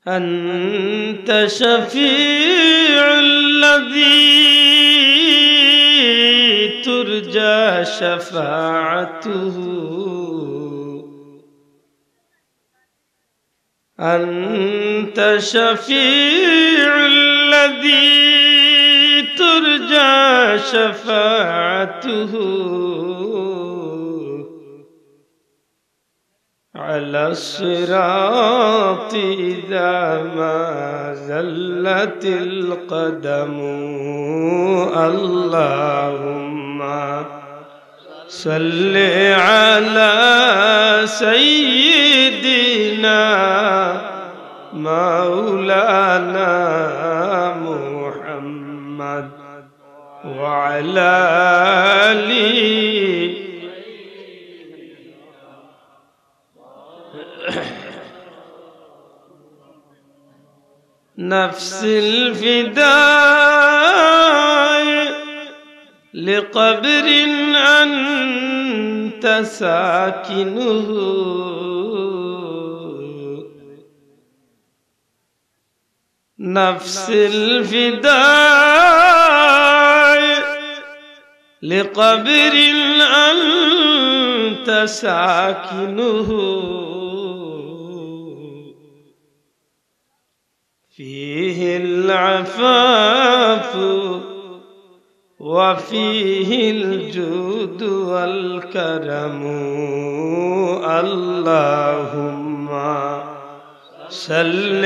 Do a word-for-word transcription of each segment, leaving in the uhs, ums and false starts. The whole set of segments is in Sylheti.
أنت شفيع الذي ترجى شفاعته. أنت شفيع الذي ترجى شفاعته على الصراط إذا ما زلت القدم. اللهم صل على سيدنا مولانا محمد وعلى آله. نفس الفداء لقبر أنت ساكنه. نفس الفداء لقبر أنت ساكنه. فيه العفاف وفيه الجود والكرم. اللهم صل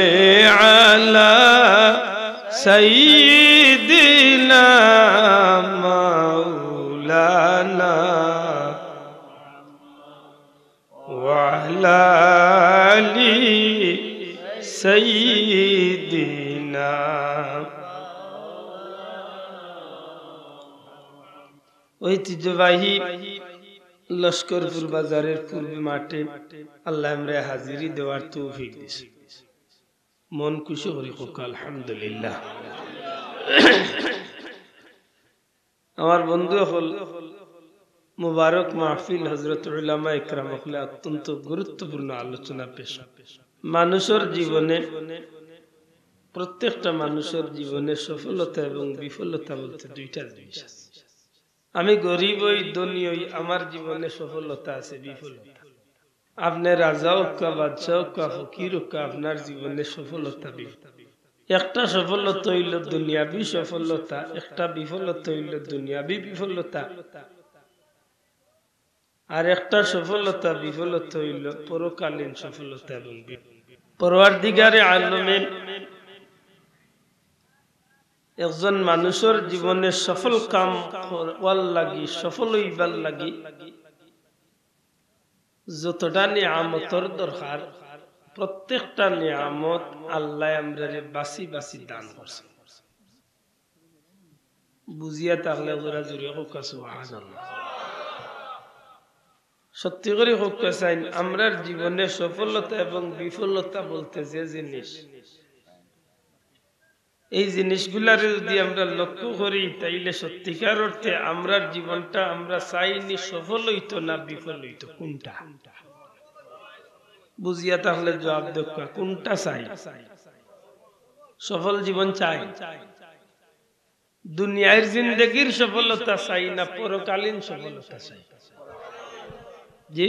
على سيدنا مولانا وعلى آل سيدنا। ঐতিহ্যবাহী লস্করপুর বাজারের পূর্ব মাঠে আল্লায় আমরারে হাজিরি দেওয়ার তৌফিক দিছে। মন খুশি করি কউক্কা আলহামদুলিল্লাহ। আমার বন্ধু অকল, মুবারক মাহফিল, হযরত উলামা ইকরাম অকলে অত্যন্ত গুরুত্বপূর্ণ আলোচনা পেশ। মানুষর জীবনে, প্রত্যেকটা মানুষর জীবনে সফলতা এবং বিফলতা বলতে দুইটা জিনিস আছে। আমি গরিব অই, ধনী অই, আমার জীবনে সফলতা আছে, বিফলতা। আপনে রাজা অউক্কা, বাদশা অউক্কা, ফকির অউক্কা, আপনার জীবনে সফলতা বি-, একটা সফলতা অইলো দুনিয়াবি সফলতা, একটা বিফলতা অইলো দুনিয়াবি বিফলতা, আর একটা সফলতা বিফলতা অইলো পরকালীন সফলতা এবং বি-, পরওয়ারদিগারে আলমে একজন মানুষর জীবনে সফল কাম করবার লাগি, সফল অইবার লাগি যতটা নিয়ামতর দরকার, প্রত্যেকটা নিয়ামত আল্লায় আমরারে বাছি বাছি দান করছে। বুঝিয়া থাকলে জোরা জুরে কউক্কা সুবহানাল্লাহ। সত্যি করি কউক্কা চাইন, আমরার জীবনে সফলতা এবং বিফলতা বলতে যে জিনিস, এই জিনিসগুলারে যদি আমরা লক্ষ্য করি, তাইলে সত্যিকার অর্থে আমরার জীবনটা আমরা চাইনি সফল অইতো না বিফল অইতো, কোনটা? বুঝিয়া থাকলে জবাব দেউক্কা, কোনটা চাই? সফল জীবন চাই? দুনিয়ার জিন্দেগির সফলতা চাই না পরকালীন সফলতা চাই? জি,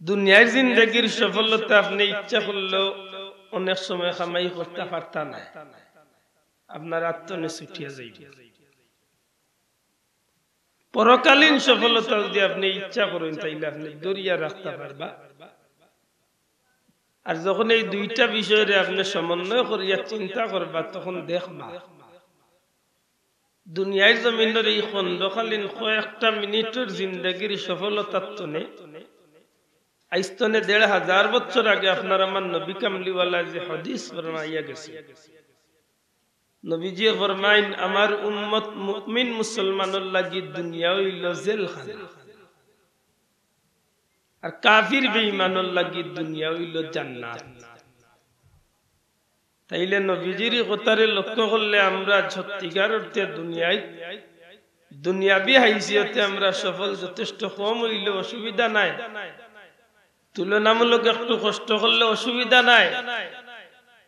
দুনিয়ার জিন্দেগির সফলতা আপনে ইচ্ছা করলেও অনেক সময় কামাই করতা পারতা নায়, আপনার আত থনে ছুটিয়া যাইবো। পরকালীন সফলতা যদি আপনে ইচ্ছা করইন, তাইলে আপনে ধরিয়া রাখতা পারবা। আর যখন এই দুইটা বিষয়রে আপনে সমন্বয় করিয়া চিন্তা করবা, তখন দেখবা দুনিয়ার জমিনর এই খণ্ডকালীন কয়েকটা মিনিটর জিন্দেগির সফলতার থনে, আইজ থনে দেড় হাজার বছর আগে আপনার আমার নবী কামলিওয়ালা যে হাদিস ফরমাইয়া গেছে, নবীজিয়ে ফরমাইন, "আমার উম্মত মুমিন মুসলমানর লাগি দুনিয়া অইলো জেলখানা, আর কাফির বেঈমানর লাগি দুনিয়া অইলো জান্নাত।" তাইলে নবীজির ই কথারে লক্ষ্য করলে আমরা সত্যিকার অর্থে দুনিয়ায়, দুনিয়াবি হাইসিয়তে আমরা সফল যথেষ্ট কম অইলেও অসুবিধা নাই। তুলনামূলক একটু কষ্ট করলে অসুবিধা নাই।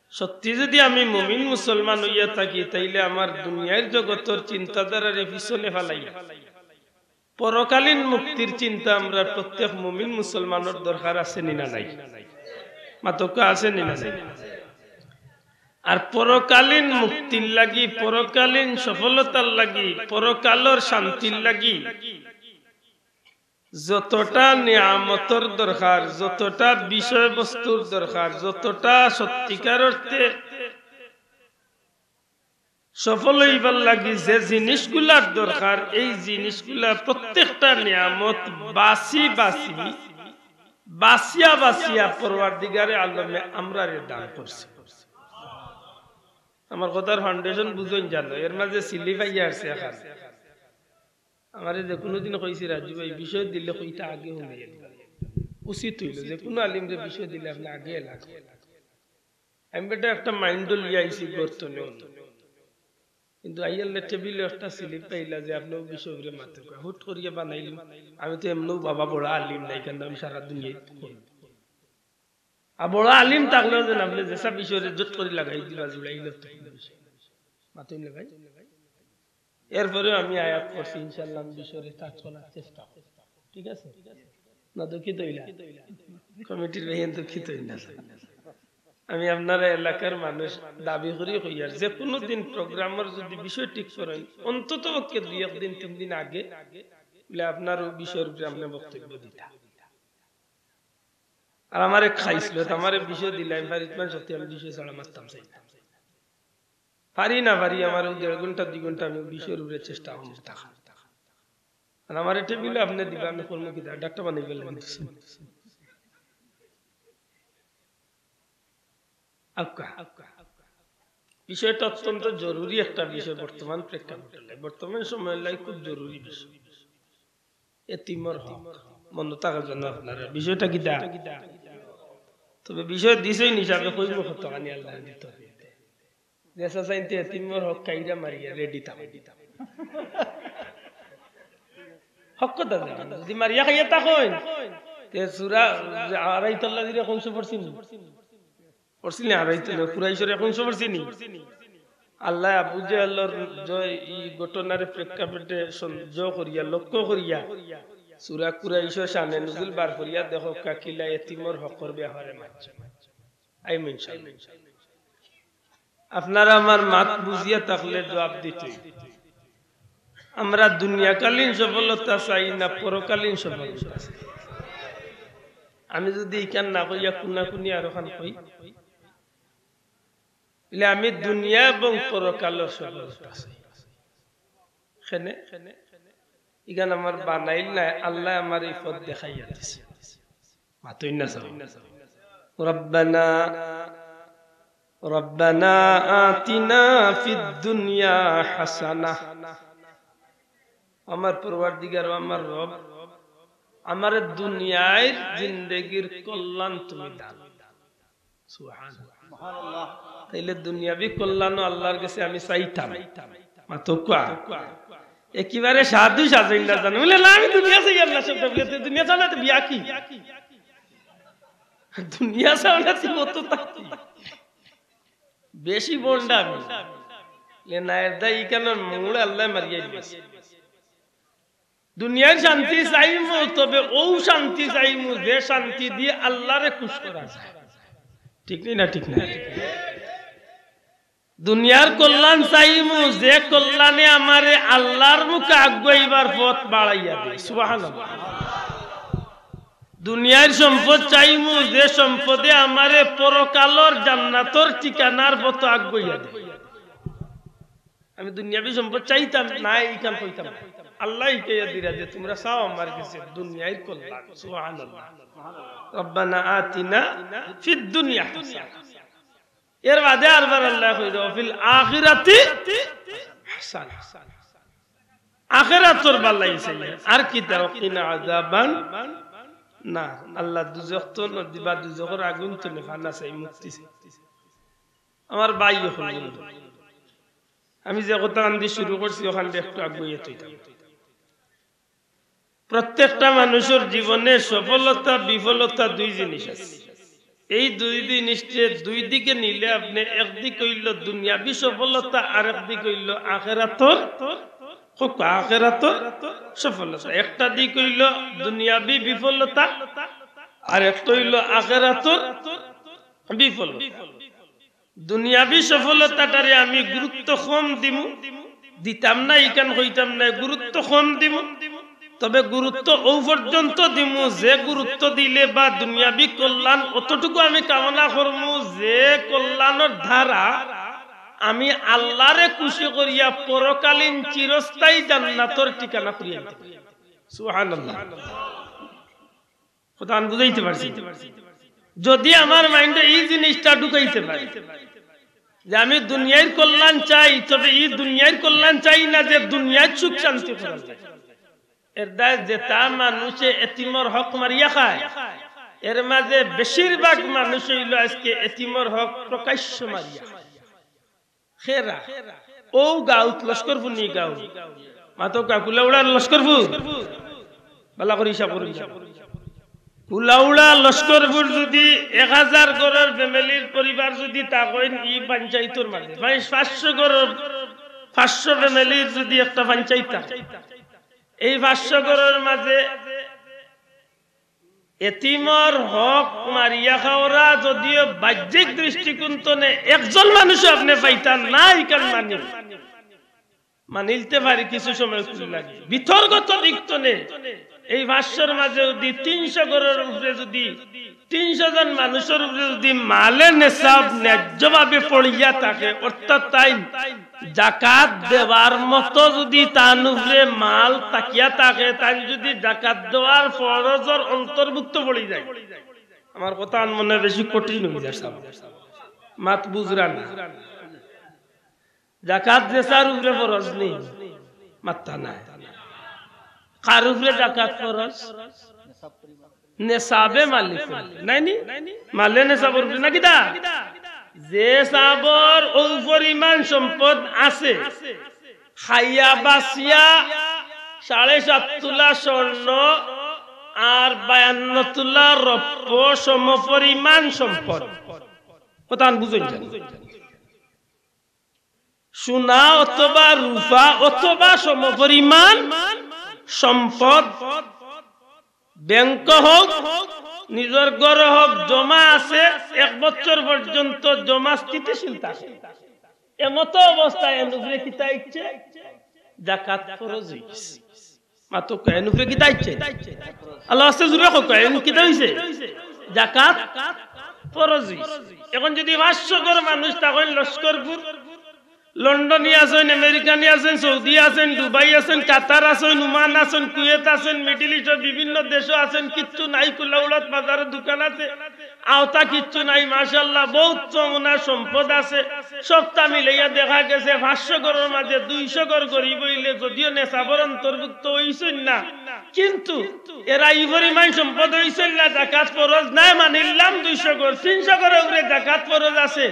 সত্যি যদি আমি মুমিন মুসলমান অইয়া থাকি, তাইলে আমার দুনিয়ার জগতর চিন্তাধারারে পিছনে ফালাইয়া পরকালীন মুক্তির চিন্তা আমরা প্রত্যেক মুমিন মুসলমানর দরকার আছে নি না নাই? মাতউক্কা, আছে নি না নাই? আর পরকালীন মুক্তির লাগি, পরকালীন সফলতার লাগি, পরকালর শান্তির লাগি যতটা নিয়ামতর দরকার, যতটা বিষয়বস্তুর দরকার, যতটা সত্যিকার অর্থে সফল অইবার লাগি যে জিনিসগুলার দরকার, এই জিনিসগুলা প্রত্যেকটা নিয়ামত বাছি বাছি, বাছিয়া বাছিয়া পরওয়ারদিগারে আলমে আমরারে দান করছে। আমার কথার foundation বুঝইন জানো, এর মাঝে স্লিপ আইয়া আছে এখন। আমারে যে কোনো দিন কইছে, "রাজু ভাই, বিষয় দিলে কইতা আগে হুনাইয়া দিবা।" উচিত অইল, যে কোনো আলিমরে বিষয় দিলে আপনে আগে এলাকা। আমি বেটা একটা মাইন্ড লইয়া আইছি গর্ত নেওন, কিন্তু আইয়ালে টেবিলে একটা স্লিপ পাইলা যে আপনে অউ বিষয় উপরে মাতউক্কা। হুট করিয়া বানাইলাম, আমি তো এমনেও বাবা বড় আলিম নাই, কারণ আমি সারা দুনিয়াত করি। আর বড় আলিম থাকলেও যেন আপনে যেসব বিষয়রে জট করি লাগাই দিবা, জুড়াই দিবা, মাতইন লাগাই। এরপরেও আমি আয়াত পড়ছি, ইনশাআল্লাহ আমি বিষয়রে টাচ করার চেষ্টা করব। ঠিক আছে? না দুঃখিত অইলা? কমিটির ভাইয়াইন দুঃখিত অইন না। আমি আপনারা এলাকার মানুষ দাবি করি কইয়ার, যে কোনো দিন প্রোগ্রামর যদি বিষয় ঠিক করেন, অন্তত পক্ষে দুই এক দিন, তিন দিন আগে, বলে আপনার অউ বিষয়র উপরে আপনে বক্তব্য দিতা। আর আমারে খাইছিল, তো আমারে বিষয় দিলে আমি পারি, তোমার সত্যি আমি বিষয় ছাড়া মাততাম চাই না। পারি না পারি, আমার অউ দেড় ঘন্টা, দুই ঘন্টা আমি বিষয়র উপরে চেষ্টা করব থাকা। আর আমারে টেবিলে আপনে দিবা, আমি করমু কিতা, ডাক্তার বানাই গেলে আমি দিছি। আক্কা, বিষয়টা অত্যন্ত জরুরি একটা বিষয় বর্তমান প্রেক্ষাপটে, বর্তমান সময় লাই খুব জরুরি বিষয়। এতিমর হক, মনো থাকে যেন আপনারা, বিষয়টা কিতা? তবে বিষয় দিছইন হিসাবে কইমু কতখানি আল্লায় দিতো। যে চাচাইন্তে এতিমর হক খাইরা মারিয়া রেডি থাকো। হক কথা জানো, যদি মারিয়া খাইয়া থাকইন, তে সুরা আড়াইতলা দিরা কোন সে পড়ছিনি? পড়ছিনি আড়াইতলা, কুরাইশর কোন সে পড়ছিনি? আল্লায় আবু জেহেলর যে ই ঘটনার প্রেক্ষাপটে সন্দেহ করিয়া, লক্ষ্য করিয়া, সুরা কুরাইশর শানে নুজুল বার করিয়া দেখো কাকিলা এতিমর হকর ব্যাপারে মাতছে। I mention. আপনারা আমার মাত বুঝিয়া থাকলে জবাব দিতে। আমরা দুনিয়াকালীন সফলতা চাই না পরকালীন সফলতা চাই? আমি যদি ইখান না কইয়া কুনাকুনি আরোখান কই, তাইলে আমি দুনিয়া এবং পরকালর সফলতা চাই। কেনে? ইখান আমার বানাইল নায়, আল্লায় আমার এই পথ দেখাইয়া দিছে। মাতইন না চাও। রব্বানা, রব্বানা আতিনা ফিদ দুনিয়া হাসানা। আমার পরওয়ারদিগার, ও আমার রব, আমারে দুনিয়ার জিন্দেগির কল্যাণ তুমি দান। সুবহানাল্লাহ। তাইলে দুনিয়াবি কল্যাণও আল্লাহর গেছে আমি চাইতাম। মাতউক্কা। একেবারে সাধু সাজাইন না জানো। বলে, "না, আমি দুনিয়া চাই আল্লাহ শব্দ।" বলে, "তুই দুনিয়া চাও না, তো বিয়া কি? দুনিয়া চাও না, তুই মত থাকি।" বেশি বন্ডা আমি। লে না, এর দায় ইখানর মুড় আল্লায় মারিয়া দিছে। দুনিয়ার শান্তি চাইমু, তবে অউ শান্তি চাইমু, যে শান্তি দি আল্লাহরে খুশ করা যায়। ঠিক নি না? ঠিক না? দুনিয়ার কল্যাণ চাইমু, যে কল্যাণে আমারে আল্লাহর মুখে আগুয়াইবার পথ বাড়াইয়া দেয়। সুবহানাল্লাহ। দুনিয়ার সম্পদ চাইমু, যে সম্পদে আমারে পরকালর জান্নাতর ঠিকানার পথ আগুয়াইয়া দেয়। আমি দুনিয়াবি সম্পদ চাইতাম না, ইখান কইতাম না। আল্লায় ইখান দিয়া দিরা যে তুমরা চাও আমার গেছে দুনিয়ার কল্যাণ। সুবহানাল্লাহ। রব্বানা আতিনা ফিদ দুনিয়া হাসানা। এর বাদে আরবার আল্লায় কইরা, "ওয়া ফিল আখিরাতি হাসানা।" আখিরাতর বালাই চাই। আর কিতা? "ওয়া কিনা আযাবান নার।" আল্লাহ দুজখ তো না দিবা, দুজখর আগুন তো নেফানা চাই, মুক্তি চাই। আমার ভাই অকল বন্ধু, আমি যে কথা আন্দি শুরু করছি, অখান দি একটু আগুয়াইয়া থইতাম। প্রত্যেকটা মানুষর জীবনে সফলতা বিফলতা দুই জিনিস আছে। এই দুই জিনিসরে দুই দিকে নিলে আপনে একদিক অইলো দুনিয়াবি সফলতা, আর একদিক অইলো আখেরাতর, কউক্কা, আখেরাতর সফলতা। একটা দিক অইলো দুনিয়াবি বিফলতা, আর একটা অইলো আখেরাতর বিফলতা। দুনিয়াবি সফলতাটারে আমি গুরুত্ব কম দিমু, দিতাম না, ইখান কইতাম না, গুরুত্ব কম দিমু। তবে গুরুত্ব অউ পর্যন্ত দিমু, যে গুরুত্ব দিলে বা দুনিয়াবি কল্যাণ অতটুকু আমি কামনা করমু, যে কল্যাণর দ্বারা আমি আল্লাহরে খুশি করিয়া পরকালীন চিরস্থায়ী জান্নাতর ঠিকানা করিয়া আনতে পারি। সুবহানাল্লাহ। কথা আমি বুঝাইতে পারছি? যদি আমার মাইন্ডে এই জিনিসটা ঢুকাইতে পারি যে আমি দুনিয়ার কল্যাণ চাই, তবে এই দুনিয়ার কল্যাণ চাই না যে দুনিয়ার সুখ শান্তি করা যায়। এর দায় যেটা মানুষে এতিমর হক মারিয়া খায়, এর মাঝে বেশিরভাগ মানুষ অইলো আজকে এতিমর হক প্রকাশ্য মারিয়া খায়। খেরা। অউ গাউত, লস্করপুর নি গাউ। মাতউক্কা, কুলাউড়ার লস্করপুর। বালা করি হিসাব করুন। কুলাউড়া লস্করপুর যদি এক হাজার ঘরর ফ্যামিলির পরিবার যদি থাকইন ই পঞ্চায়েতর মাঝে, মানে পাঁচশো ঘরর, পাঁচশো ফ্যামিলির যদি একটা পঞ্চায়েত থাকে, এই পাঁচশো ঘরর মাঝে এতিমর হক মারিয়া খাওরা যদিও বাহ্যিক দৃষ্টিকোণ তনে একজন মানুষও আপনে পাইতা না, ইখান মানি, মানিলতে পারি কিছু সময় খুব লাগে। ভিতরগত দিক তনে এই পাঁচশোর মাঝে যদি তিনশো ঘরর উপরে যদি তিনশো জন মানুষর উপরে যদি মালে নেশাব ন্যায্যভাবে পড়িয়া থাকে, অর্থাৎ তাইন জাকাত দেওয়ার মতো যদি তান উপরে মাল থাকিয়া থাকে, তাইন যদি জাকাত দেওয়ার ফরজর অন্তর্ভুক্ত পড়ি যায়, আমার কথা আন মনে বেশি কঠিন অই যায়, সাব। মাত বুঝরা না। জাকাত যেছার উপরে ফরজ নি, মাত্তা নাই। কার উপরে জাকাত ফরজ? নেশাবে মালিক, নাইনি? মালে নেশাবর উপরে না কিতা? যে সাবর অউ পরিমাণ সম্পদ আছে, খাইয়া বাঁচিয়া সাড়ে সাত তুলা স্বর্ণ আর বায়ান্ন তুলা রৌপ্য সমপরিমাণ সম্পদ। কথা আন বুঝইন জানি। সোনা অথবা রূপা অথবা সমপরিমাণ সম্পদ ব্যাংক হউক, নিজর ঘর হউক, জমা আছে, এক বছর পর্যন্ত জমা স্থিতিশীল থাকে। এমতো অবস্থায় এন উপরে কিতা আইছে? জাকাত ফরজ অইছে। মাতউক্কা, এন উপরে কিতা আইছে? আল্লাহ আস্তে জুরে কউক্কা, এন কিতা অইছে? জাকাত ফরজ অইছে। এখন যদি পাঁচশো ঘর মানুষ থাকইন লস্করপুর, লন্ডনি আছইন, আমেরিকানি আছইন, সৌদি আছইন, দুবাই আছইন, কাতার আছইন, ওমান আছইন, কুয়েত আছইন, মিডল ইস্টর বিভিন্ন দেশো আছইন, কিচ্ছু নাই, কুলাউড়াত বাজারো দোকান আছে, আওতা কিচ্ছু নাই, মাশাআল্লাহ, বউত চমুনা সম্পদ আছে। সবটা মিলাইয়া দেখা গেছে পাঁচশো ঘরর মাঝে দুইশো ঘর গরিব অইলে যদিও নেশাবর অন্তর্ভুক্ত অইছইন না, কিন্তু এরা ই পরিমাণ সম্পদ অইছইন না, জাকাত ফরজ নায়, মানিলাম দুইশো ঘর, তিনশো ঘরর উপরে জাকাত ফরজ আছে।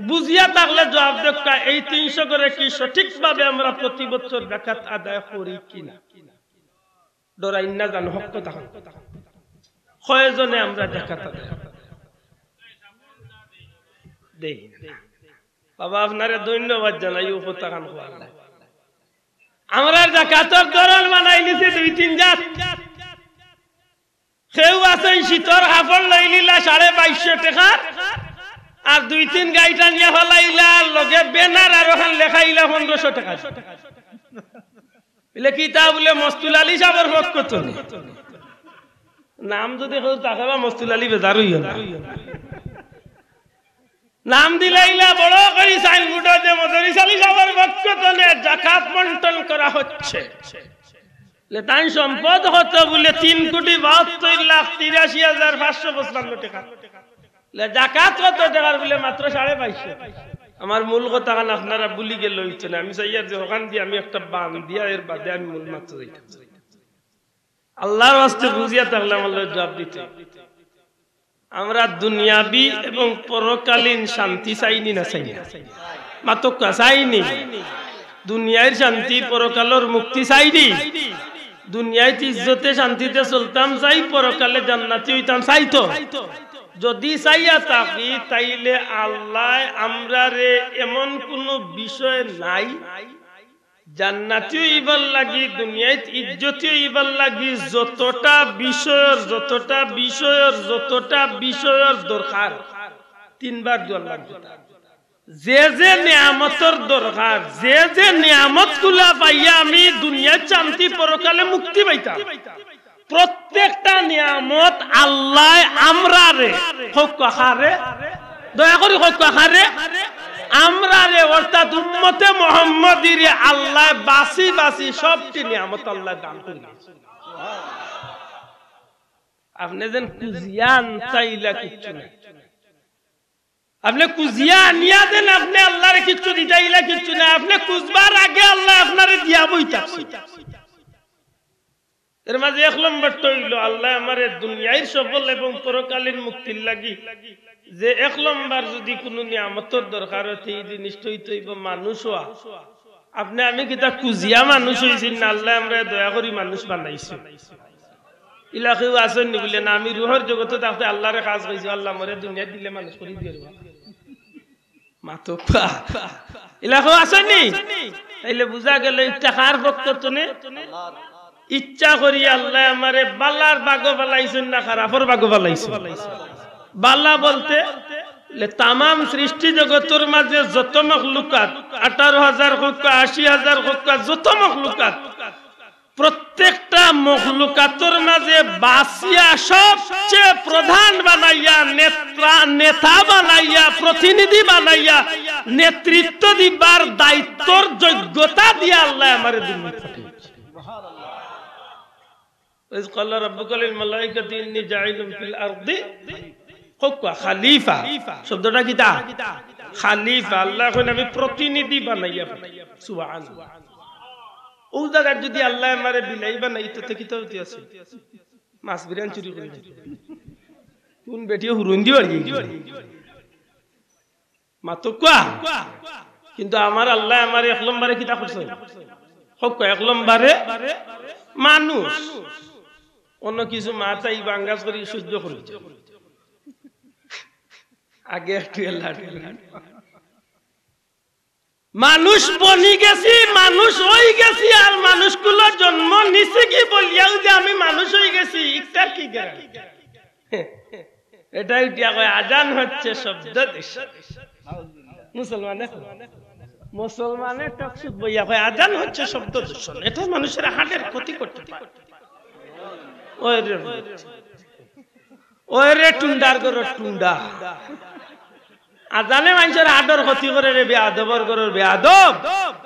বুঝিয়া থাকলে জবাব দেউক্কা, এই তিনশো ঘরে কি সঠিকভাবে আমরা প্রতি বছর জাকাত আদায় করি কিনা? ডরাইন না জানো, হক কথা কও। কয়জনে আমরা জাকাত আদায় দেই না? বাবা, আপনারে ধন্যবাদ জানাই, অউ কথাখান কওয়ার লাগি। আমরার জাকাতর ধরন বানাইলিছে দুই তিন জাত। কেউ আছইন শীতর কাপড় লইলিলা সাড়ে বাইশশো টেকার, আর দুই তিন গাইট আনিয়া ফালাইলা, আর লগে ব্যানার আর অখান লেখাইলা পনেরোশো টেকা। বুলে কিতা? বুলে মস্তুল আলী সাবর পক্ষ তনে। নাম যদি কেউ থাকে বা মস্তুল আলী বেজার অইও না। নাম দিলাইলা বড় করি সাইনবোর্ডো যে মদরিস আলী সাবর পক্ষ তনে জাকাত বন্টন করা হচ্ছে। লে তান সম্পদ কত? বুলে তিন কোটি বাহাত্তর লাখ তিরাশি হাজার পাঁচশো পঁচপান্ন টেকা। লে জাকাত কত টেকার? বুলে মাত্র সাড়ে বাইশশো। আমার মূল কথাখান আপনারা ভুলি গেলে অইতো না। আমি চাইয়ার যে অখান দি আমি একটা বান দিয়া এর বাদে আমি মূল মাত্র যাইতাম। আল্লাহর ওয়াস্তে বুঝিয়া থাকলে আমার লগে জবাব দিতে। আমরা দুনিয়াবি এবং পরকালীন শান্তি চাইনি না চাই না? মাতউক্কা, চাইনি? দুনিয়ার শান্তি, পরকালর মুক্তি চাইনি? দুনিয়াত ইজ্জতে শান্তিতে চলতাম চাই, পরকালে জান্নাতি অইতাম চাই তো। যদি চাইয়া থাকি, তাইলে আল্লায় আমরারে এমন কুনু বিষয় নাই, জান্নাতি অইবার লাগি, দুনিয়াত ইজ্জতি অইবার লাগি যতটা বিষয়র, যতটা বিষয়র, যতটা বিষয়র দরকার, তিনবার দোয়া লাগতো। যে যে নিয়ামতর দরকার, যে যে নিয়ামতগুলা পাইয়া আমি দুনিয়াত শান্তি, পরকালে মুক্তি পাইতাম, প্রত্যেকটা নিয়ামত আল্লায় আমরারে, কউক্কা কারে, দয়া করি কউক্কা কারে, আমরারে, অর্থাৎ উম্মতে মুহাম্মদীরে আল্লায় বাছি বাছি সবটি নিয়ামত আল্লায় দান করি। আপনে যেন খুজিয়া আনতা ইলা কিচ্ছু নাই। আপনে খুজিয়া আনিয়া যেন আপনে আল্লারে কিচ্ছু দিতা ইলা কিচ্ছু নাই। আপনে খুজবার আগে আল্লায় আপনারে দিয়া বইতা। এর মাঝে এক নম্বরটা অইলো, আল্লায় আমারে দুনিয়ার সফল এবং পরকালীন মুক্তির লাগি যে এক নম্বর যদি কুনু নিয়ামতর দরকার অয়, তে ই জিনিসটা অইতো অইবো মানুষ অওয়া। আপনে আমি কিতা খুজিয়া মানুষ অইছি না, আল্লায় আমরারে দয়া করি মানুষ বানাইছে। ইলা কেউ আছইন নি বুলে না, আমি রুহর জগতো থাকতে আল্লারে কাজ কইছি, আল্লায় মরে দুনিয়াত দিলে মানুষ করি দিও রে বাবা। মাতউক্কা। ইলা কেউ আছইন নি? তাইলে বুঝা গেল ইটা কার পক্ষ তনে? ইচ্ছা করি আল্লায় আমারে বালার ভাগো ফালাইছইন না খারাপর ভাগো ফালাইছইন? বালা বলতে লে তামাম সৃষ্টি জগতর মাঝে যত মখলুকাত, আঠারো হাজার কউক্কা, আশি হাজার কউক্কা, যত মখলুকাত, প্রত্যেকটা মখলুকাতর মাঝে বাছিয়া সবচেয়ে প্রধান বানাইয়া, নেত্রা-, নেতা বানাইয়া, প্রতিনিধি বানাইয়া, নেতৃত্ব দিবার দায়িত্বর যোগ্যতা দিয়া আল্লায় আমারে দুনিয়াত পাঠাইছে। وإذ قال ربك للملائكة إني جاعل في الأرض, কউক্কা, খালিফা। শব্দটা কিতা? খালিফা। আল্লায় কইন, "আমি প্রতিনিধি বানাইয়া পাঠাই।" সুবহানাল্লাহ। অউ জাগাত যদি আল্লায় আমারে বিলাই বানাইতো, তে কিতা অইতো আছিল? মাছ বিরান চুরি করি খাইতো। কুন বেটিয়ে হুরুন দি বাড়ি গেছে? মাতউক্কা। কিন্তু আমার আল্লায় আমারে এক নম্বরে কিতা করছইন? কউক্কা, এক নম্বরে মানুষ। অন্য কিছু মাথায় বাঙ্গাস করি সহ্য করি। আগে একটু এলা মানুষ বনি গেছি, মানুষ অই গেছি, আর মানুষগুলা জন্ম নিছি কি বলিয়াউ যে আমি মানুষ অই গেছি, ইটার কি গ্যারান্টি? এটাই উঠিয়া কয়, "আজান হচ্ছে শব্দ দূষণ।" মুসলমানে, মুসলমানে টকশুত বইয়া কয়, "আজান হচ্ছে শব্দ দূষণ, এটা মানুষের হার্টের ক্ষতি করতে পারে।" ওই রে, ওই রে, টুন্ডার ঘরর টুন্ডা। আজানে মানষর হার্টর ক্ষতি করে রে, বেয়াদবর ঘরর বেয়াদব।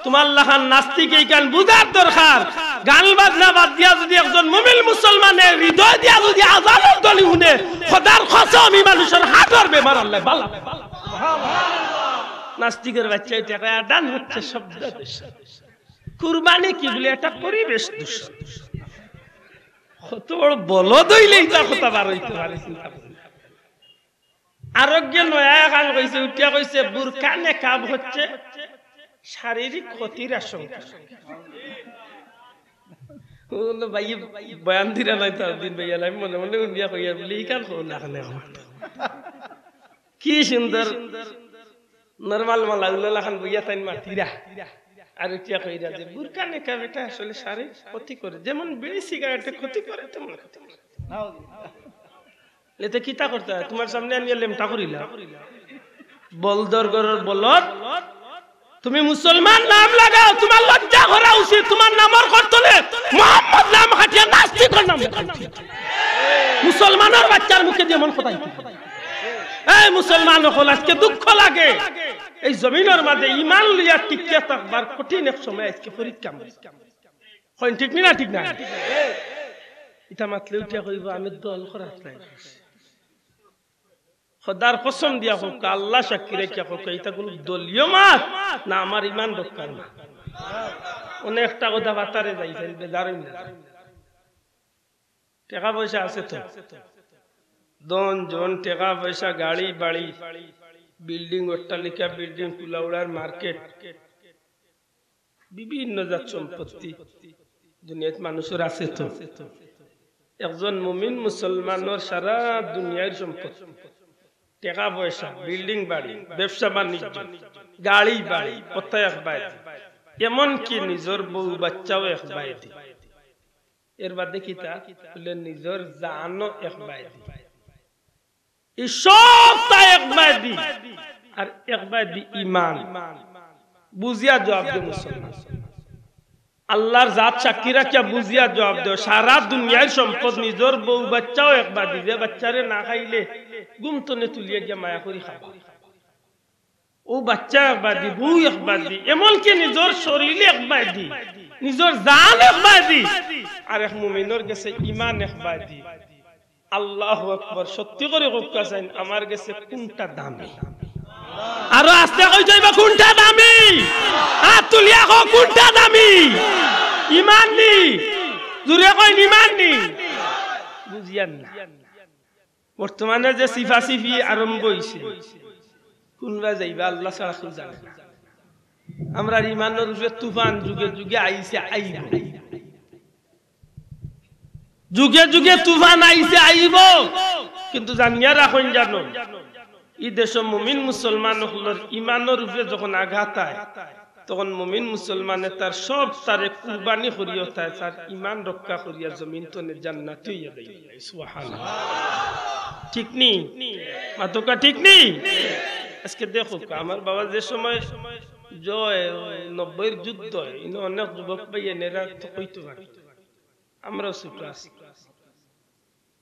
তুমার লাখান নাস্তিকে ইখান বুঝার দরকার। গান বাজনা বাদ দিয়া যদি একজন মুমিন মুসলমানে হৃদয় দিয়া যদি আজানর ধ্বনি হুনে, খোদার কসম, ই মানষর হার্টর বেমার আল্লায় বালা। নাস্তিকর বাইচ্চায় টেকা আজান হচ্ছে শব্দ দূষণ। কুরবানি কি বুলে? এটা পরিবেশ দূষণ। কত বড় বলদ অইলে ইতা কথা বার অইতে পারে, চিন্তা করো। আরোগ্যে নয়া এখান কইছে, উঠিয়া কইছে, বুরকা নেকাব হচ্ছে শারীরিক ক্ষতির আশঙ্কা। ও বললো, "ভাই, বয়ান দিরা নাই তো দিন ভাই, আমি মনে মনে উন্ডিয়া কইয়ার বলি, ইখান কও না কেনে আমার?" কি সুন্দর নরমাল মালা উল্লা লাখান বইয়া তাইন মাতিরা। আর উঠিয়া কইরা যে বুরকা নেকাব এটা আসলে শারীরিক ক্ষতি করে, যেমন বিড়ি সিগারেটে ক্ষতি করে তেমন ক্ষতি করে। এতে কিতা করতে হয়? তুমার সামনে আমি লেমটা করিলা। বলদর ঘরর বলদ, তুমি মুসলমান নাম লাগাও, তুমার লজ্জা করা উচিত। তুমার নামর করতলে মোহাম্মদ নাম খাটিয়া নাস্তিকর নাম লেখা উচিত। মুসলমানর বাইচ্চার মুখে যেমন কথা হইতে পারে। এই মুসলমান অকল, আজকে দুঃখ লাগে, এই জমিনর মাঝে ইমান লইয়া টিকিয়া থাকবার কঠিন এক সময় আজকে পরীক্ষা। কইন ঠিক নি না? ঠিক না? ইটা মাতলে উঠিয়া কইবো, "আমি দল করাত নাই।" খোদার কসম দিয়া কউক্কা, আল্লাহ সাক্ষী রাখিয়া কউক্কা, ইটা কুনু দলীয় মাত না, আমার ইমান রক্ষার মাত। অনেকটা কথা বাতারে যাইছেন, বেজার অইন না। টেকা পয়সা আছে তো, ধন জন, টেকা পয়সা, গাড়ি বাড়ি, বিল্ডিং, অট্টালিকা, বিল্ডিং, কুলাউড়ার মার্কেট, বিভিন্ন জাত সম্পত্তি। দুনিয়াত মানুষর আছে তো। একজন মুমিন মুসলমানর সারা দুনিয়ার সম্পদ, টেকা পয়সা, বিল্ডিং বাড়ি, ব্যবসা বাণিজ্য, গাড়ি বাড়ি, অতা একবায়দি। এমনকি নিজর বউ বাচ্চাও একবায়দি। এর বাদে কিতা? বুলে নিজর জানও একবায়দি। ই সবতা একবায়দি। আর একবায়দি ইমান। বুঝিয়া জুয়াব দে মুসলমান। আল্লার জাত সাক্ষী রাখিয়া বুঝিয়া জুয়াব দেও। সারা দুনিয়ার সম্পদ, নিজর বউ বাচ্চাও একবায়দি। যে বাচ্চারে না খাইলে ঘুম তনে তুলিয়া গিয়া মায়া করি খাবা। অউ বাচ্চা একবায়দি, বউ একবায়দি, এমনকি নিজর শরীর একবায়দি, নিজর জান একবায়দি। আর এক মুমিনর গেছে ইমান একবায়দি। আল্লাহু আকবার, সত্যি করি কউক্কা চাইন, আমার গেছে কুনটা দামি? আরো আস্তে কইতে অইবো, কুনটা দামি? আত তুলিয়া কও, কুনটা দামি? ইমান নি? জুরে কইন, ইমান নি? বুঝিয়ার না। বর্তমানে যে চিফাচিফি আরম্ভ অইছে, কুনবায় যাইবা আল্লা ছাড়া কেউ জানে না। আমরার ইমানর উপরে তুফান যুগে যুগে আইছে, আইবো। যুগে যুগে তুফান আইছে, আইবো। কিন্তু জানিয়া রাখইন জানো, ই দেশো মুমিন মুসলমান অকলর ইমানর উপরে যখন আঘাত আয়, তখন মুমিন মুসলমানে তার সবতারে কুরবানি করিয়াও তার, তার ইমান রক্ষা করিয়া জমিন তনে জান্নাতি অইয়া যাইবো। সুবহানাল্লাহ। ঠিক নি? মাতউক্কা ঠিক নি? আজকে দেখউক্কা, আমার বাবা যে সময় জয় নব্বইর যুদ্ধ অয়, ইনো অনেক যুবক ভাইয়াইন এরা তো কইতো পারে। আমরাও ছোট আছি।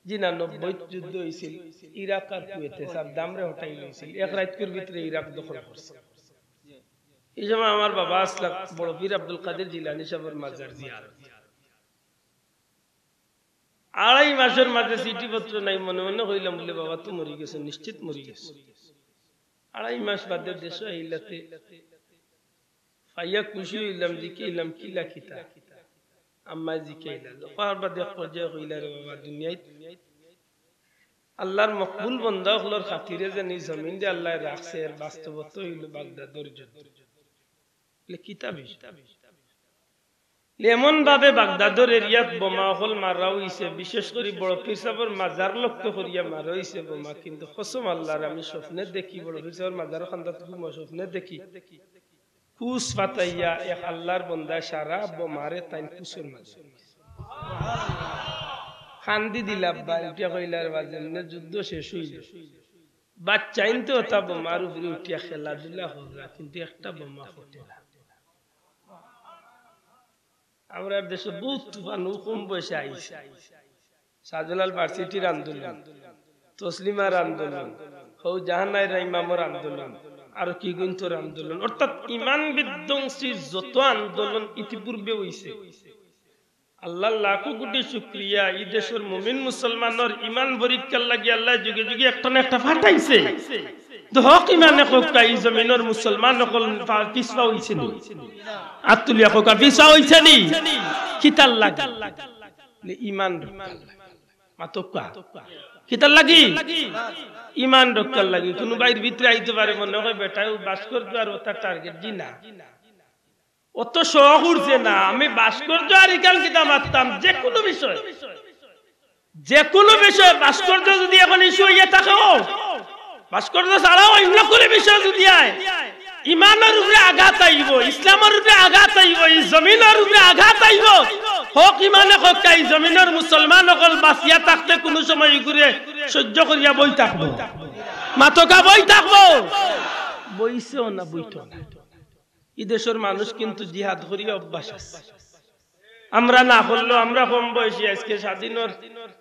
জি না, নব্বইত যুদ্ধ অইছিল, ইরাক আর কুয়েতে সাদ্দামরে হটাইল অইছিল, এক রাইতকুর ভিতরে ইরাক দখল করছে। ই সময় আমার বাবা আছলা বড় পীর আব্দুল কাদের জিলানী সাবর মাজার জিয়ারত। আড়াই মাসর মাঝে চিঠিপত্র নাই, মনে মনে কইলাম বুলে, "বাবা তো মরি গেছে, নিশ্চিত মরি গেছে।" আড়াই মাস বাদে দেশো আইলাতে পাইয়া খুশি অইলাম, জিকাইলাম, "কিলা কিতা?" আম্মায় জিকাইলা। কওয়ার বাদে এক পর্যায়ে কইলা, "রে বাবা, দুনিয়াত আল্লার মকবুল বন্দা অকলর খাতিরে যেন ই জমিন দি আল্লায় রাখছে, এর বাস্তবতা অইলো বাগদাদর যুদ্ধ।" বুলে, "কিতা বিষয়?" বুলে, এমন ভাবে বাগদাদর এরিয়াত বোমা অকল মারা অইছে, বিশেষ করি বড় পীর সাবর মাজার লক্ষ্য করিয়া মারা অইছে বোমা, কিন্তু কসম আল্লার, আমি স্বপ্নে দেখি, বড় পীর সাবর মাজারর কান্দাত ঘুমো স্বপ্নে দেখি, কুচ পাতাইয়া এক আল্লার বন্দায় সারা বোমারে তাইন কুচর মাঝে কান্দি দিলা, আব্বা উঠিয়া কইলা, "রে বা, যেমনে যুদ্ধ শেষ অইলো, বাচ্চাইন্তে অতা বোমার উপরে উঠিয়া খেলাধুলা কররা, কিন্তু একটা বোমা ফুটে না।" আমরার দেশো বউত তুফান অউ কম বয়সে আইছে। শাহজালাল ভার্সিটির আন্দোলন, তসলিমার আন্দোলন, হউ জাহানাইরা ইমামর আন্দোলন, আরো কি গুইন্তর আন্দোলন, অর্থাৎ ইমান বিধ্বংসী যত আন্দোলন ইতিপূর্বে অইছে, আল্লার লাখো কোটি শুকরিয়া, ই দেশর মুমিন মুসলমানর ইমান পরীক্ষার লাগি আল্লায় যুগে যুগে একটা না একটা ফাটাইছে। তো হক ইমানে কউক্কা, ই জমিনর মুসলমান অকল পা-, পিছপা অইছে নি? আত তুলিয়া কউক্কা, পিছপা অইছে নি? কিতার লাগি? ইমান রক্ষার লাগি। মাতউক্কা। কিতার লাগি? ইমান রক্ষার লাগি। কুনু ভাইর ভিতরে আইতে পারে মনে অয়, "বেটায় অউ ভাস্কর্য আর অতার টার্গেট।" জি না। অত শখ উঠছে না, আমি ভাস্কর্য আর ইখান কিতা মাততাম, যেকুনু বিষয়, যেকুনু বিষয় ভাস্কর্য যুদি অখন ইস্যু অইয়া থাকে, অউ ভাস্কর্য ছাড়াও অইন্য কুনু বিষয় যুদি আয়, ইমানর উপরে আঘাত আইবো, ইসলামর উপরে আঘাত আইবো, ই জমিনর উপরে আঘাত আইবো। হক ইমানে কউক্কা, ই জমিনর মুসলমান অকল বাচিয়া থাকতে কুনু সময় ইগুরে সইজ্য করিয়া বই থাকবো? মাতউক্কা, বই থাকবো? বইছেও না, বইতো না। ই দেশর মানুষ কিন্তু জিহাদ করিয়া অভ্যাস আছে। আমরা না করলেও, আমরা কম বয়সী, আইজকে স্বাধীনর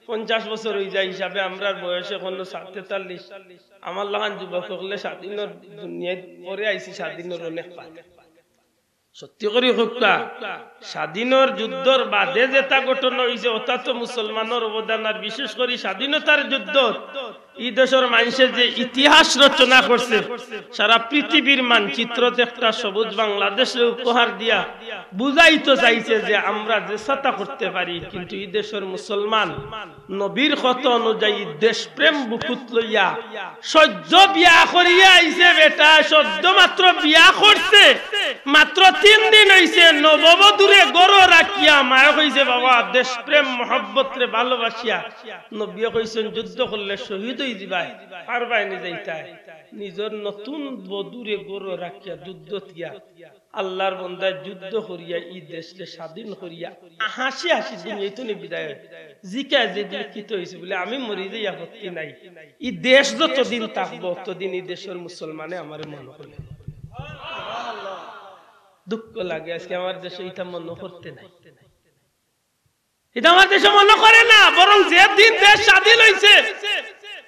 পঞ্চাশ বছর অইযায় হিসাবে, আমরার বয়স অখনো সা-, তেতাল্লিশ। আমার লাখান যুবক অকলে স্বাধীনর দুনিয়াত পরে আইছি, স্বাধীনর অনেক বাদে। সত্যি করি কউক্কা, স্বাধীনর যুদ্ধর বাদে যেতা ঘটনা অইছে, অতা তো মুসলমানর অবদান, আর বিশেষ করি স্বাধীনতার যুদ্ধত ই দেশর মানষে যে ইতিহাস রচনা করছে, সারা পৃথিবীর মানচিত্রত একটা সবুজ বাংলাদেশরে উপহার দিয়া বুঝাইতো চাইছে যে আমরা যেছাতা করতে পারি, কিন্তু ই দেশর মুসলমান নবীর কথা অনুযায়ী দেশপ্রেম বুকুত লইয়া সদ্য বিয়া করিয়া আইছে বেটা, সদ্য মাত্র বিয়া করছে, মাত্র তিন দিন অইছে, নববধূরে ঘরো রাখিয়া মায়ে কইছে, "বাবা, দেশপ্রেম মহব্বতরে ভালোবাসিয়া নবীয়ে কইছইন, যুদ্ধ করলে শহীদ অইযিবায়, পারবায় নি যাইতায়।" নিজর নতুন বধূরে ঘরো রাখিয়া যুদ্ধত গিয়া আল্লার বন্দায় যুদ্ধ করিয়া ই দেশরে স্বাধীন করিয়া হাসি হাসি দুনিয়া থনে বিদায় অয়। জিকায় যে বুলে, "কিতা অইছে?" বুলে, "আমি মরি যাই, আপত্তি নাই। ই দেশ যতদিন থাকবো, অতদিন ই দেশর মুসলমানে আমারে মনো করবো।" দুঃখ লাগে, আজকে আমার দেশো ইটা মনো করতে নাই। ইটা আমার দেশো মনো করে না, বরং যে দিন দেশ স্বাধীন অইছে,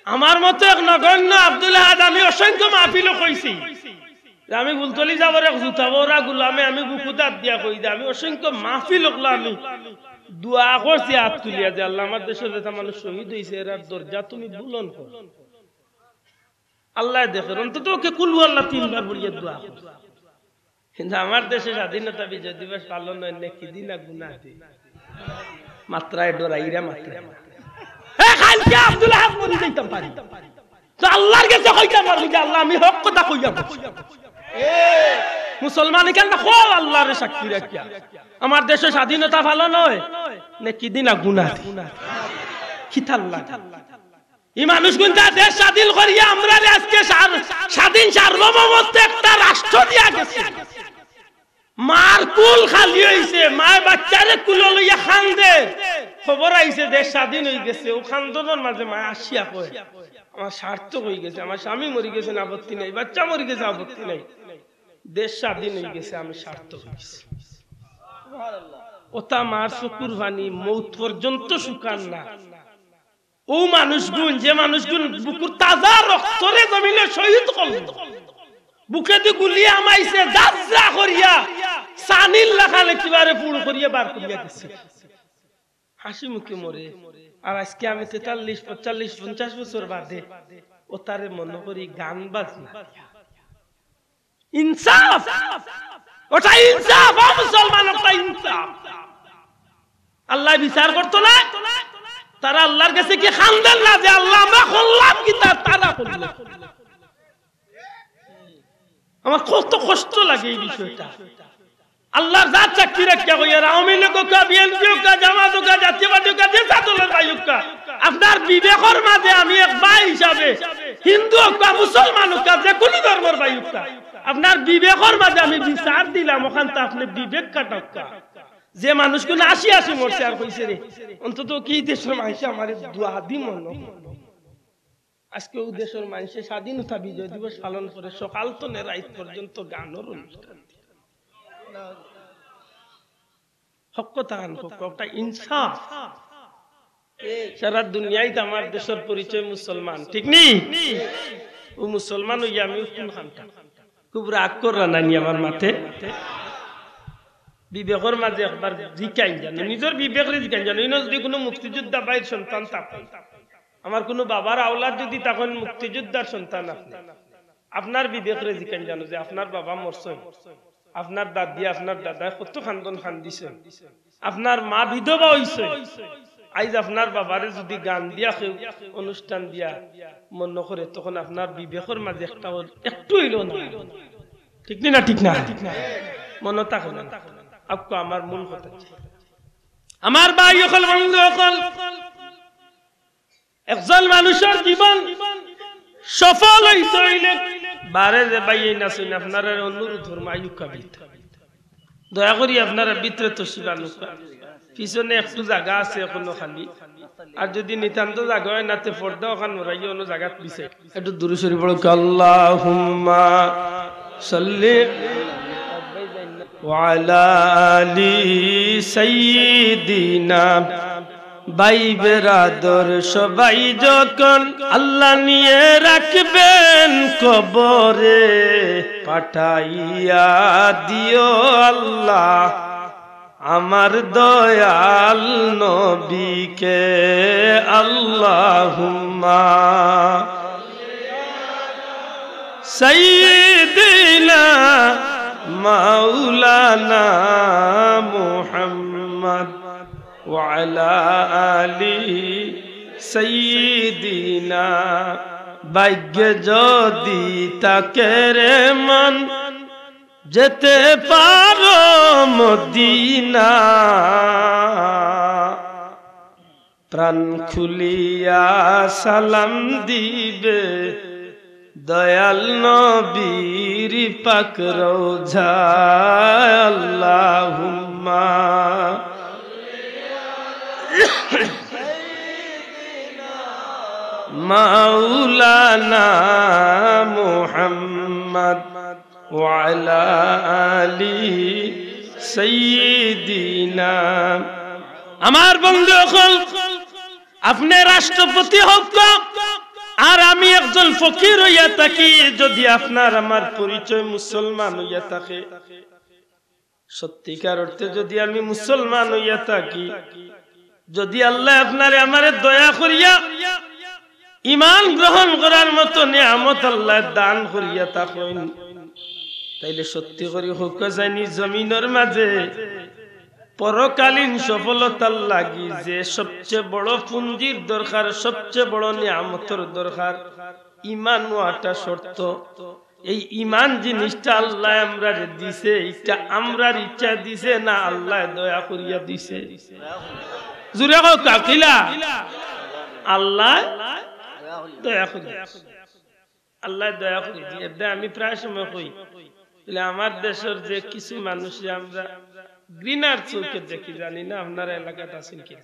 আমার মতো এক নগণ্য আব্দুল আহাদ, আমি অসংখ্য মাহফিলো কইছি যে আমি ফুলতলি যাওয়ার এক জুতা বওরা গুলামে আমি বুকুত আত দিয়া কই যে আমি অসংখ্য মাহফিল অকলা আমি দোয়া করছি আত তুলিয়া যে, "আল্লাহ, আমার দেশো যেতা মানুষ শহীদ অইছে, এরার দরজা তুমি বুলন্দ করো।" আল্লায় দেখের, অন্তত ওকে কুল হু আল্লাহ তিনবার পড়িয়া দোয়া করছে। কিন্তু আমার দেশো স্বাধীনতা বিজয় দিবস পালন অয় নেকি দি না গুনা দি? মাতরায় ডরাইরা মাতরায়। এ, কাইলকে আব্দুল আহাদ মরি যাইতাম পারি, তো আল্লার গেছে কইতাম পারমু যে, "আল্লাহ, আমি হক কথা কইয়া বলছি।" মুসলমান ইখান না, কও আল্লারে সাক্ষী রাখিয়া, আমার দেশো স্বাধীনতা পালন অয় নেকি দি না গুনা দি? কিতার লাগি? ই মানুষগুইন্তা দেশ স্বাধীন করিয়া আমরারে আজকে সার-, স্বাধীন সার্বভৌমত্ব একটা রাষ্ট্র দিয়া গেছে। মার কুল খালি অইছে, মায় বাচ্চারে কুলো লইয়া কান্দে। খবর আইছে দেশ স্বাধীন অইগেছে, অউ কান্দনর মাঝে মায় আসিয়া কয়, "আমার সার্থক অইগেছে, আমার স্বামী মরি গেছইন, আপত্তি নাই, বাচ্চা মরি গেছে, আপত্তি নাই, দেশ স্বাধীন অইগেছে, আমি সার্থক অইগেছি।" অতা মার চকুর পানি মউত পর্যন্ত শুকার না। অউ মানুষগুইন, যে মানুষগুইন বুকুর তাজা রক্তরে জমিনো শহীদ করলো, বুকেদি গুলি হামাইছে, জাজরা করিয়া, ছানির লাখান একেবারে পুড় করিয়া বার করিয়া গেছে, হাসি মুখে মরে। আর আজকে আমি তেতাল্লিশ, পঁয়তাল্লিশ, পঞ্চাশ বছর বাদে অতারে মনো করি গান বাজনা। ইনসাফ, অটা ইনসাফ, ও মুসলমান, অটা ইনসাফ। আল্লায় বিচার করতো না? তারা আল্লার গেছে কি কান্দের না যে, "আল্লাহ, আমরা করলাম কিতা, তারা করলো?" আমার কত কষ্ট লাগে ই বিষয়টা। আল্লার জাত সাক্ষী রাখিয়া কইয়ার, আওয়ামী লীগ অউক্কা, বিএনপি অউক্কা, জামাত অউক্কা, জাতীয় পার্টি অউক্কা, যেতা দলর ভাই অউক্কা, আপনার বিবেকর মাঝে আমি এক ভাই হিসাবে, হিন্দু অউক্কা, মুসলমান অউক্কা, যেকুনু ধর্মর ভাই অউক্কা, আপনার বিবেকর মাঝে আমি বিচার দিলাম, অখানতা আপনে বিবেক খাটাউক্কা। যে মানুষগুইন আসি আসি মরছে আর কইছে রে, অন্তত কি দেশর মানষে আমারে দোয়া দি মনো। আজকে অউ দেশর মানষে স্বাধীনতা বিজয় দিবস পালন করে, সকাল তনে রাইত পর্যন্ত গানর অনুষ্ঠান। হক কথা খান কউক্কা, অটা ইনসাফ। সারা দুনিয়াত আমার দেশর পরিচয় মুসলমান, ঠিক নি? অউ মুসলমান অইয়া আমি কুনখানটা? খুব রাগ কররা নানি আমার মাতে? বিবেকর মাঝে একবার জিকাইন জানো, নিজর বিবেকরে জিকাইন জানো। ইনো যুদি কুনু মুক্তিযোদ্ধা ভাইর সন্তান থাকইন, আমার কুনু বাবার আওলাদ যুদি থাকইন, মুক্তিযোদ্ধার সন্তান আপনে, আপনার বিবেকরে জিকাইন জানো যে আপনার বাবা মরছইন, আপনার দাদি, আপনার দাদায় কত কান্দন কান্দিছইন, আপনার মা বিধবা অইছইন, আইজ আপনার বাবারে যুদি গান দিয়া কেউ অনুষ্ঠান দিয়া মনো করে, তখন আপনার বিবেকর মাঝে একটা, একটু অইলেও না, ঠিক নি না? ঠিক না? মনো থাকে না? আউক্কা আমার মূল কথা। আমার ভাই অকল, বন্ধু অকল, একজন মানুষর জীবন সফল অইতে অইলে, বারে যে ভাইয়াইন আছইন, আপনারারে অনুরোধ করমু, আইউক্কা ভিতরে। দয়া করি আপনারা ভিতরে তশরিফ আনউক্কা। পিছনে একটু জাগা আছে এখনো খালি। আর যুদি নিতান্ত জাগা অয় না, তে পর্দা অখান নড়াইয়া অন্য জাগাত বিছাই। একটু দুরূদ শরিফ পড়উক্কা। আল্লাহুম্মা সাল্লি ওয়া আলা আলি সাইয়্যিদিনা। ভাই বেরাদর সবাই যখন আল্লাহ নিয়ে রাখবেন কবরে, পাঠাইয়া দিও আল্লাহ আমার দয়াল নবীকে আল্লাহুম্মা সাইয়্যিদিনা মাওলানা মুহাম্মদ ওয়া আলা আলি সাইয়্যিদিনা। ভাগ্যে যদি থাকে রে মন, যেতে পারো মদিনা। প্রাণ খুলিয়া সালাম দিবে দয়াল নবীর পাক রওজায়। আল্লাহুম্মা মাওলানা মুহাম্মদ ওয়া আলা আলি সাইয়্যিদিনা। আমার বন্ধু অকল, আপনে রাষ্ট্রপতি হউক্কা, আর আমি একজন ফকির অইয়া থাকি, যদি আপনার আমার পরিচয় মুসলমান অইয়া থাকে, সত্যিকার অর্থে যদি আমি মুসলমান অইয়া থাকি, যদি আল্লায় আপনারে আমারে দয়া করিয়া ইমান গ্রহণ করার মতো নিয়ামত আল্লায় দান করিয়া থাকইন, তাইলে সত্যি করি কউক্কা চাইনি, জমিনর মাঝে পরকালীন সফলতার লাগি যে সবচেয়ে বড় পুঞ্জির দরকার, সবচেয়ে বড় নিয়ামতর দরকার, ইমান অওয়াটা শর্ত। এই ইমান জিনিসটা আল্লায় আমরারে দিছে, ইটা আমরার ইচ্ছা দিছে না আল্লায় দয়া করিয়া দিছে? জুরে কউক্কা, কিলা? আল্লায় দয়া করিয়া দিছে। আল্লায় দয়া করি দি। এরদায় আমি প্রায় সময় কই, বলে, আমার দেশর যে কিছু মানুষরে আমরা ঘৃণার চউখে দেখি, জানি না আপনারা এলাকাত আছইন কি।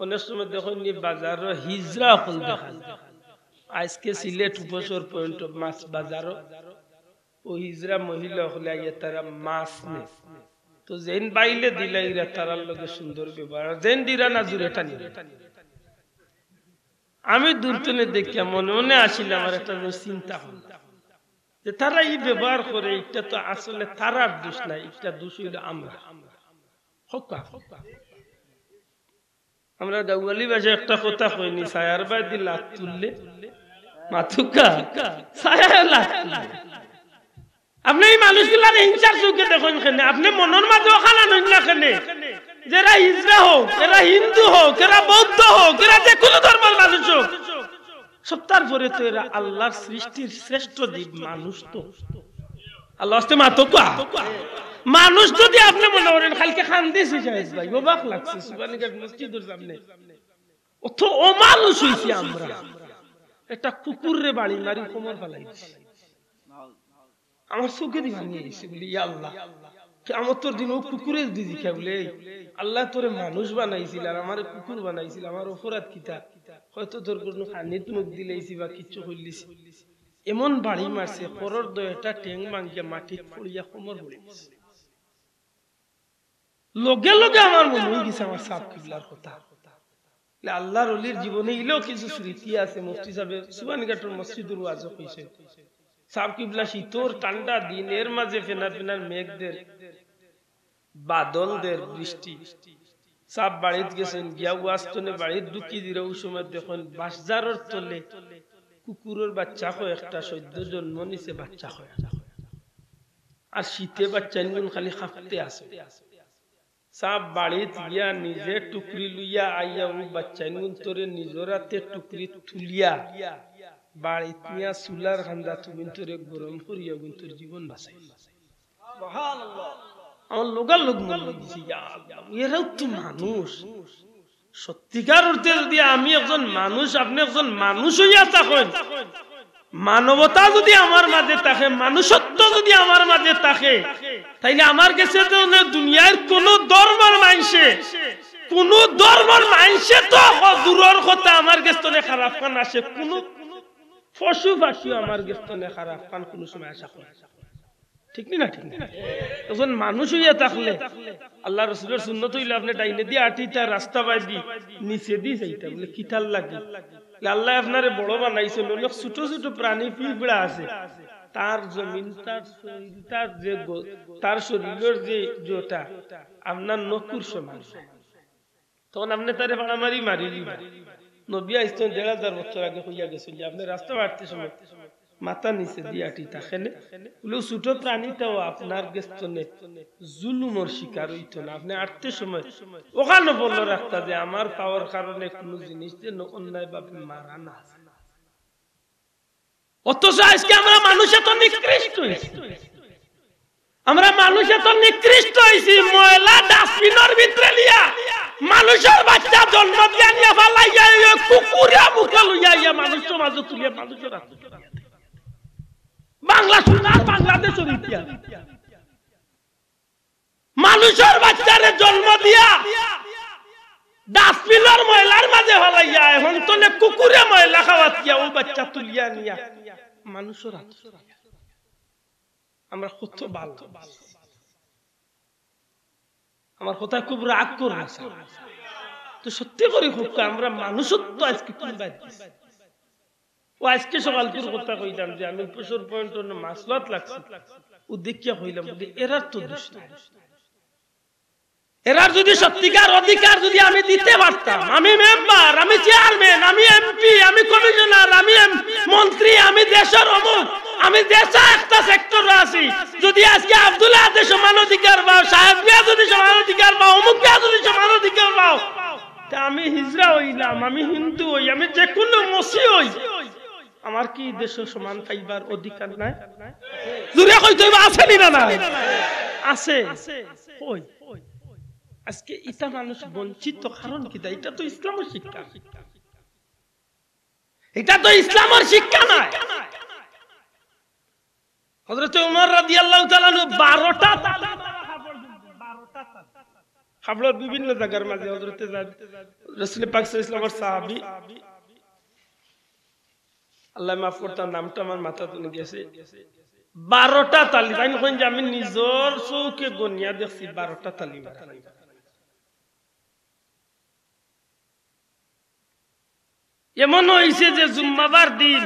অনেক সময় দেখইন নি বাজারো হিজড়া অকল দেখা যায়। আইজকে সিলেট উপসর পয়েন্ট মাছ বাজারো অউ হিজড়া মহিলা অকলে আইয়া তারা মাছ নেয়। তো যেইন বাইলে দিলা ইরা তারার লগে সুন্দর ব্যবহার, আর যেইন দিরা না জুরে টানি। আমি দূর তনে দেখিয়া মনে মনে আছিলাম, আর একটা জিনিস চিন্তা করলাম যে তারা ই ব্যবহার করে, ইটা তো আসলে তারার দোষ নায়, ইটা দোষ অইলো আমরা। কউক্কা। আমরা গাউয়ালি ভাষায় একটা কথা কইনি, ছায়ার বায়দি লাত তুললে, মাতউক্কা, ছায়ায় লাত তুললে। আপনে ই মানুষগুলারে হিংসার চউখে দেখইন কেনে? আপনে মনর মাঝে অখান আনইন না কেনে? যে এরা হিজড়া হউক, এরা হিন্দু হউক, এরা বৌদ্ধ হউক, এরা যে কুনু ধর্মর মানুষ হউক, সবতার পরে তো এরা আল্লার সৃষ্টির শ্রেষ্ঠ জীব মানুষ তো। আল্লার ওয়াস্তে মাতউক্কা। মানুষ যদি আপনে মনে করেন, কাইলকে কান্দিছি শাহেদ ভাই, অবাক লাগছে, সুবহানাল্লাহ, মসজিদর সামনে। অত অমানুষ অইছি আমরা। একটা কুকুররে বাড়ি মারি কোমর ফালাই দিছি। আমার চউখেদি পানি আইছে, বলি, ইয়া আল্লাহ, কিয়ামতর দিন অউ কুকুরে যদি জিকায় বলে, "এই, আল্লায় তোরে মানুষ বানাইছিল আর আমারে কুকুর বানাইছিল, আমার অপরাধ কিতা?" হয়তো তোর কুনু পানিত মুখ দিলাইছি বা কিচ্ছু করিলিছি। এমন বাড়ি মারছে, করর দুইটা ঠ্যাং ভাঙ্গিয়া মাটিত পড়িয়া কোমর পড়ি গেছে। লগে লগে আমার মনো অইগেছে আমার ছাব কিবলার কথা। আল্লার ওলির জীবনে ইলাও কিছু স্মৃতি আছে। মুফতি ছাবে সুবহানঘাটর মসজিদর ওয়াজো কইছইন, ছাব কিবলা শীতর ঠান্ডা দিন, এর মাঝে ফেনার ফেনার মেঘ দের, বাদল দের, বৃষ্টি। ছাব বাড়িত গেছইন, গিয়া ওয়াজ তনে বাড়িত ঢুকি দিরা, অউ সময় দেখইন বাঁশঝাড়র তলে কুকুরর বাচ্চা কয় একটা, সদ্য জন্ম নিছে বাচ্চা কয়। আর শীতে বাচ্চাইনগুন খালি কাঁপতে আছে। ছাব বাড়িত গিয়া নিজে টুকরি লইয়া আইয়া অউ বাচ্চাইনগুন তরে নিজর আতে টুকরি তুলিয়া বাড়িত নিয়া চুলার কান্দাত তুমিন তরে গরম করিয়া অগুন তর জীবন বাঁচাইল। আমার লগালগ মনো অইগেছে, ইয়া আল্লাহ, এরাও তো মানুষ। সত্যিকার অর্থে যদি আমি একজন মানুষ, আপনে একজন মানুষ অইয়া থাকইন, মানবতা যদি আমার মাঝে থাকে, মানুষত্ব যদি আমার মাঝে থাকে, তাইলে আমার গেছে তো অনে দুনিয়ার কুনু ধর্মর মাইনষে, কুনু ধর্মর মাইনষে তো হ-, দূরর কথা, আমার গেছ তনে খারাপ কান আছে, কুনু পশু পাখিও আমার গেছ তনে খারাপ কান কুনু সময় আশা করে না। ঠিক নি না? ঠিক না? একজন মানুষ অইয়া থাকলে আল্লার রসুলর সুন্নত অইলো আপনে ডাইনেদি আটিতা, রাস্তা বায়দি নিচেদি যাইতা, বলে কিতার লাগি? বলে আল্লায় আপনারে বড় বানাইছইন, অনেক ছোট ছোট প্রাণী পিঁপড়া আছে, তার জমিন, তার শরীর, তার যে গ-, তার শরীরর যে জোটা আপনার নখর সমান, তখন আপনে তারে ফাড়া মারি মারি দিবা। নবী আইছইন দেড় হাজার বছর আগে কইয়া গেছইন যে আপনে রাস্তা আটতে সময় মাথা নিচে দিয়া আটিতা কেনে, অউ ছোট প্রাণীটাও আপনার গেছ থনে জুলুমর শিকার অইতো না। আপনে আটতে সময় অখানো বলল রাখতা যে আমার পাওর কারণে কুনু জিনিস যেন অন্যায়ভাবে মারা না যায়। অথচ আইজকে আমরা মানুষ এত নিকৃষ্ট অইছি, আমরা মানুষ এত নিকৃষ্ট অইছি, ময়লা ডাস্টবিনর ভিতরে লিয়া মানুষর বাইচ্চা জন্ম দিয়া নিয়া ফালাইয়া, এই কুকুরে মুখে লইয়া আইয়া মানুষ সমাজো তুলিয়া মানুষর আতো তুলিয়া দেয়। বাংলা সোনার বাংলাদেশর ইতিহাস। মানুষর বাইচ্চারে জন্ম দিয়া ডাস্টবিনর ময়লার মাঝে ফালাইয়া, এখন থনে কুকুরে ময়লা খাওয়াত গিয়া অউ বাইচ্চা তুলিয়া নিয়া মানুষর আতো তুলিয়া। আমরা কত ভালা। আমার কথায় খুব রাগ করবা না। তো সত্যি করি কউক্কা, আমরা মানুষত্ব আইজকে কুন বাদ দিছি? অউ আইজকে সকালকুর কথা কইলাম যে আমি উপসর পয়েন্ট অনো মাছ লওয়াত লাগছি, অউ দেখিয়া কইলাম, বুলে, এরার তো দোষ নাই। এরার যুদি সত্যিকার অধিকার যুদি আমি দিতে পারতাম, আমি মেম্বার, আমি চেয়ারম্যান, আমি এমপি, আমি কমিশনার, আমি এম-, মন্ত্রী, আমি দেশর অমুক, আমি দেশো একটা সেক্টরো আছি, যুদি আইজকে আব্দুল আহাদে সমান অধিকার পাও, সাহেব মিয়া যুদি সমান অধিকার পাও, অমুক মিয়া যুদি সমান অধিকার পাও, তে আমি হিজড়া অইলাম, আমি হিন্দু অই, আমি যেকুনু মসি অই, আমার কি দেশো সমান পাইবার অধিকার নাই? জুরে কইতে অইবো, আছে নি না নাই? আছে। কই? আইজকে ইতা মানুষ বঞ্চিত কারণ কিতা? ইটা তো ইসলামর শিক্ষা, ইটা তো ইসলামর শিক্ষা নায়। হযরতে উমর রাদিয়াল্লাহু তাআলা আনহু বারোটা তালি মারা কাপড়, বারোটা তালি। কাপড়র বিভিন্ন জাগার মাঝে হযরতে যার, রাসূল পাক সাল্লাল্লাহু আলাইহি ওয়াসাল্লামর সাহাবী, আল্লায় মাফ করতা, নামটা আমার মাথা থনে গেছে। বারোটা তালি, তাইন কইন যে আমি নিজর চউখে গনিয়া দেখছি, বারোটা তালি মারা। এমন অইছে যে জুম্মাবার দিন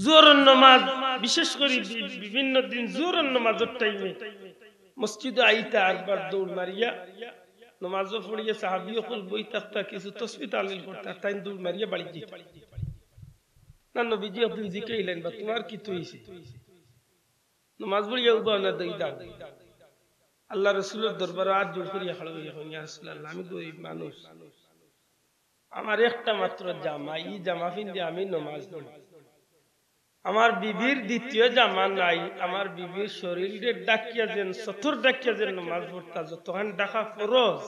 জোহরর নমাজ, বিশেষ করি বি-, বিভিন্ন দিন জোহরর নমাজর টাইমে মসজিদো আইতা আরবার দৌড় মারিয়া নমাজও পড়িয়া সাহাবী অকল বই থাকতা, কিছু তসবিহ তাহলিল করতা, তাইন দৌড় মারিয়া বাড়িত যাইতা। না, নবীজি একদিন জিকাইলেন, "বা তুমার কিতা অইছে?" নমাজ পড়িয়া উবা না দেই দাও। আল্লার রসুলর দরবারো আত জোড় করিয়া খাড়া অইয়া কইন, "ইয়া রাসুলাল্লাহ, আমি গরিব মানুষ, আমার একটা মাত্র জামা, ই জামা পিন্দি আমি নমাজ পড়ি। আমার বিবির দ্বিতীয় জামা নাই, আমার বিবির শরীলরে ঢাকিয়া যেন, সতর ঢাকিয়া যেন নমাজ পড়তা, যতখান ঢাকা ফরজ,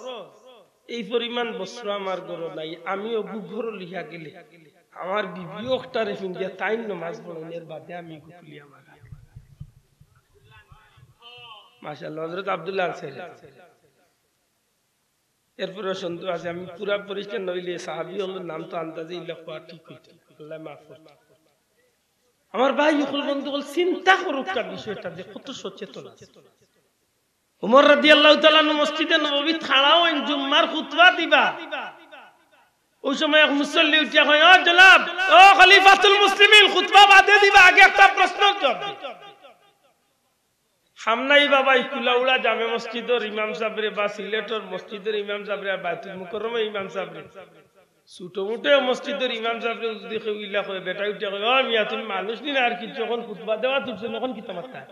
এই পরিমাণ বস্ত্র আমার ঘরো নাই, আমি অগু ঘরো লইয়া গেলে আমার বিবিও অকটারে পিন্দিয়া তাইন নমাজ পড়ইন, এর বাদে আমি ইগু খুলি আমার।" মাশাআল্লাহ, হযরত আব্দুল্লাহ আনসারী। এরপরে সন্দেহ আছে, আমি পুরা পরিষ্কার নইলে সাহাবী অকলর নাম তো আন্দাজে ইলা কওয়া ঠিক অইতো, আল্লায় মাফ করতা। আমার ভাই অকল, বন্ধু অকল, চিন্তা করউক্কা বিষয়টা যে কত সচেতন আছে। উমর রাদিয়াল্লাহু তাআলা আনহু মসজিদে নববীত খাড়া অইন, জুম্মার খুতবা দিবা। অউ সময় এক মুসল্লি উঠিয়া কয়, "ও জনাব, ও খলিফাতুল মুসলিমিন, খুতবা বাদে দিবা, আগে একটা প্রশ্নর জুয়াব দেও।" হামনাই বাবাই কুলাউড়া জামে মসজিদর ইমাম সাবরে বা সিলেটর মসজিদর ইমাম সাবরে আর বায়তুল মুকাররমর ইমাম সাবরে, ছোট মোটো মসজিদর ইমাম সাবরে যুদি কেউ ইলা কয়, বেটায় উঠিয়া কয়, "ও মিয়া, তুমি মানুষ নি না আর কিচ্ছু, অখন খুতবা দেওয়াত উঠছো নি, অখন কিতা মাতরায়?"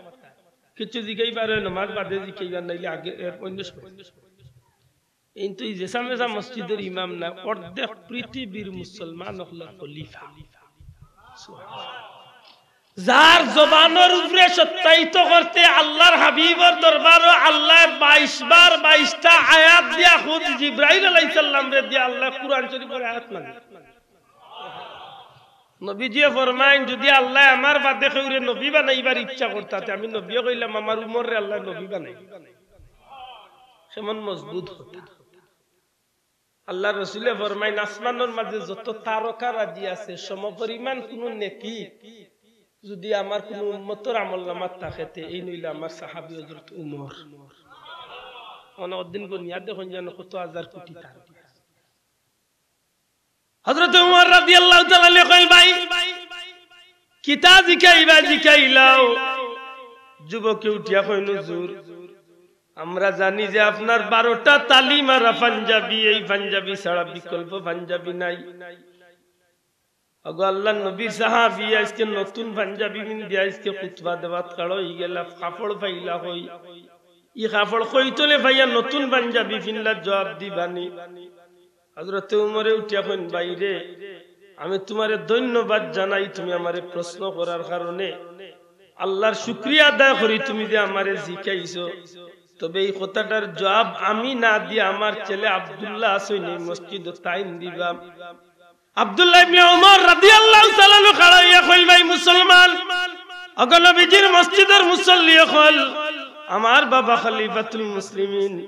কিচ্ছু জিকাইবার অয়, নমাজ বাদে জিকাইবা, নাইলে আগে, এর অইন্য সময়। কিন্তু ই যেসা মেসা মসজিদর ইমাম না, অর্ধেক পৃথিবীর মুসলমান অকলর খলিফা। যার জবানর উপরে সত্যায়িত করতে আল্লার হাবিবর দরবারো আল্লায় বাইশ বার বাইশটা আয়াত দিয়া খুদ জিব্রাইল আলাইহিস সালামরে দিয়া আল্লায় কুরআন শরীফর আয়াত নাযিল। নবীজিয়ে ফরমাইন, "যুদি আল্লায় আমার বাদে কেউরে নবী বানাইবার ইচ্ছা করতা, তে আমি নবীয়ে কইলাম, আমার উমররে আল্লায় নবী বানাইবা।" কেমন মজবুত কথা। আল্লার রসুলে ফরমাইন, "আসমানর মাঝে যত তারকারাজি আছে, সমপরিমাণ কুনু নেকি যুদি আমার কুনু উম্মতর আমলনামাত থাকে, তে এইন অইলা আমার সাহাবী হযরত উমর।" মানে, অদিন গনিয়া দেখইন যেন কত হাজার কুটি তারকা। হযরত উমর রাদিয়াল্লাহু তাআলা আনহু কইন, "ভাই, কিতা জিকাইবা জিকাইলাও। যুবকে উঠিয়া কইন, "হুজুর, আমরা জানি যে আপনার বারোটা তালিম আর পাঞ্জাবি, এই পাঞ্জাবি ছাড়া বিকল্প পাঞ্জাবি নাই।" ওগো আল্লাহর নবীর সাহাবী, আইজকে নতুন পাঞ্জাবি পিন্দিয়া আইজকে খুতবা দেওয়াত খাড়া অইগেলা, কাপড় পাইলা কই? ই কাপড় কই তলে পাইয়া নতুন পাঞ্জাবি পিনলা, জুয়াব দিবানি? হযরতে উমরে উঠিয়া কইন, "ভাইরে, আমি তুমারে ধন্যবাদ জানাই তুমি আমারে প্রশ্ন করার কারণে। আল্লাহর শুকরিয়া আদায় করি তুমি যে আমারে জিকাইছো। তবে এই কথাটার জুয়াব আমি না দিয়া আমার ছেলে আব্দুল্লাহ আছইন, এই মসজিদো তাইন দিবা।" আব্দুল্লাহ ইবনে উমর রাদিয়াল্লাহু তাআলা আনহু খাড়া অইয়া কইল, "ভাই মুসলমান, ওগো নবীজির মসজিদর মুসল্লি অকল, আমার বাবা খলিফাতুল মুসলিমিন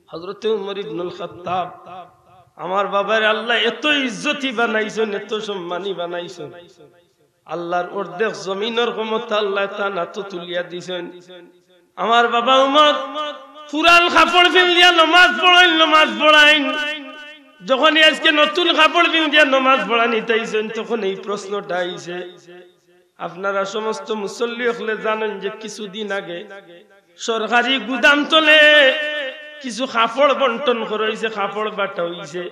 হযরতে উমর ইবনুল খাত্তাব, আমার বাবারে আল্লাহ এত ইজ্জতি বানাইছইন, এত সম্মানী বানাইছইন। আল্লাহর অর্ধেক জমিনর ক্ষমতা আল্লাহ তান আতো তুলিয়া দিছইন। আমার বাবা উমর পুরান কাপড় পিন্দিয়া নমাজ পড়ইন, নমাজ পড়াইন। যখনই আইজকে নতুন কাপড় পিন্দিয়া নমাজ পড়ানিত আইছইন, তখন এই প্রশ্নটা আইছে।" আপনারা সমস্ত মুসল্লি অকলে জানইন যে কিছুদিন আগে সরকারি গুদাম তলে কিছু কাপড় বন্টন করা অইছে, কাপড় বাটা অইছে।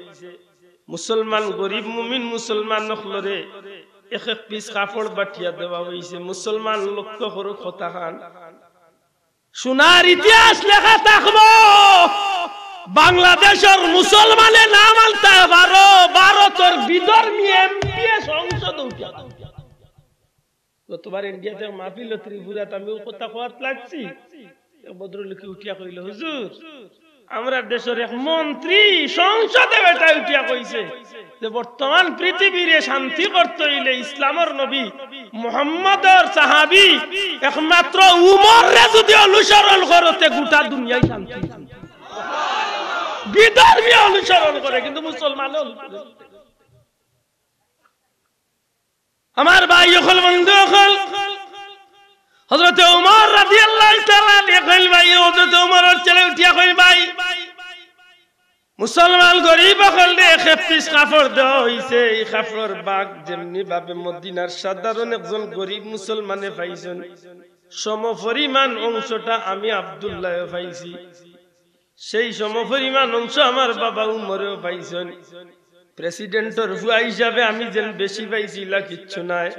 মুসলমান, গরিব মুমিন মুসলমান অকলরে এক এক পিস কাপড় বাটিয়া দেওয়া অইছে। মুসলমান, লক্ষ্য করো কথাখান, সোনার ইতিহাস লেখা থাকবো। বাংলাদেশর মুসলমানে নাম আনতা পারো, ভারতর বিধর্মী এমপিয়ে সংসদ উঠিয়া। গতবার ইন্ডিয়াত মাহফিলো ত্রিপুরাত আমি অউ কথা কওয়াত লাগছি, এক ভদ্রলোকে উঠিয়া কইল, "হুজুর, আমরার দেশর এক মন্ত্রী সংসদে বেটায় উঠিয়া কইছে যে বর্তমান পৃথিবীরে শান্তি করতে অইলে ইসলামর নবী মুহাম্মদর সাহাবী একমাত্র উমররে যুদি অনুসরণ করো, তে গোটা দুনিয়ায় শান্তি।" বিধর্মী অনুসরণ করে, কিন্তু মুসলমানে অনুসরণ করে। আমার ভাই অকল, বন্ধু অকল, হযরতে উমর রাদিয়াল্লাহু তাআলা আনহু কইল, ভাই, হযরতে উমরর ছেলে উঠিয়া কইল, "ভাই, মুসলমান গরিব অকলরে এক এক পিস কাপড় দেওয়া অইছে, এই কাপড়র ভাগ যেমনি ভাবে মদিনার সাধারণ একজন গরিব মুসলমানে পাইছইন, সমপরিমাণ অংশটা আমি আব্দুল্লায়ও পাইছি।" সেই সমপরিমাণ অংশ আমার বাবা উমরেও পাইছইন। প্রেসিডেন্টর ফুয়া হিসাবে আমি যেন বেশি পাইছি, ইলা কিচ্ছু নায়।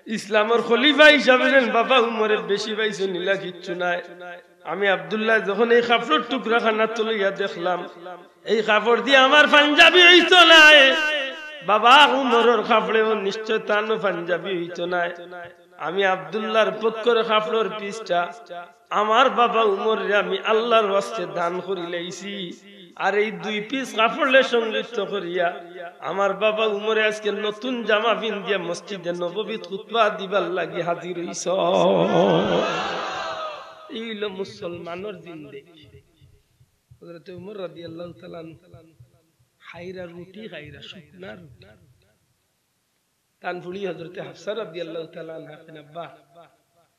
ইসলামর খলিফা হিসাবে যেন বাবা উমরে বেশি পাইছইন, ইলা কিচ্ছু নায়। আমি আব্দুল্লায় যখন এই কাপড়র টুকরাখান আতো লইয়া দেখলাম, এই কাপড় দিয়া আমার পাঞ্জাবি অইতো নায়, বাবা উমরর কাপড়েও নিশ্চয় তানও পাঞ্জাবি অইতো নায়। আমি আব্দুল্লাহর পক্ষর কাপড়র পিসটা আমার বাবা উমররে আমি আল্লাহর ওয়াস্তে দান করিলাইছি। আর এই দুই পিস কাপড়রে সংযুক্ত করিয়া আমার বাবা উমরে আইজকে নতুন জামা পিন্দিয়া মসজিদে নববীত খুতবা দিবার লাগি হাজির অইছইন। ই অইলো মুসলমানর জিন্দেগি। হযরতে উমর রাদিয়াল্লাহু তাআলা আনহু খাইরা রুটি, খাইরা শুকনা রুটি। তান ফুড়ি হযরতে হাফসা রাদিয়াল্লাহু তাআলা আনহা কইন, "আব্বা,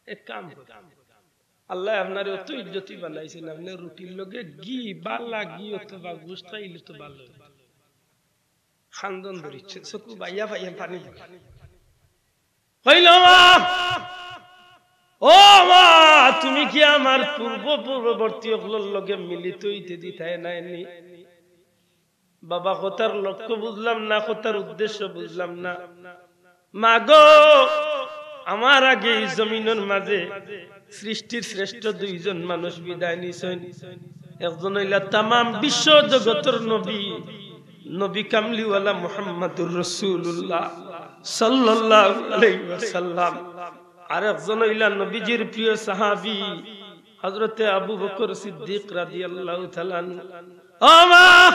এক কাম করো, আল্লায় আপনারে অত ইজ্জতি বানাইছইন, আপনে রুটির লগে ঘি, বালা ঘি অথবা গোশত খাইলে তো ভালা অইতো।" কান্দন ধরিছে, চকু বাইয়া বাইয়া পানি। কইল, "মা, ও মা, তুমি কি আমার পূর্ব পূর্ববর্তী অকলর লগে মিলিত অইতে দিতায় নায় নি?" বাবা, কথার লক্ষ্য বুঝলাম না, কথার উদ্দেশ্য বুঝলাম না। মা গো, আমার আগে এই জমিনর মাঝে সৃষ্টির শ্রেষ্ঠ দুইজন মানুষ বিদায় নিছইন। একজন অইলা তামাম বিশ্ব জগতর নবী, নবী কামলিওয়ালা মুহাম্মাদুর রাসূলুল্লাহ সাল্লাল্লাহু আলাইহি ওয়াসাল্লাম। আর একজন অইলা নবীজির প্রিয় সাহাবী হযরতে আবু বকর সিদ্দিক রাদিয়াল্লাহু তাআলা আনহু। ও মা,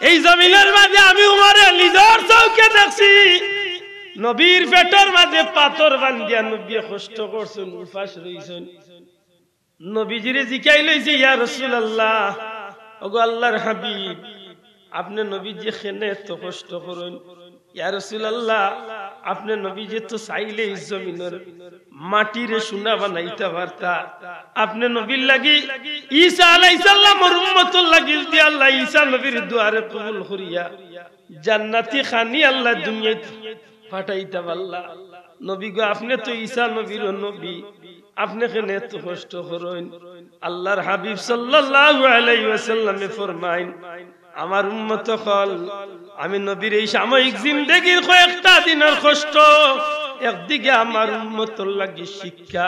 এই জমিনর মাঝে আমি উমরে নিজর চউখে দেখছি, নবীর পেটর মাঝে পাথর বান্ধিয়া নবীয়ে কষ্ট করছইন, উপাস রইছইন। নবীজিরে জিকাইল অইছে, "ইয়া রাসূলুল্লাহ, ওগো আল্লাহর হাবিব, আপনে নবীজিয়ে কেনে এত কষ্ট করইন? ইয়া রাসূলুল্লাহ, আপনে নবীজিয়ে তো চাইলে ই জমিনর মাটিরে সোনা বানাইতা পারতা। আপনে নবীর লাগি, ঈসা আলাইহিস সালামর উম্মতর লাগি যুদি আল্লায় ঈসা নবীর দোয়ারে কবুল করিয়া জান্নাতি খানি আল্লায় দুনিয়াত পাঠাইতা পারলা। নবী গো, আপনে তো ঈসা নবীরও নবী, আপনে কেনে এত কষ্ট করইন? আল্লাহর হাবিব সাল্লাল্লাহু আলাইহি ওয়াসাল্লামে ফরমাইন, আমার উম্মত অকল, আমি নবীর এই সাময়িক জিন্দেগির কয়েকটা দিনর কষ্ট, একদিকে আমার উম্মতর লাগি শিক্ষা,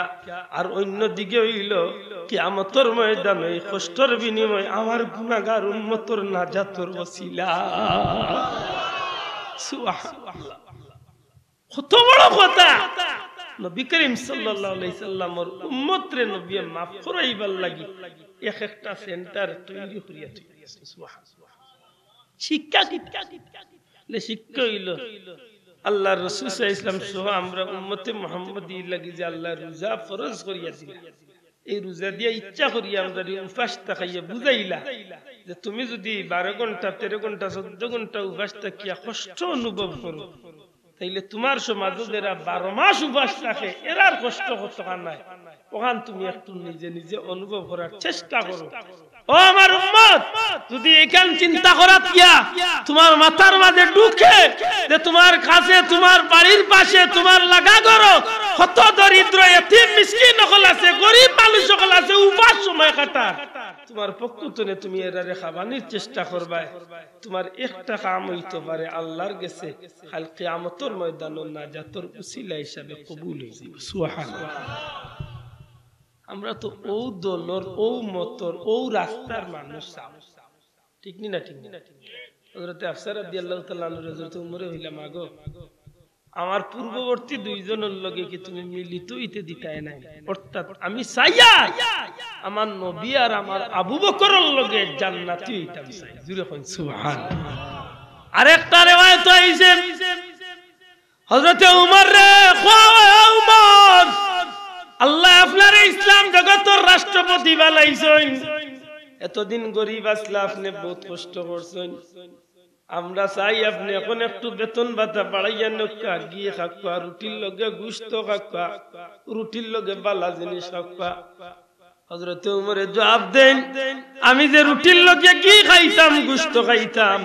আর অন্যদিকে অইলো কিয়ামতর ময়দানে এই কষ্টর বিনিময়ে আমার গুনাহগার উম্মতর নাজাতর ওসিলা। সুবহানাল্লাহ। কত বড় কথা! নবী করিম সাল্লাল্লাহু আলাইহি সাল্লামর উম্মতরে নবীয়ে মাফ করাইবার লাগি এক একটা সেন্টার তৈরি করিয়া থইয়া গেছে। সুবহানাল্লাহ। শিক্ষা কি? লে শিক্ষা অইলো আল্লাহর রাসূল সাল্লাল্লাহু আলাইহি ওয়াসাল্লাম সহ আমরা উম্মতে মুহাম্মদীর লাগি যে আল্লাহ রোজা ফরজ করিয়া দিলা, এই রোজা দিয়া ইচ্ছা করিয়া আমরারে উপাস থাকাইয়া বুঝাইলা যে তুমি যদি বারো ঘন্টা, তেরো ঘন্টা, চৌদ্দ ঘন্টা উপাস থাকিয়া কষ্ট অনুভব করো, তাইলে তুমার সমাজো যেরা বারো মাস উপাস থাকে, এরার কষ্ট কতখান নায়, অখান তুমি একটু নিজে নিজে অনুভব করার চেষ্টা করো। ও আমার উম্মত, যদি ইখান চিন্তা করাত গিয়া তুমার মাথার মাঝে ঢুকে যে তুমার কাছে, তুমার বাড়ির পাশে, তুমার লাগা ঘরো কত দরিদ্র, এতিম, মিসকিন অকল আছে, গরিব মানুষ অকল আছে, উপাস সময় কাটার, তুমার পক্ষ তনে তুমি এরারে খাবানির চেষ্টা করবায়, তুমার একটা কাম অইতো পারে আল্লাহর গেছে, কাইল কিয়ামতর ময়দানো নাজাতর উসিলা হিসাবে কবুল অইযিবো। সুবহানাল্লাহ। আমরা তো অউ দলর, অউ মতর, অউ রাস্তার মানুষ চাই, ঠিক নি না? ঠিক নি? হযরতে হাফসা রাদিয়াল্লাহু তাআলা আনহা হযরতে উমরে কইলা, মাগো, আমার পূর্ববর্তী দুইজনর লগে কি তুমি মিলিত অইতে দিতায় নায়? অর্থাৎ আমি চাইয়া আমার নবী আর আমার আবু বকরর লগে জান্নাতি অইতাম চাই। জুরে কইন সুবহান। আরেকটা রেওয়ায়েত আইছে, হযরতে উমররে কয়, "ও উমর, আল্লায় আপনারে ইসলাম জগতর রাষ্ট্রপতি বানাইছইন, এতদিন গরিব আছলা, আপনে বউত কষ্ট করছইন, আমরা চাই আপনে অখন একটু বেতন ভাতা বাড়াইয়া নেউক্কা, ঘি খাউক্কা, রুটির লগে গুস্ত খাউক্কা, রুটির লগে বালা জিনিস খাউক্কা।" হযরতে উমরে জুয়াব দেইন, "আমি যে রুটির লগে ঘি খাইতাম, গুস্ত খাইতাম,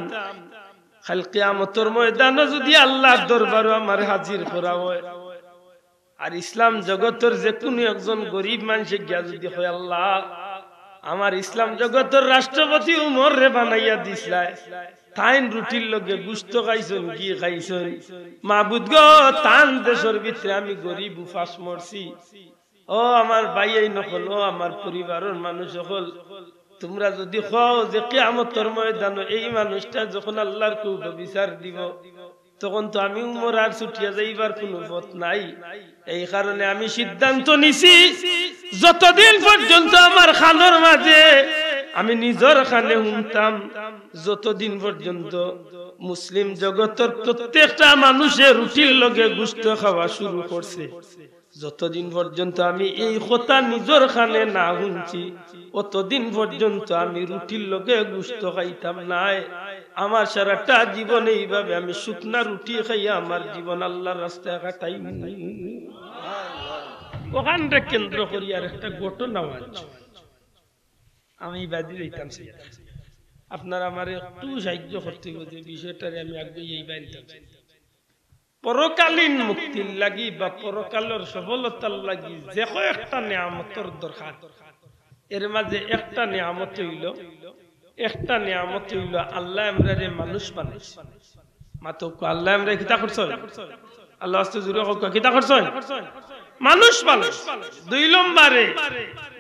কাইল কিয়ামতর ময়দানো যুদি আল্লার দরবারো আমারে হাজির করা অয়, আর ইসলাম জগতর যেকুনু একজন গরিব মানষে গিয়া যুদি কয়, 'আল্লা, আমার ইসলাম জগতর রাষ্ট্রপতি উমররে বানাইয়া দিছলায়, তাইন রুটির লগে গুস্ত খাইছইন, ঘি খাইছইন, মাবুদ গো, তান দেশর ভিতরে আমি গরিব উপাস মরছি।' ও আমার ভাইয়াইন অকল, ও আমার পরিবারর মানুষ অকল, তুমরা যুদি কও যে কিয়ামতর ময়দানো এই মানুষটা যখন আল্লার কোর্টো বিচার দিবো, তখন তো আমি উমর আর ছুটিয়া যাইবার কুনু পথ নাই। এই কারণে আমি সিদ্ধান্ত নিছি, যতদিন পর্যন্ত আমার কানর মাঝে আমি নিজর কানে হুনতাম, যতদিন পর্যন্ত মুসলিম জগতর প্রত্যেকটা মানুষে রুটির লগে গুস্ত খাওয়া শুরু করছে, যতদিন পর্যন্ত আমি এই কথা নিজর কানে না হুনছি, অতদিন পর্যন্ত আমি রুটির লগে গুস্ত খাইতাম নায়। আমার সারাটা জীবন এইভাবে আমি শুকনা রুটি খাইয়া আমার জীবন আল্লার রাস্তায় কাটাইমু। অখানরে কেন্দ্র করি আরেকটা ঘটনা আছে, আমি বাদি যাইতাম চাই। আপনারা আমারে একটু সাহায্য করতে অইবো যে বিষয়টারে আমি আগে এই বানতাম চাই। পরকালীন মুক্তির লাগি বা পরকালর সফলতার লাগি যে কয়েকটা নিয়ামতর দরকার, এর মাঝে একটা নিয়ামত অইলো, একটা নিয়ামত অইলো আল্লায় আমরারে মানুষ বানাইছে। মাতউক্কা, আল্লায় আমরারে কিতা করছইন? আল্লার ওয়াস্তে জুরে কউক্কা, কিতা করছইন? মানুষ বানাইছে। দুই নম্বরে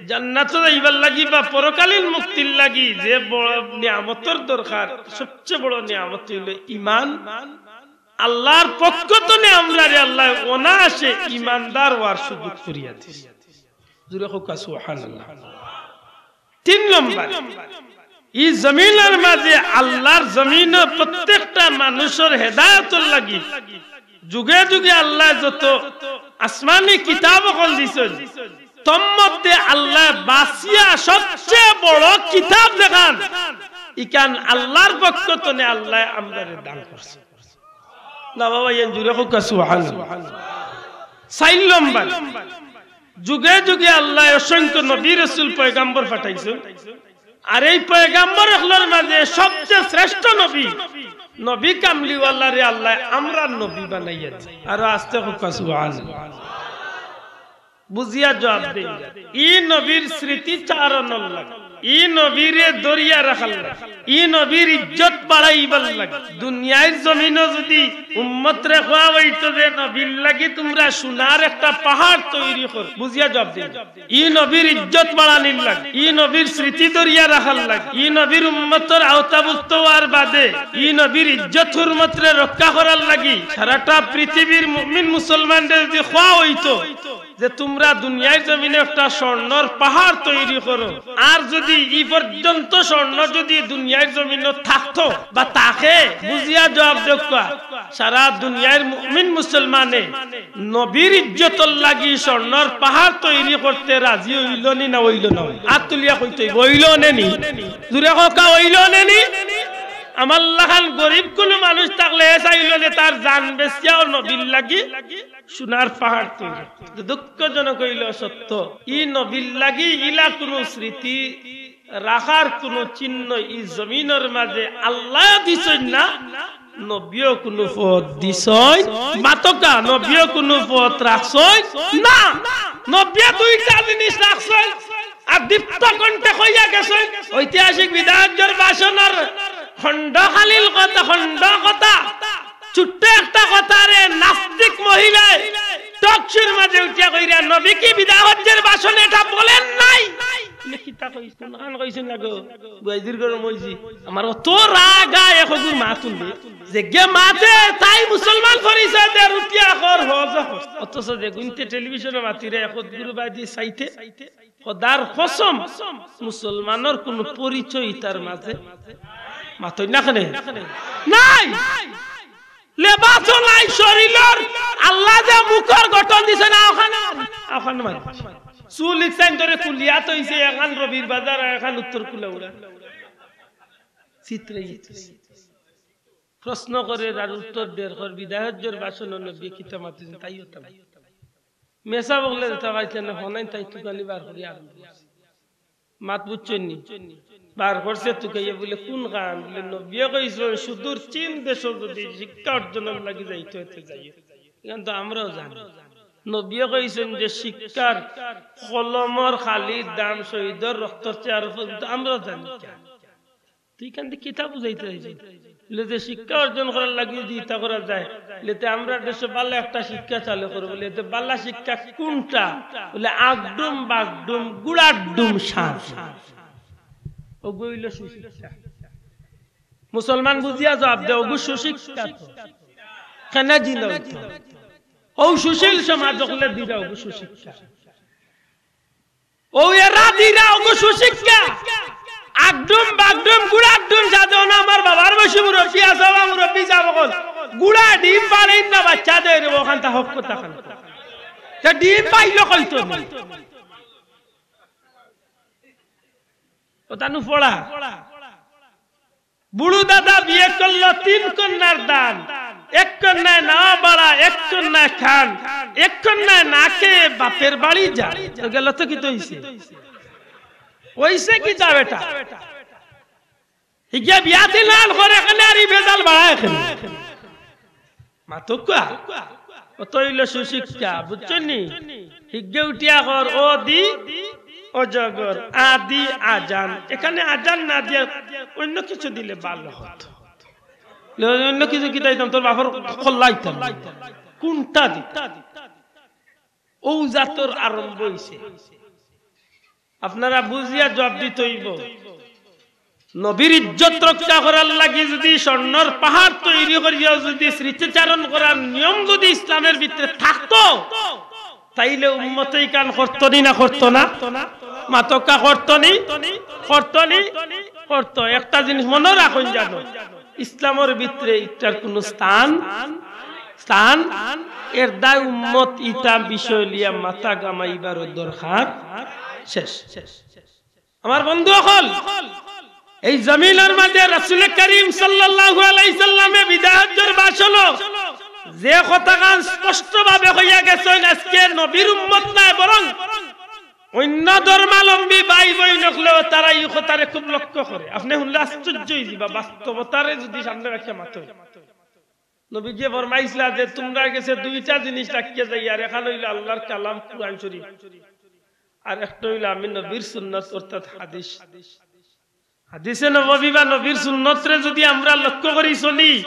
জান্নাতো যাইবার লাগি বা পরকালীন মুক্তির লাগি যে বড় নিয়ামতর দরকার, সবচেয়ে বড় নিয়ামত অইলো ঈমান। আল্লার পক্ষ তনে আমরারে আল্লায় অনায়াসে ইমানদার অওয়ার সুযোগ করিয়া দিছে। জুরে কউক্কা সুবহানাল্লাহ। তিন নম্বর, ই জমিনর মাঝে আল্লার জমিনো প্রত্যেকটা মানুষর হেদায়তর লাগি যুগে যুগে আল্লায় যত আসমানি কিতাব অকল দিছইন, তন্মধ্যে আল্লায় বাছিয়া সবচেয়ে বড় কিতাব যেখান, ইখান আল্লার পক্ষ তনে আল্লায় আমরারে দান করছে। না বাবা, ইয়ান জুরে কউক্কা সুবহানাল্লাহ। চাইর নম্বর, যুগে যুগে আল্লায় অসংখ্য নবী, রসুল, পয়গাম্বর পাঠাইছইন। আর এই পয়গাম্বর অকলর মাঝে সবচেয়ে শ্রেষ্ঠ নবী, নবী কামলিওয়ালারে আল্লায় আমরার নবী বানাইয়া দিছে। আরো আস্তে কউক্কা সুবহানাল্লাহ। বুঝিয়া জবাব দেইন। ই নবীর স্মৃতিচারণর লাগি, ই নবীরে ধরিয়া রাখার লাগি, ই নবীর ইজ্জত বাড়াইবার লাগি, দুনিয়ার জমিনো যুদি উম্মতরে কওয়া অইতো যে নবীর লাগি তুমরা সোনার একটা পাহাড় তৈরি করো, বুঝিয়া জবাব দেইন। ই নবীর ইজ্জত বাড়ানির লাগি, ই নবীর স্মৃতি ধরিয়া রাখার লাগি, ই নবীর উম্মতর আওতাভুক্ত অওয়ার বাদে ই নবীর ইজ্জত হুরমতরে রক্ষা করার লাগি সারাটা পৃথিবীর মুমিন মুসলমানরে যুদি কওয়া অইতো যে তুমরা দুনিয়ার জমিনো একটা স্বর্ণর পাহাড় তৈরি করো, আর যুদি ই পর্যন্ত স্বর্ণ যুদি দুনিয়ার জমিনো থাকতো বা থাকে, বুঝিয়া জবাব দেউক্কা, সারা দুনিয়ার মুমিন মুসলমানে নবীর ইজ্জতর লাগি স্বর্ণর পাহাড় তৈরি করতে রাজি অইলো নি না অইলো না? আত তুলিয়া কইতে অইবো, অইলো নে নি? জুরে কউক্কা, অইলো নে নি? আমার লাখান গরিব কুনু মানুষ থাকলে হে চাইলো যে তার জান বেচিয়াও নবীর লাগি সোনার পাহাড় তৈরি। দুঃখজনক অইলো সত্য, ই নবীর লাগি ইলা কুনু স্মৃতি রাখার কুনু চিহ্ন ই জমিনর মাঝে আল্লায় দিছইন না, নবীও কুনু পথ দিছইন, মাতকা নবীও কুনু পথ রাখছইন না। নবীয়ে দুইটা জিনিস রাখছইন, আর দীপ্ত কণ্ঠে কইয়া গেছইন, ঐতিহাসিক বিদায় হজ্জর ভাষণর খণ্ড খালিল কথা, খণ্ড কথা, ছোট্ট একটা কথারে নাস্তিক মহিলায় টকশোর মাঝে উঠিয়া কইরা, "নবী কি বিদায় হজ্জের ভাষণে এটা বলেন নাই?" ইলে কিতা কইছইন, খান কইছইন না গো, বুয়াইদির গরম অইছি। আমার অত রাগ আয়, এক অগুর মাত হুনলে। যেগে মাতে, তাই মুসলমান পরিচয় দের, উঠিয়া কর, হজ কর। অথচ যেগুইন্তে টেলিভিশনো মাতিরে, এক অগুর বায়দি চাইতে, খোদার কসম, মুসলমানর কুনু পরিচয় ইতার মাঝে মাতইন না কেনে? নাই। লেবাসও নাই শরীলর, আল্লায় যে মুখর গঠন দিছইন না, অখান, অখান মানে। চুল ইকসাইন ধরে কুলিয়া থইছে, এখান রবির বাজার, আর এখান উত্তর কুলাউড়া। চিত্রে ইত্রে। প্রশ্ন করের আর উত্তর দের, কর বিদায় হজ্জর ভাষণো নবীয়ে কিতা মাতছইন, তাই অতা। মেসাব অকলে যেতা পাইছইন না, হনাইন তাই তুকানি বার করি আরম্ভ করছে। মাত বুঝছইন নি? বার করছে তুকাইয়া বুলে, "কুন খান?" বুলে, "নবীয়ে কইছইন, সুদূর চীন দেশো যুদি শিক্ষা অর্জনর লাগি যাইতে অয় তে যাইও।" ইখান তো আমরাও জানি। নবীয়ে কইছইন যে শিক্ষার কলমর কালির দাম শহীদর রক্তর চেয়ে আরো পর্যন্ত, আমরাও জানি। তুই ইখান থাকি কিতা বুঝাইতে চাইছস? বুলে যে শিক্ষা অর্জন করার লাগি যুদি ইতা করা যায়, বুলে তে আমরার দেশো ভালা একটা শিক্ষা চালু করো। বুলে তে ভালা শিক্ষা কুনটা? বুলে আগডুম বাগডুম গুড়ার ডুম সাজ। অগু অইলো সুশিক্ষা। মুসলমান বুঝিয়া জবাব দে, অগু সুশিক্ষা তো। কেনে জিনা অইতো? অউ সুশীল সমাজ অকলে দিরা অগু সুশিক্ষা। অউ এরা দিরা অগু সুশিক্ষা। আগডুম বাগডুম গুড়ার ডুম সাজ অনো। আমার বাবার বয়সী মুরব্বি আছে, বাবা মুরব্বি সাব অকল। গুড়া ডিম পারের না বাচ্চা দেয় রে, অখানতা হক কথা খান। তে ডিম পাইলো কইতো না। অতা নু পড়া। বুড়ু দাদা বিয়া করলো, তিন কন্যার দান, এক কন্যায় না বাড়া, এক কন্যায় খান, এক কন্যায় না খেয়ে বাপের বাড়ি যা। তো গেল তো কিতা অইছে? অইছে কিতা বেটা? হিগে বিয়া তিন লাখ করে কেনে আর ই ভেজাল বাড়ায় কেনে? মাতউক্কা। অতা অইলো সুশিক্ষা, বুঝছইন নি? হিগে উঠিয়া কর, অ দি অজগর, আ দি আজান। এখানে আজান না দিয়া অইন্য কিছু দিলে ভালা অইতো। অইন্য কিছু কিতা দিতাম, তোর বাপর কল্লা দিতাম। কুনটা দিতাম? অউ জাতর আরম্ভ অইছে। আপনারা বুঝিয়া জবাব দিতে অইবো। নবীর ইজ্জত রক্ষা করার লাগি যুদি স্বর্ণর পাহাড় তৈরি করিয়াও যুদি স্মৃতিচারণ করার নিয়ম যুদি ইসলামের ভিতরে থাকতো, তাইলে উম্মতে ইখান করতো নি না করতো না? মাতউক্কা, করতো নি? করতো নি? করতো। একটা জিনিস মনো রাখইন জানো, ইসলামর ভিতরে ইটার কুনু স্থান, স্থান, এর দায় উম্মত ইতা বিষয় লইয়া মাথা ঘামাইবারও দরকার শেষ। আমার বন্ধু অকল, এই জমিনর মাঝে রাসূলে করিম সাল্লাল্লাহু আলাইহি সাল্লামে বিদায় হজ্জর ভাষণো যে কথাখান স্পষ্টভাবে কইয়া গেছইন, আজকে নবীর উম্মত নায়, বরং অন্য ধর্মাবলম্বী ভাই বইন অকলেও তারা ই কথারে খুব লক্ষ্য করে। আপনে হুনলে আশ্চর্য অইযিবা, বাস্তবতারে যুদি সামনে রাখিয়া মাতইন। নবীজিয়ে ফরমাইছলা যে, "তুমরার গেছে দুইটা জিনিস রাখিয়া যাইয়ার, একখান অইলো আল্লার কালাম কুরআন শরীফ, আর একটা অইলো আমি নবীর সুন্নত অর্থাৎ হাদিস।" হাদিসে নববী বা নবীর সুন্নতরে যুদি আমরা লক্ষ্য করি চলি,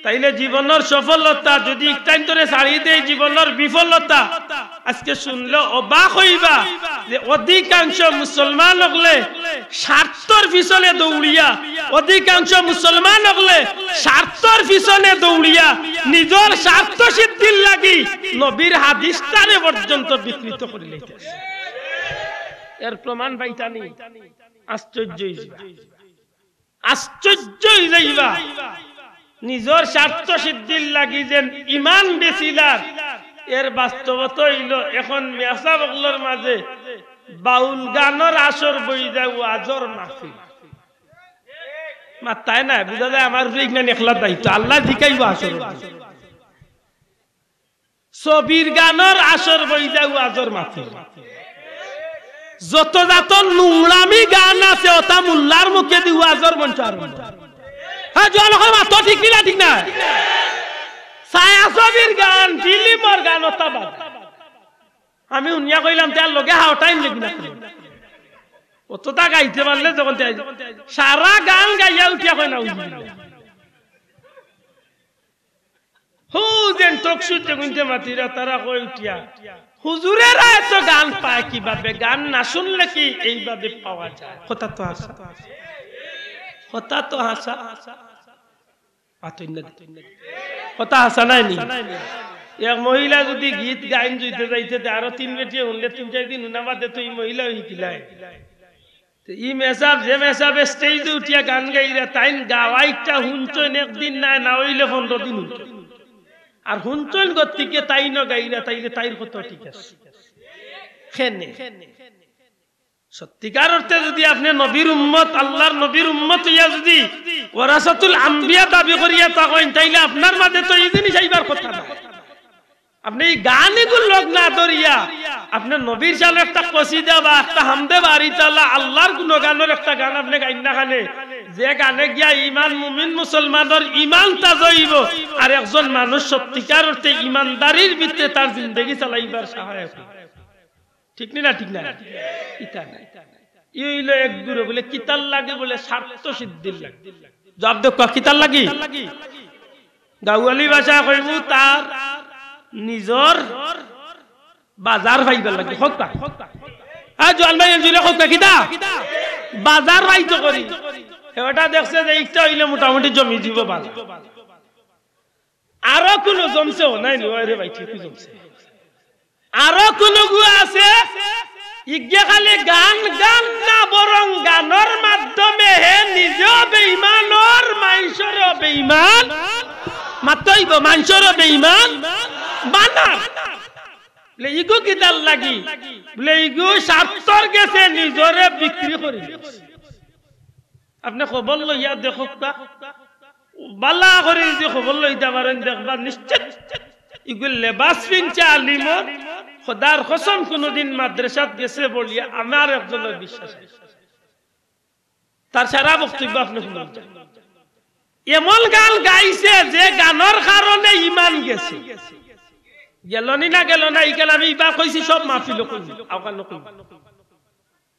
তাইলে জীবনর সফলতা, যুদি ইকটাইন্তরে ছাড়ি দেই জীবনর বিফলতা। আজকে হুনলে অবাক অইবা যে অধিকাংশ মুসলমান অকলে স্বার্থর পিছনে দৌড়িয়া, অধিকাংশ মুসলমান অকলে স্বার্থর পিছনে দৌড়িয়া নিজর স্বার্থ সিদ্ধির লাগি নবীর হাদিসটারে পর্যন্ত বিকৃত করিলাইতাছে। এর প্রমাণ পাইতানি? আশ্চর্য অইযিবা, আশ্চর্য অইযাইবা। নিজর স্বার্থ সিদ্ধির লাগি যেন ইমান বেচিলার, এর বাস্তবতা অইলো এখন মেসাব অকলর মাঝে বাউল গানর আসর বই যায়, ওয়াজর মাহফিল। মাত্তায় না, বুঝা যায় আমার উপরে ইগনান একলার দায়িত্ব, আল্লায় জিকাইবো আসর। ছবির গানর আসর বই যায় ওয়াজর মাহফিল। যত জাত নোংরামি গান আছে, অতা মোল্লার মুখেদি ওয়াজর মঞ্চ আরম্ভ। হ্যাঁ, জোয়ান অকল মাতো, ঠিক নি না? ঠিক না? ছায়াছবির গান, ফিলিমর গান, অতা বাদ। আমি হুনিয়া কইলাম, তার লগে হাওটাইন লাগি না। অততা গাইতে পারলে যখন তাই সারা গান গাইয়া উঠিয়া কয় না, উঠিয়া। হু যেন টকশুত যেগুইন্তে মাতিরা, তারা কয় উঠিয়া, "হুজুরেরা এত গান পায় কিভাবে? গান না শুনলে কি এইভাবে পাওয়া যায়?" কথা তো হাছা। কথা তো হাছা। মাতইন না। কথা হাছা নায় নি? এক মহিলা যুদি গীত গাইন জুইতে যাইতে দে, আরো তিন বেটিয়ে হুনলে তিন চাইর দিন হুনা বাদে তো ই মহিলাও হিকিলায়। তে ই মেসাব, যে মেসাবে স্টেজে উঠিয়া গান গাইরা, তাইন গাওয়াইটা হুনছইন একদিন নায়, না অইলে পনরো দিন হুনছইন। আর হুনছইন গতিকে তাইনও গাইরা, তাইলে তাইর কথা ঠিক আছে। কেনে? সত্যিকার অর্থে যুদি আপনে নবীর উম্মত, আল্লার নবীর উম্মত অইয়া যুদি ওয়ারাসাতুল আম্বিয়া দাবি করিয়া থাকইন, তাইলে আপনার মাঝে তো ই জিনিস আইবার কথা না। আপনে ই গান ইগুর লগ না ধরিয়া, আপনে নবীর শানে একটা কসিদা বা একটা হামদে বারি তাআলা, আল্লার গুণগানর একটা গান আপনে গাইন না কেনে, যে গানে গিয়া ইমান, মুমিন মুসলমানর ইমান তাজা অইবো, আর একজন মানুষ সত্যিকার অর্থে ইমানদারির ভিতরে তার জিন্দেগি চালাইবার সহায়ক অইবো। ঠিক নি না? ঠিক না? ইতা নায়। ই অইলো এক গুরু বুলে কিতার লাগি? বুলে স্বার্থ সিদ্ধির লাগি। জবাব দেউক্কা, কিতার লাগি? গাঁওয়ালি ভাষায় কইমু, তার নিজর বাজার পাইবার লাগি। কউক্কা। আ, জোয়ান ভাই, জুরে কউক্কা, কিতা? বাজার পাইতো করি। হে বেটা দেখছে যে ইকটা অইলে মোটামুটি জমি যিবো বাজার। আরো কুনু জমছে? ও নাই নি, ওরে ভাই, ঠিকউ জমছে। আরো কুনুগু আছে, ইগে খালি গান গান না, বরং গানর মাধ্যমে হে নিজেও বেইমান, অর মানষরেও বেইমান, মাতইবো মানষরেও বেইমান বানার। বুলে, ইগু কিতার লাগি? বুলে, ইগু স্বার্থর গেছে নিজরে বিক্রি করি। আপনে খবর লইয়া দেখউক্কা, বালা করি যুদি খবর লইতা পারইন, দেখবা নিশ্চিত ইগু লেবাস ফিনছে আলিমর, খোদার কসম কুনুদিন মাদ্রাসাত গেছে বলিয়া আমার একজনর বিশ্বাস আছে। তার সারা বক্তব্য আপনে হুনউক্কা। এমন গান গাইছে যে গানর কারণে ইমান গেছে। গেলো নি না গেলো না, ইখান আমি ইবার কইছি, সব মাহফিলো কইছি, অখানো কইছি।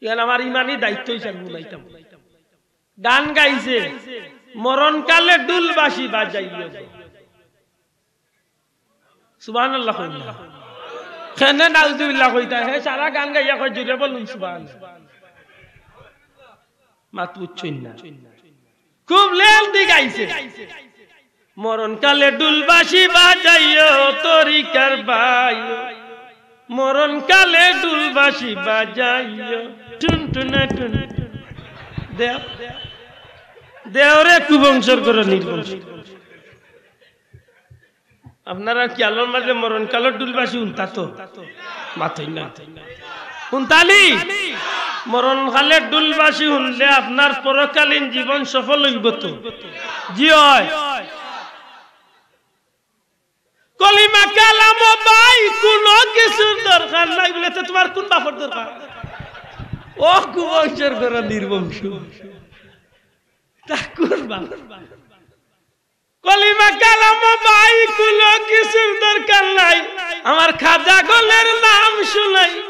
ইখান আমার ইমানি দায়িত্ব হিসাবে হুনাইতাম। গান গাইছে, "মরণকালে ঢুল বাঁশি বাজাইও।" সুবহানাল্লাহ কইন না। কেনে নাউজুবিল্লাহ কইতা? হে সারা গান গাইয়া কয়, "জুরে বলুন সুবহানাল্লাহ।" মাত বুঝছইন না। খুব lengthy গাইছে। "মরণকালে ঢুল বাঁশি বাজাইও তরিকার ভাই, মরণকালে ঢুল বাঁশি বাজাইও, টুন টুনা টুন।" দেও, দেওরে কুবংশর করো নির্বংশ। আপনারা কি আল্লাহর মাঝে মরণকালর ঢুল বাঁশি হুনতা তো? মাতইন না। হুনতা নি? মরণকালর ঢুল বাঁশি হুনলে আপনার পরকালীন জীবন সফল অইবো তো? জি অয়। কলিমা কালাম ও ভাই, কুনু কিছুর দরকার নাই। বলে, "তে তুমার কুন বাপর দরকার?" ও কুবংশর ঘরর নির্বংশ। তা কুন বাপ? কলিমা কালাম ও ভাই, কুনু কিছুর দরকার নাই। আমার খাজা গলের নাম শুনাই।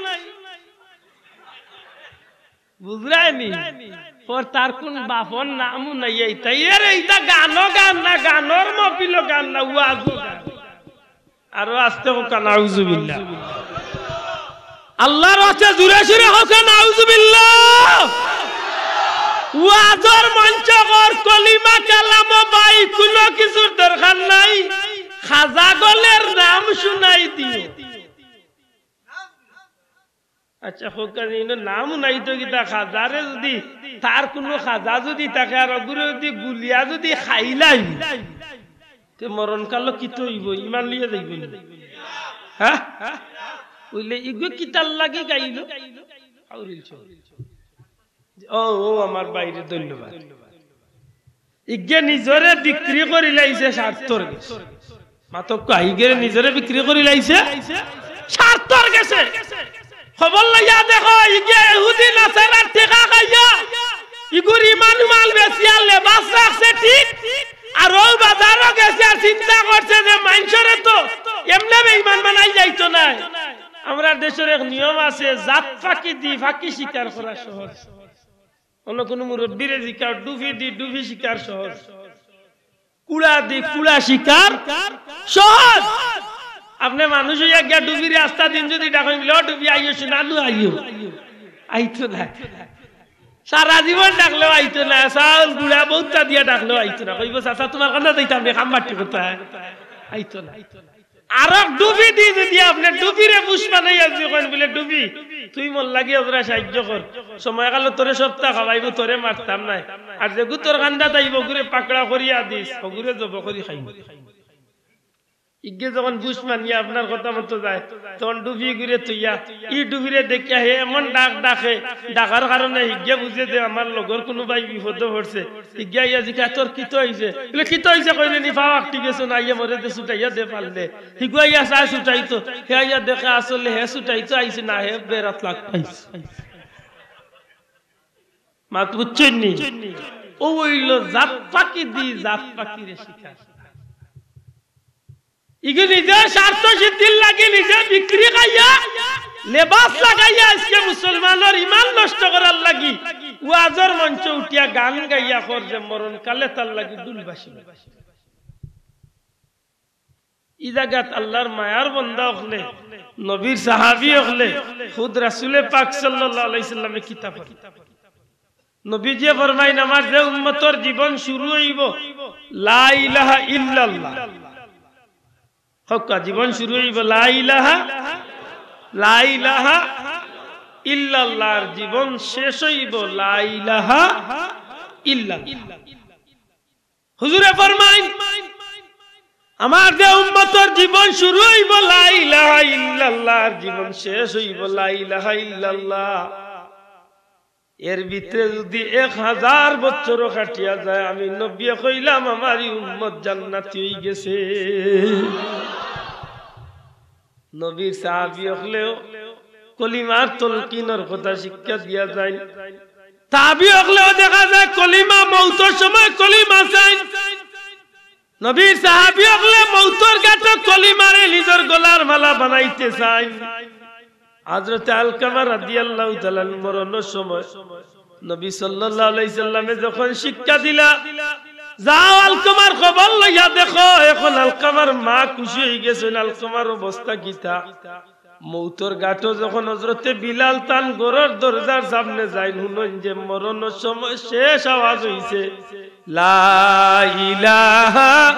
বুঝরায়নি? পর তার কুন বাপর নামও নাই। এইটা, এর এইটা গানও গান না, গানর মহফিলও গান না, ওয়াজও গান। আরো আস্তে কউক্কা, নাউজুবিল্লাহ। আল্লার ওয়াস্তে জুরে সুরে কউক্কা, নাউজুবিল্লাহ। ওয়াজর মঞ্চ কর, কলিমা কালাম ও ভাই, কুনু কিছুর দরকার নাই। খাজা গলের নাম শুনাই দিও। আচ্ছা, কউক্কা, ইনো নামও নাই তো কিতা, খাজারে যুদি, তার কুনু খাজা যুদি থাকে আর অগুরে যুদি গুলিয়া যুদি খাইলাই, তে মরণকালো কিতা অইবো? ইমান লইয়া যাইবো নি? হ্যাঁ? অইলে ইগু কিতার লাগি গাইলো? আউরিল চো। ও, ও আমার ভাইরে ধন্যবাদ। ইগে নিজরে বিক্রি করিলাইছে স্বার্থর গেছে। মাতউক্কা, ইগে নিজরে বিক্রি করিলাইছে স্বার্থর গেছে। খবর লইয়া দেখো, ইগে ইহুদি নাসারার টেকা খাইয়া, ইগুর ইমান উমান বেচিয়া লেবাস রাখছে ঠিক, আর অউ বাজারো গেছে আর চিন্তা করছে যে মানষরে তো এমনে বেইমান বানাই যাইতো নায়। আমরার দেশর এক নিয়ম আছে, জাত ফাকি দি ফাকি শিকার করা সহজ। অন্য কুনু মুরব্বিরে জিকাও, ডুবি দি ডুবি শিকার সহজ, কুড়া দি কুড়া শিকার সহজ। আপনে মানুষ অইয়া গিয়া ডুবিরে আস্তা দিন যুদি ডাকইন, "ও ডুবি আইও, সোনা নু আইও", আইতো নায়। সারা জীবন ডাকলেও আইতো নায়, চাউল গুড়া বউততা দিয়া ডাকলেও আইতো নায়। কইবো, "চাচা, তুমার কান্দাত যাইতাম রে, কাম বাট্টি করতায়", আইতো নায়। আরক ডুবি দি যুদি আপনে ডুবিরে বুশ বানাইয়া যুদি কইন, বলে, "ডুবি, তুই মোর লাগি অজরা সাইয্য কর, সময়কালো তোরে সবতা খাবাইমু, তোরে মারতাম নায়, আর যেগু তোর কান্দাত আইবো অগুরে পাকড়া করিয়া দিস, অগুরে জবো করি খাইমু।" ইগে যখন বুশ মানিয়া আপনার কথা মতো যায়, তখন ডুবি ইগুরে থইয়া, ই ডুবিরে দেখিয়া হে এমন ডাক ডাকে, ডাকার কারণে হিগে বুঝে যে আমার লগর কুনু ভাই বিপদো পড়ছে। হিগে আইয়া জিকায়, "তোর কিতা অইছে?" বলে, "কিতা অইছে কইলে নি, পাও আটকি গেছে না, আইয়া মোরে দে ছুটাইয়া দে পারলে।" হিগু আইয়া চায় ছুটাইতো, হে আইয়া দেখে আসলে হে ছুটাইতো আইছে না, হে বেড়াত লাগ পাইছে। মাত বুঝছইন নি? অউ অইলো জাত ফাকি দি জাত ফাকিরে শিকার। ইগু নিজর স্বার্থ সিদ্ধির লাগি নিজে বিক্রি খাইয়া, লেবাস লাগাইয়া আইজকে মুসলমানর ইমান নষ্ট করার লাগি ওয়াজর মঞ্চো উঠিয়া গান গাইয়া কর যে মরণকালে তার লাগি ঢুল বাজিবো। ই জাগাত আল্লার মায়ার বন্দা অকলে, নবীর সাহাবী অকলে, খুদ রাসুলে পাক সাল্লাল্লাহু আলাইহি ওয়াসাল্লামে কিতা ফরমাইন। নবীজিয়ে ফরমাইন, "আমার যে উম্মতর জীবন শুরু অইবো লা ইলাহা ইল্লাল্লাহ।" কউক্কা, জীবন শুরু অইবো লা ইলাহা, লা ইলাহা ইল্লাল্লাহ, আর জীবন শেষ অইবো লা ইলাহা ইল্লাল্লাহ। হুজুরে ফরমাইন, "আমার যে উম্মতর জীবন শুরু অইবো লা ইলাহা ইল্লাল্লাহ, আর জীবন শেষ অইবো লা ইলাহা ইল্লাল্লাহ, এর ভিতরে যুদি এক হাজার বছরও কাটিয়া যায়, আমি নবীয়ে কইলাম আমার ই উম্মত জান্নাতি অইগেছে।" নবীর সাহাবী অকলেও কলিমার তলকিনর কথা শিক্ষা দিয়া যাইন। তাবি অকলেও দেখা যায় কলিমা, মউতর সময় কলিমা চাইন। নবীর সাহাবী অকলে মউতর ঘাটো কলিমারে নিজর গলার মালা বানাইতে চাইন। হযরতে আলকামা রাদিয়াল্লাহু তাআলা আনহু মরণর সময় নবী সাল্লাল্লাহু আলাইহি সাল্লামে যখন শিক্ষা দিলা, "যাও আলকামার খবর লইয়া দেখো", এখন আলকামার মা খুশি অইগেছইন, আলকামার অবস্থা কিতা? মউতর ঘাটো যখন হযরতে বিলাল তান ঘরর দরজার সামনে যাইন, হুনইন যে মরণর সময় শেষ আওয়াজ অইছে, "লা ইলাহা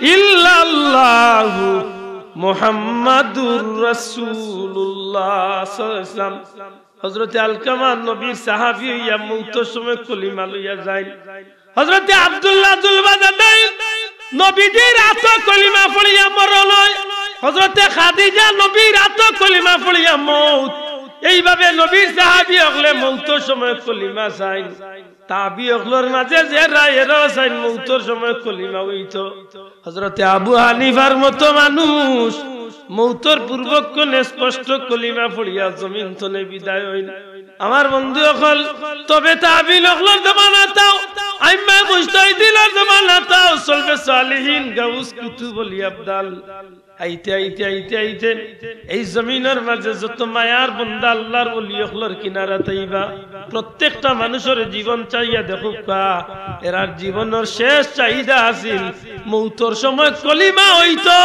ইল্লাল্লাহু মুহাম্মাদুর রাসূলুল্লাহ সাল্লাল্লাহু আলাইহি ওয়াসাল্লাম।" হযরতে আলকামা নবীর সাহাবী অইয়া মউতর সময় কলিমা লইয়া যাইন। হযরতে আব্দুল্লাহ জুলবাজানাইন নবীজির আতো কলিমা পড়িয়া মরণ অয়। হযরতে খাদিজা নবীর আতো কলিমা পড়িয়া মউত। এইভাবে নবীর সাহাবী অকলে মউতর সময় কলিমা চাইন। তাবি অকলর মাঝে যেরা এরাও চাইন মৌতর সময় কলিমা অইতো। হযরতে আবু হানিফার মতো মানুষ মৌতর পূর্বক্ষণে স্পষ্ট কলিমা পড়িয়া জমিন তনে বিদায় অইন। আমার বন্ধু অকল, তবে তাবিন অকলর জমানাত, আইম্মায়ে মুজতাহিদিনর জমানাত, সলফে সালিহিন, গাউস, কুতুব, অলি, আবদাল, আইতে আইতে আইতে আইতে এই জমিনর মাঝে যত মায়ার বন্দা আল্লার অলি অকলর কিনারাত আইবা, প্রত্যেকটা মানুষর জীবন চাইয়া দেখউক্কা, এরার জীবনর শেষ চাহিদা আছিল মৌতর সময় কলিমা অইতো।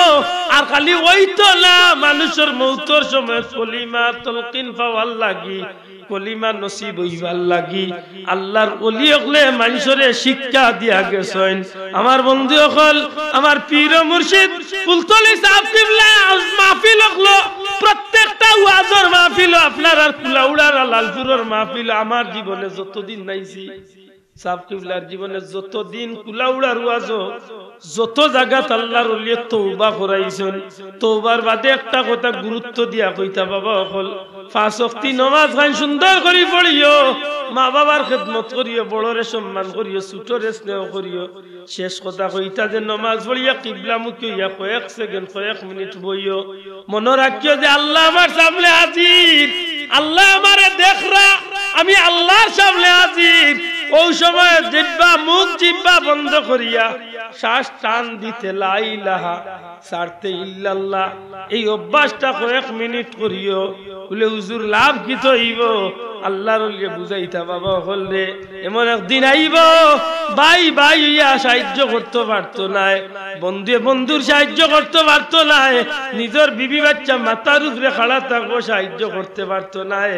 আর খালি অইতো না, মানুষর মৌতর সময় কলিমা তলকিন পাওয়ার লাগি, কলিমা নসিব অইবার লাগি আল্লার অলি অকলে মানষরে শিক্ষা দিয়া গেছইন। আমার বন্ধু অকল, আমার পীর ও মুর্শিদ ফুলতলি ছাব কিবলা মাহফিল অকলো, প্রত্যেকটা ওয়াজর মাহফিল, আপনারার কুলাউড়ার আর লালপুরর মাহফিল, আমার জীবনে যতদিন নাইছি, ছাব কিবলার জীবনে যতদিন কুলাউড়ার ওয়াজো যত জাগাত আল্লার অলিয়ে তওবা করাইছইন, তওবার বাদে একটা কথা গুরুত্ব দিয়া কইতা বাবা অকল, পাঁচ ওয়াক্তি নমাজ খান সুন্দর করি পড়িও, মা-বাবার খেদমত করিও, বড়রে সম্মান করিও, ছোটরে স্নেহ করিও। শেষ কথা কইতা যে নমাজ পড়িয়া কিবলামুখী অইয়া কয়েক সেকেন্ড, কয়েক মিনিট বইও। মনো রাখিও যে আল্লা আমার সামনে হাজির, আল্লা আমারে দেখরা, আমি আল্লার সামনে হাজির। অউ সময় জিব্বা, মুখ জিব্বা বন্ধ করিয়া শ্বাস টান দিতে লা ইলাহা, ছাড়তে ইল্লাল্লাহ। এই অভ্যাসটা কয়েক মিনিট করিও। বুলে, "হুজুর, লাভ কিতা অইবো?" আল্লার অলিয়ে বুঝাইতা, বাবা অকলরে, এমন একদিন আইবো, ভাই ভাই অইয়া সাহায্য করতে পারতো নায়, বন্ধুয়ে বন্ধুর সাহায্য করতে পারতো নায়, নিজর বিবি বাচ্চা মাথার উপরে খাড়া থাকবো, সাহায্য করতে পারতো নায়।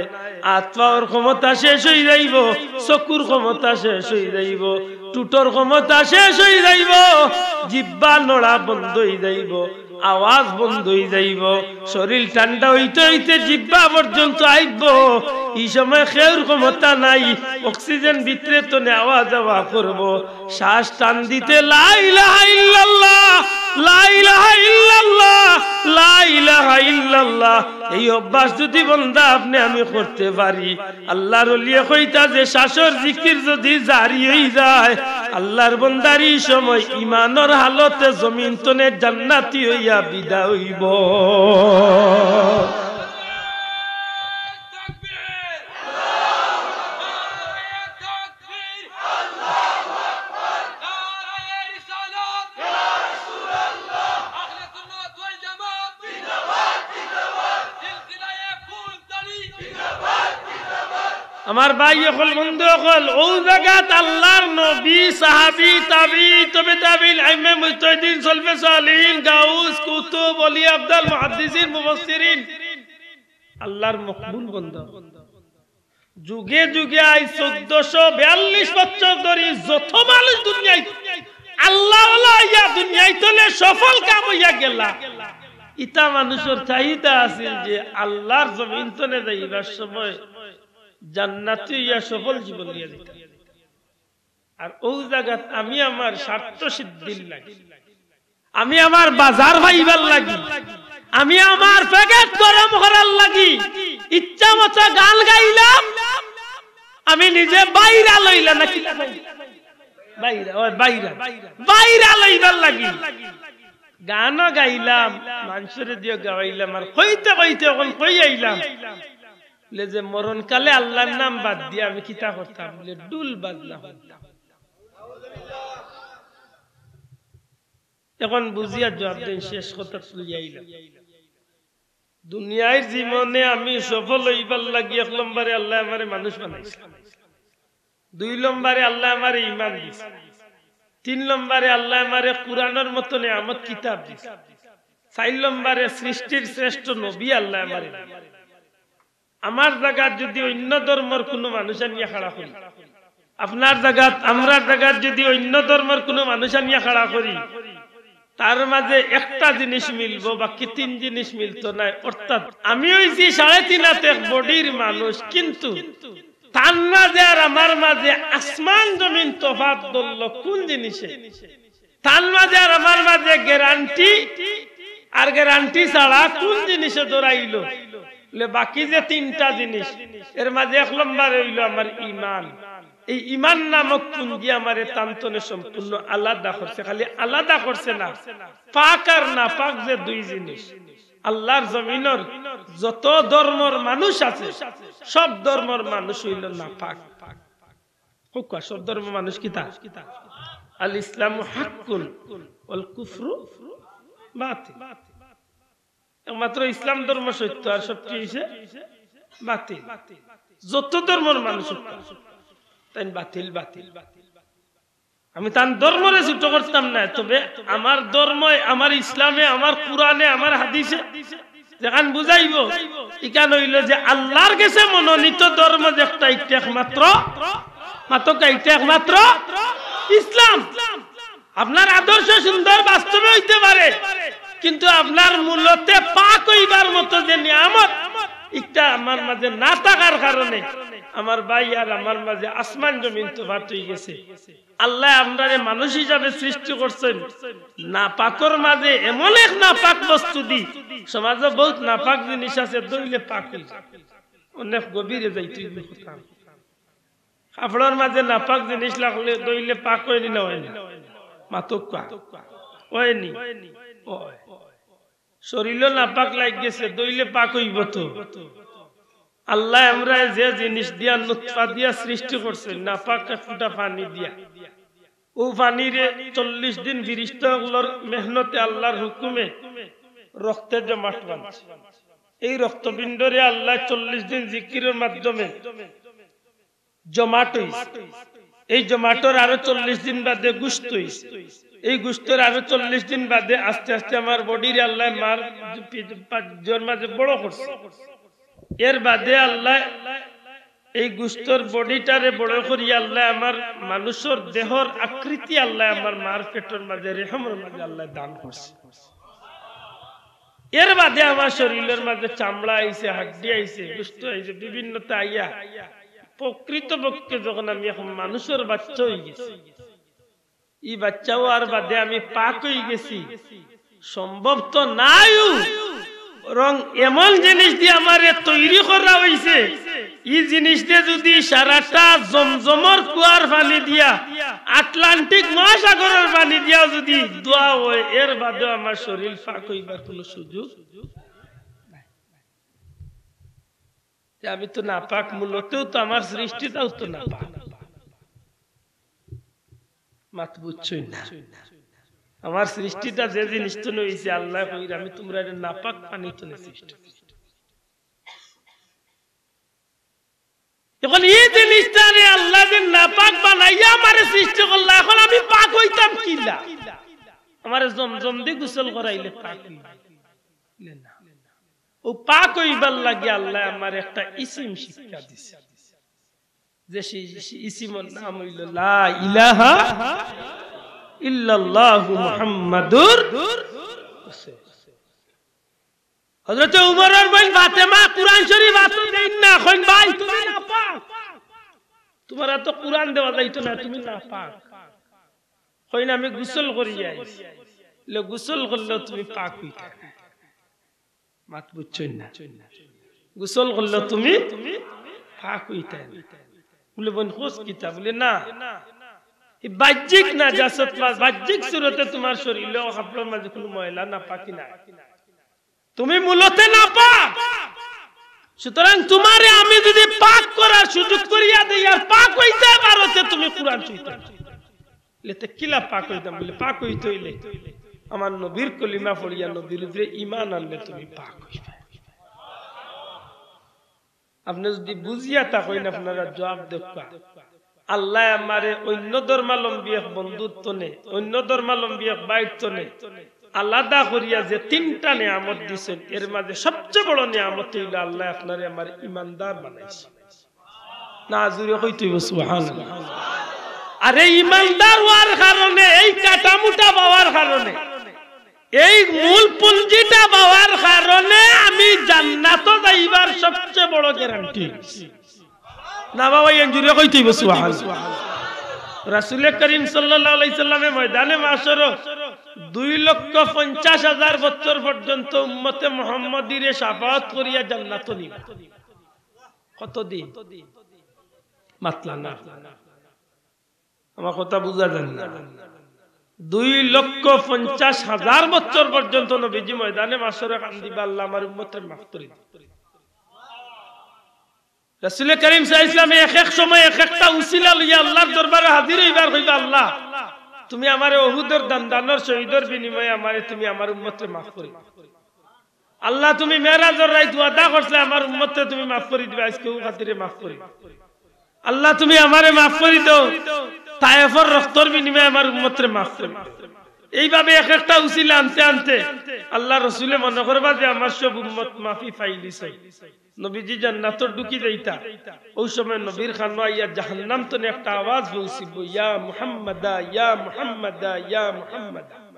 আত পাওর ক্ষমতা শেষ অই যাইবো, চকুর ক্ষমতা শেষ অই যাইবো, ঠুটর ক্ষমতা শেষ অই যাইবো, জিব্বা নড়া বন্ধ অই যাইবো, আওয়াজ বন্ধ অই যাইবো, শরীর ঠান্ডা অইতে অইতে জিব্বা পর্যন্ত আইবো। ই সময় কেউর ক্ষমতা নাই, অক্সিজেন ভিতরে তনে আওয়া যাওয়া করবো। শ্বাস টান দিতে লা ইলাহা ইল্লাল্লাহ, লা ইলাহা ইল্লাল্লাহ, লা ইলাহা ইল্লাল্লাহ। এই অভ্যাস যদি বন্দা আপনে আমি করতে পারি, আল্লার অলিয়ে কইতা যে শ্বাসর জিকির যদি জারি অই যায়, আল্লার বন্দার ই সময় ইমানর হালতে জমিন তনে জান্নাতি অইয়া বিদায় অইবো। আমার ভাই অকল, বন্ধু অকল, অউ জাগাত আল্লার নবী, সাহাবী, তাবী, তবে তাবীন, আইম্মায়ে মুজতাহিদিন, সলফে সালিহিন, গাউস, কুতুব, অলি, আবদাল, মুহাদ্দিসিন, মুফাসসিরিন, আল্লার মকবুল বন্দা। যুগে যুগে আইজ চৌদ্দশো বিয়াল্লিশ বছর ধরি যত মানুষ দুনিয়াত আল্লাহওয়ালা অইয়া দুনিয়াত তনে সফল কাম অইয়া গেলা, ইতা মানুষর চাহিদা আছিল যে আল্লার জমিন তনে যাইবার সময় জান্নাতি অইয়া সফল জীবন দিয়া যাইতা। আর অউ জাগাত আমি আমার স্বার্থ সিদ্ধির লাগি, আমি আমার বাজার পাইবার লাগি, আমি আমার প্যাকেট গরম করার লাগি ইচ্ছা মতো গান গাইলাম, আমি নিজে ভাইরাল অইলাম নাকি? ভাইরাল, ওই ভাইরাল, ভাইরাল অইবার লাগি গানও গাইলাম, মানষরে দিও গাওয়াইলাম, আর কইতে কইতে অখন কই আইলাম, বুলে যে মরণকালে আল্লার নাম বাদ দিয়া আমি কিতা করতাম? বুলে ঢুল বাজনা করতাম। অখন বুঝিয়া জুয়াব দেইন, শেষ কথা তুলিয়া আইলাম। দুনিয়ার জীবনে আমি সফল অইবার লাগি এক নম্বরে আল্লায় আমারে মানুষ বানাইছে, দুই নম্বরে আল্লায় আমারে ইমান দিছে, তিন নম্বরে আল্লায় আমারে কুরআনর মতো নিয়ামত কিতাব দিছে, চাইর নম্বরে সৃষ্টির শ্রেষ্ঠ নবী আল্লায় আমারে দিছে। আমার জাগাত যুদি অইন্য ধর্মর কুনু মানুষ আনিয়া খাড়া করি, আপনার জাগাত, আমরার জাগাত যুদি অইন্য ধর্মর কুনু মানুষ আনিয়া খাড়া করি, তার মাঝে একটা জিনিস মিলবো, বাকি তিন জিনিস মিলতো নায়। অর্থাৎ আমি অইছি সাড়ে তিন হাত এক বডির মানুষ, কিন্তু তার মাঝে আর আমার মাঝে আসমান জমিন তফাত ধরলো কুন জিনিসে? তার মাঝে আর আমার মাঝে গ্যারান্টি আর গ্যারান্টি ছাড়া কুন জিনিসে ধরাইলো? বুলে, বাকি যে তিনটা জিনিস, এর মাঝে এক নম্বরে অইলো আমার ইমান, এই ইমান নামক পুঞ্জি আমারে তান তনে সম্পূর্ণ আলাদা করছে। খালি আলাদা করছে না, পাক আর নাপাক যে দুই জিনিস। আল্লাহর জমিনর যত ধর্মর মানুষ আছে, সব ধর্মর মানুষ অইলো নাপাক। কউক্কা, সব ধর্মর মানুষ কিতা? আল ইসলামু হাক্কুন ওয়াল কুফরু বাতিল। একমাত্র ইসলাম ধর্ম সত্য, আর সবটি অইছে বাতিল। যত ধর্মর মানুষ অউক্কা, তাইন বাতিল, বাতিল। আমি তান ধর্মরে ছোট করতাম না, তবে আমার ধর্মে, আমার ইসলামে, আমার কোরআনে, আমার হাদিসে যেখান বুঝাইবো, ইখান অইলো যে আল্লাহর গেছে মনোনীত ধর্ম যে একটা, একটা একমাত্র, মাতউক্কা, একটা একমাত্র ইসলাম। আপনার আদর্শ সুন্দর বাস্তবে অইতে পারে, কিন্তু আপনার মূলতে পাক অইবার মতো যে নিয়ামত, ইটা আমার মাঝে না থাকার কারণে আমার ভাই আর আমার মাঝে আসমান জমিন তফাত অইগেছে। আল্লায় আমরারে মানুষ হিসাবে সৃষ্টি করছইন, নাপাকর মাঝে এমন এক নাপাক বস্তু দি, সমাজো বউত নাপাক জিনিস আছে, ধইলে পাক অই যায়। অনেক গভীরে যাইতে অইবো কথা। কাপড়র মাঝে নাপাক জিনিস লাগলে ধইলে পাক অয়নি না অয়নি? মাতউক্কা, অয়নি? অয়। শরীলো নাপাক লাগি গেছে, ধইলে পাক অইবো তো। আল্লায় আমরারে যে জিনিস দিয়া, নুতফা দিয়া সৃষ্টি করছইন, নাপাক এক ফুটা পানি দিয়া। অউ পানিরে চল্লিশ দিন ফিরিস্তা অকলর মেহনতে আল্লাহর হুকুমে রক্তে জমাট বানছে। এই রক্তপিণ্ডরে আল্লায় চল্লিশ দিন জিকিরর মাধ্যমে জমাট অইছে। এই জমাটর আরো চল্লিশ দিন বাদে গোশত অইছে। এই গোশতর আরো চল্লিশ দিন বাদে আস্তে আস্তে আমার বডিরে আল্লায় মার পি-, পা-, জর মাঝে বড় করছে। এর বাদে আল্লায় এই গোশতর বডিটারে বড় করিয়া আল্লায় আমার মানুষর দেহর আকৃতি আল্লায় আমার মার পেটর মাঝে, রেহমর মাঝে আল্লায় দান করছে। এর বাদে আমার শরীলর মাঝে চামড়া আইছে, হাড্ডি আইছে, গোশত আইছে, বিভিন্নতা আইয়া প্রকৃতপক্ষে যখন আমি এখন মানুষর বাচ্চা অইগেছি, ই বাচ্চা অওয়ার বাদে আমি পাক অইগেছি, সম্ভব তো নায়উ, বরং এমন জিনিস দি আমারে তৈরি করা অইছে, ই জিনিস দি যুদি সারাটা জমজমর কুয়ার পানি দিয়া, আটলান্টিক মহাসাগরর পানি দিয়াও যুদি ধোয়া অয়, এর বাদেও আমার শরীল পাক অইবার কুনু সুযোগ নাই। যে আমি তো নাপাক, মূলতেও তো আমার সৃষ্টিটাও তো নাপাক। মাত বুঝছইন না? আমার সৃষ্টিটা যে জিনিস তনে অইছে, আল্লায় কইরা, "আমি তুমরারে নাপাক পানি তনে সৃষ্টি করছি।" এখন ই জিনিসটারে আল্লায় যে নাপাক বানাইয়া আমারে সৃষ্টি করলা, এখন আমি পাক অইতাম কিলা? আমারে জমজম দি গোসল করাইলে পাক অইতাম না। অউ পাক অইবার লাগি আল্লায় আমারে একটা ইসিম শিক্ষা দিছে, যে সে, সে ইসিমর নাম অইলো লা ইলাহা ইল্লাল্লাহু মুহাম্মাদুর রাসূল। হযরতে উমরর বইন ফাতেমা কুরআন শরীফ আতো দেইন না, কইন, "ভাই, তুমি নাপাক। তুমারে তো কুরআন দেওয়া যাইতো না, তুমি নাপাক।" কইন, "আমি গোসল করি আইছি।" লে, "গোসল করলেও তুমি পাক অইতায় না।" মাত বুঝছইন না? গোসল করলেও তুমি পাক অইতায় না। বুলে, "বইন, কস কিতা?" বুলে, "না, ই বাহ্যিক নাজাসত, বা-, বাহ্যিক সুরতে তুমার শরীলো কাপড়র মাঝে কুনু ময়লা নাপাকি নাই, তুমি মূলতে নাপাক। সুতরাং তুমারে আমি যুদি পাক করার সুযোগ করিয়া দেই আর পাক অইতায় পারো, তে তুমি কুরআন ছুইতায় না।" লে, "তে কিলা পাক অইতাম?" বুলে, "পাক অইতে অইলে আমার নবীর কলিমা পড়িয়া নবীর উপরে ঈমান আনলে তুমি পাক অইবায়।" আপনে যুদি বুঝিয়া থাকইন, আপনারা জুয়াব দেউক্কা। আল্লায় আমারে অইন্য ধর্মালম্বী এক বন্ধুর তনে, অইন্য ধর্মালম্বী এক ভাইর তনে আলাদা করিয়া যে তিনটা নিয়ামত দিছইন, এর মাঝে সবচে বড় নিয়ামত অইলো আল্লায় আপনারে আমারে ইমানদার বানাইছে। না, জুরে কইতে অইবো সুবহানাল্লাহ। আর এই ইমানদার অওয়ার কারণে, এই কাটামুটা পাওয়ার কারণে, এই মূল পুঞ্জিটা পাওয়ার কারণে আমি জান্নাতো যাইবার সবচে বড় গ্যারান্টি। না বাবা, এই জুরে কইতে অইবো সুবহানাল্লাহ। রাসূলে করিম সাল্লাল্লাহু আলাইহি সাল্লামে ময়দানে মাশরো দুই লক্ষ পঞ্চাশ হাজার বছর পর্যন্ত উম্মতে মুহাম্মদীরে শাফাআত করিয়া জান্নাতো নিবা। কতদিন? মাতলা না। আমার কথা বুঝা যায় না? দুই লক্ষ পঞ্চাশ হাজার বছর পর্যন্ত নবীজি ময়দানে মাশরে কান্দিবা, "আল্লাহ, আমার উম্মতরে মাফ করি দিও।" রাসূলে করিম সাল্লাল্লাহু আলাইহি ওয়াসাল্লামে এক এক সময় এক একটা উসিলা লইয়া আল্লাহর দরবারে হাজির অইবা আর কইবা, "আল্লাহ, তুমি আমারে উহুদর দণ্ডানর শহীদর বিনিময়ে আমারে তুমি আমার উম্মতরে মাফ করি দিও।" আল্লাহ, তুমি মেরাজর রাইত ওয়াদা করছলায় আমার উম্মতরে তুমি মাফ করি দিবায়, আইজকে অউ খাতিরে মাফ করি দিও। আল্লাহ, তুমি আমারে মাফ করি দেও, তায়েফর রক্তর বিনিময়ে আমার উম্মতরে মাফ করি দেও। এইভাবে এক একটা উসিলা আনতে আনতে আল্লাহর রসুলে মনো করবা যে আমার সব উম্মত মাফি পাইলিছইন। নবীজি জান্নাতো ঢুকি যাইতা, অউ সময় নবীর কানো আইয়া জাহান্নাম তনে একটা আওয়াজ পৌঁছিবো, "ইয়া মুহাম্মাদা, ইয়া মুহাম্মাদা, ইয়া মুহাম্মাদা।"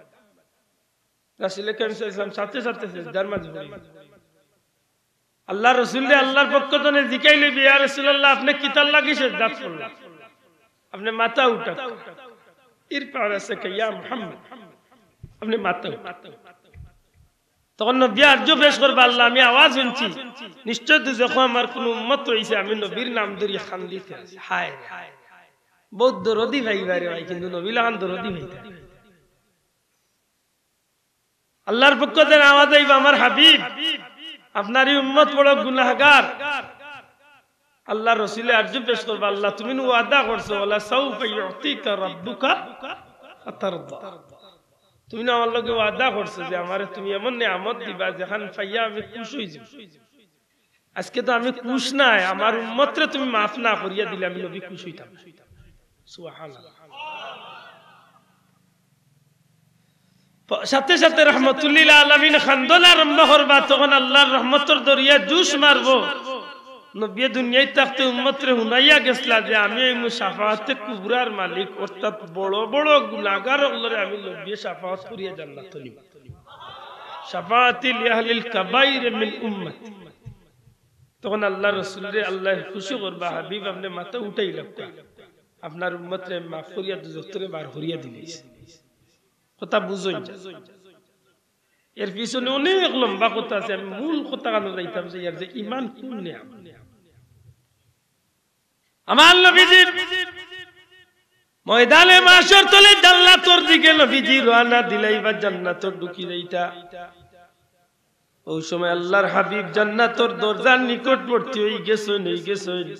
রাসূলে করিম সাল্লাল্লাহু আলাইহি ওয়াসাল্লাম সাথে সাথে সেজদার মাঝে পড়ি। আল্লাহর রসুলরে আল্লাহর পক্ষ তনে জিকাইল অইবো, "ইয়া রাসূলুল্লাহ, আপনে কিতার লাগি সেজদাত পড়লা? আপনে মাথা উঠাউক্কা।" ইরফা রাসাকা ইয়া মুহাম্মদ, আপনে মাথা উঠাউক্কা। তখন নবীয়ে আরজু পেশ করবা, "আল্লাহ, আমি আওয়াজ হুনছি, নিশ্চয় দুজখো আমার কুনু উম্মত রইছে, আমি নবীর নাম ধরি কান্দিতে আছে।" হায় রে, বউত দরদি পাইবা রে ভাই, কিন্তু নবী লাখান দরদি পাইতা। আল্লাহর পক্ষ তনে আওয়াজ আইবো, "আমার হাবিব, আপনার ই উম্মত বড় গুনাহগার।" আল্লাহর রসুলে আরজু পেশ করবা, "আল্লাহ, তুমি নু ওয়াদা করছো, ওয়ালা সাউফা ইউতিকা রাব্বুকা ফাতারদা। তুমি নু আমার লগে ওয়াদা করছো যে আমারে তুমি এমন নিয়ামত দিবা যেখান পাইয়া আমি খুশ অইযিমু। আইজকে তো আমি খুশ নায়, আমার উম্মতরে তুমি মাফ না করিয়া দিলে আমি নবী খুশ অইতাম।" সুবহানাল্লাহ। প-, সাথে সাথে রহমতুল্লিল আলামিন কান্দন আরম্ভ করবা, তখন আল্লাহর রহমতর দরিয়া জুশ মারবো। নবীয়ে দুনিয়াত থাকতে উম্মতরে হুনাইয়া গেছলা যে আমি অইমু শাফাআতে কুবরার মালিক, অর্থাৎ বড় বড় গুনাহগার অকলরে আমি নবীয়ে শাফাআত করিয়া জান্নাতো নিমু। শাফাআতি লিআহলিল কাবাইর মিন উম্মতি। তখন আল্লাহর রসুলরে আল্লায় খুশি করবা, "হাবিব, আপনে মাথা উঠাইলাউক্কা, আপনার উম্মতরে মাফ করিয়া দুজখ তনে বার করিয়া দিলাইছি।" কথা বুঝইন। এর পিছনে অনেক লম্বা কথা আছে, আমি মূল কথা কানো যাইতাম যে ইয়ার যে ইমান কুন নিয়ামত। আমার নবীজি ময়দানে মাশর তলে জান্নাতর দিকে নবীজি রওয়ানা দিলাইবা, জান্নাতো ঢুকি যাইতা। অউ সময় আল্লাহর হাবিব জান্নাতর দরজার নিকটবর্তী অইগেছইন, অইগেছইন।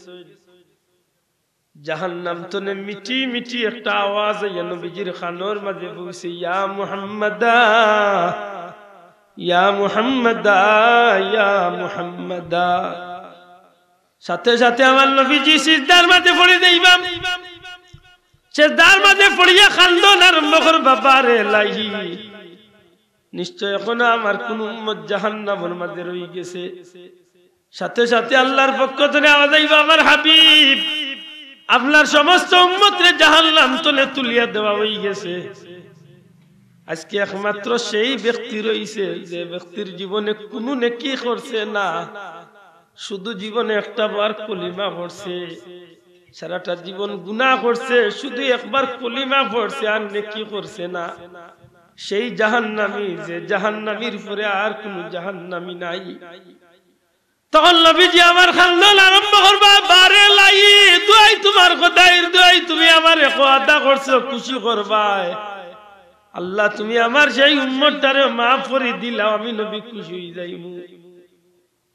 জাহান্নাম তনে মিঠি মিঠি একটা আওয়াজ আইয়া নবীজির কানর মাঝে পৌঁছে, "ইয়া মুহাম্মাদা, ইয়া মুহাম্মাদা, ইয়া মুহাম্মাদা।" সাথে সাথে আমার নবীজি সিজদার মাঝে পড়ি যাইবা। সিজদার মাঝে পড়িয়া কান্দন আরম্ভ করবা, "বারে এলাহি, নিশ্চয় এখনো আমার কুনু উম্মত জাহান্নামর মাঝে রইগেছে।" সাথে সাথে আল্লাহর পক্ষ তনে আওয়াজ আইবো, "আমার হাবিব, আপনার সমস্ত উম্মতরে জাহান্নাম তনে তুলিয়া দেওয়া অইগেছে। আইজকে একমাত্র সেই ব্যক্তি রইছে যে ব্যক্তির জীবনে কুনু নেকি করছে না, শুধু জীবনে একটা বার কলিমা পড়ছে, সারাটা জীবন গুনাহ করছে, শুধু একবার কলিমা পড়ছে আর নেকি করছে না। সেই জাহান্নামী, যে জাহান্নামীর পরে আর কুনু জাহান্নামী নাই।" তখন নবীজি আমার কান্দন আরম্ভ করবা, "বারে এলাহি, দুয়াই তুমার, খোদাইর দুয়াই, তুমি আমারে ওয়াদা করছো খুশি করবায়। আল্লাহ, তুমি আমার সেই উম্মতটারে মাফ করি দিলাও, আমি নবী খুশি অইযাইমু।"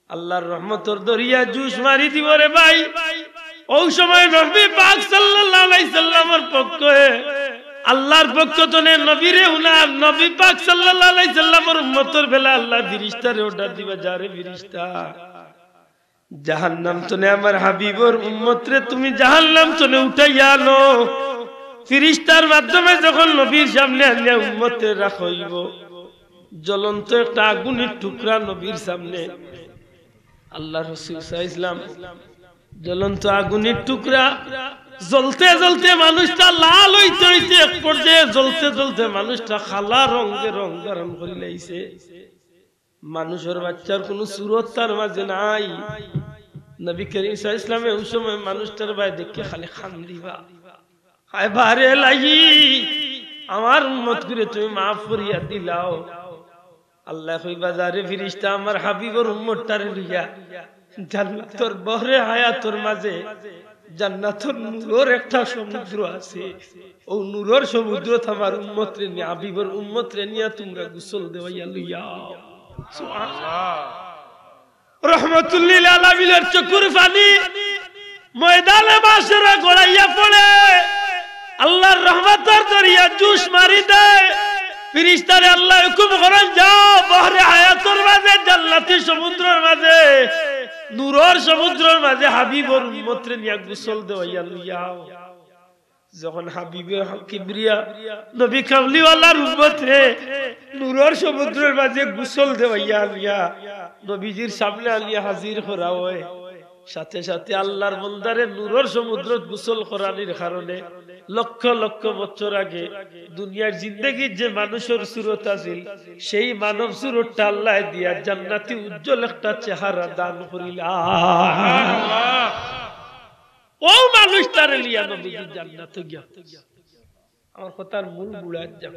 আল্লাহর রহমতর দরিয়া জুশ মারি দিবো রে ভাই। অউ সময় নবী পাক সাল্লাল্লাহু আলাইহি সাল্লামর পক্ষে, আল্লাহর পক্ষ তনে নবীরে হুনার, নবী পাক সাল্লাল্লাহু আলাইহি সাল্লামর উম্মতর বেলা আল্লাহ ফিরিস্তারে অর্ডার দিবা, "যা রে ফিরিস্তা, জাহান্নাম তনে আমার হাবিবর উম্মতরে তুমি জাহান্নাম তনে উঠাইয়া আনো।" ফিরিস্তার মাধ্যমে যখন নবীর সামনে আনিয়া উম্মতরে রাখা অইবো, জ্বলন্ত একটা আগুনের টুকরা নবীর সামনে, আল্লাহর রাসূল সাল্লাল্লাহু আলাইহি ওয়াসাল্লাম, জ্বলন্ত আগুনের টুকরা, জ্বলতে জ্বলতে মানুষটা লাল অইতে অইতে এক পর্যায়ে জ্বলতে জ্বলতে মানুষটা কালা রঙে রং ধারণ করিলাইছে। মানুষর বাচ্চার কুনু সুরত তার মাঝে নাই। নবী করিম সাল্লাল্লাহু আলাইহি ওয়াসাল্লামে অউ সময় মানুষটার বায় দেখি খালি কান্দিবা। "হায় বারে এলাহি, আমার উম্মতগুরে তুমি মাফ করিয়া দিলাও।" আল্লায় কইবা, "যা রে ফিরিস্তা, আমার হাবিবর উম্মতটারে লইয়া জান্নাতর বহরে হায়াতর মাঝে জান্নাতর নূরর একটা সমুদ্র আছে। অউ নূরর সমুদ্রত আমার উম্মতরে নিয়া, হাবিবর উম্মতরে নিয়া তুমরা গোসল দেওয়াইয়া লইয়াও। সুবহানাল্লাহ। রহমতুল্লিল আলামিনর চকুর পানি ময়দানে মাশরে গড়াইয়া পড়ে। আল্লার রহমতর দরিয়া জুশ মারি দেয়। ফিরিস্তারে আল্লায় হুকুম করইন, "যাও, বহরে হায়াতর মাঝে, জান্নাতি সমুদ্রর মাঝে, নূরর সমুদ্রর মাঝে হাবিবর উম্মতরে নিয়া গোসল দেওয়াইয়া লইয়াও।" যখন হাবিবে কিবরিয়া নবী কামলিওয়ালার উম্মতরে নূরর সমুদ্রর মাঝে গোসল দেওয়াইয়া আনিয়া নবীজির সামনে আনিয়া হাজির করা অয়, সাথে সাথে আল্লার বন্দারে নূরর সমুদ্রত গোসল করানির কারণে লক্ষ লক্ষ বছর আগে দুনিয়ার জিন্দেগিত যে মানুষর সুরত আছিল, সেই মানব সুরতটা আল্লায় দিয়া জান্নাতি উজ্জ্বল একটা চেহারা দান করিলা। অউ মানুষটারে লইয়া নবীজি জান্নাতো গিয়া। আমার কথার মূল গুড়াত যাও।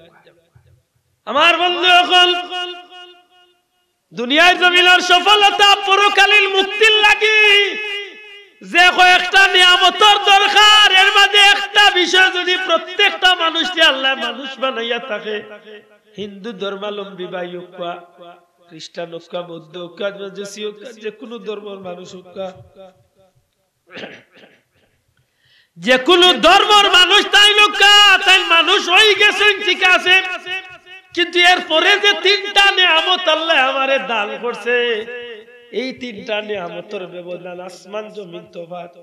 আমার বন্ধু অকল, দুনিয়ার জমিনর সফলতা পরকালীন মুক্তির লাগি যে কয়েকটা নিয়ামতর দরকার, এর মাঝে একটা বিষয় যদি প্রত্যেকটা মানুষরে আল্লায় মানুষ বানাইয়া থাকে, হিন্দু ধর্মাবলম্বী ভাই অউক্কা, খ্রিস্টান অউক্কা, বৌদ্ধ অউক্কা, মজুসি অউক্কা, যে কুনু ধর্মর মানুষ অউক্কা, যে কুনু ধর্মর মানুষ তাইন অউক্কা, তাইন মানুষ অইগেছইন, ঠিক আছে, কিন্তু এরপরে যে তিনটা নিয়ামত আল্লায় আমারে দান করছে, এই তিনটা নিয়ামতর ব্যবধান আসমান জমিন তফাত।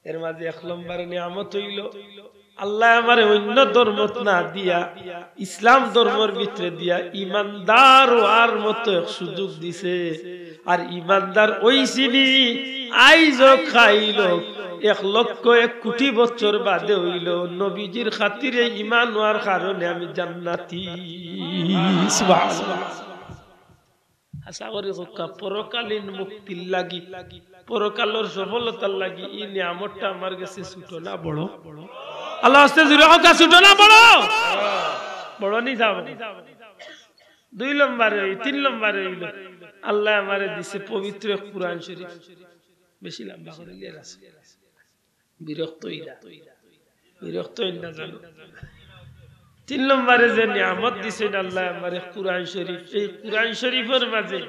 এর মাঝে এক নম্বর নিয়ামত অইলো, আল্লায় আমারে অইন্য ধর্মত না দিয়া, ইসলাম ধর্মর ভিতরে দিয়া ইমানদার অওয়ার মতো এক সুযোগ দিছে। আর ইমানদার অইছি নি, আইজ অউক কাইল অউক, এক লক্ষ এক কোটি বছর বাদে অইলো, নবীজির খাতিরে ইমান অওয়ার কারণে আমি জান্নাতি। সুবহানাল্লাহ। আশা করি কউক্কা, পরকালীন মুক্তির লাগি, পরকালর সফলতার লাগি ই নিয়ামতটা আমার গেছে ছোট না বড়? আল্লার ওয়াস্তে জুরে কউক্কা, ছোট না বড়? বড় নি যাও। দুই নম্বরে অই, তিন নম্বরে অইলো, আল্লায় আমারে দিছে পবিত্র কুরআন শরীফ। বেশি লম্বা করিলে রাসূল বিরক্ত অইরা। বিরক্ত অইন না জানো। তিন নম্বরে যে নিয়ামত দিছইন আল্লায় আমারে কুরআন শরীফ, এই কুরআন শরীফর মাঝে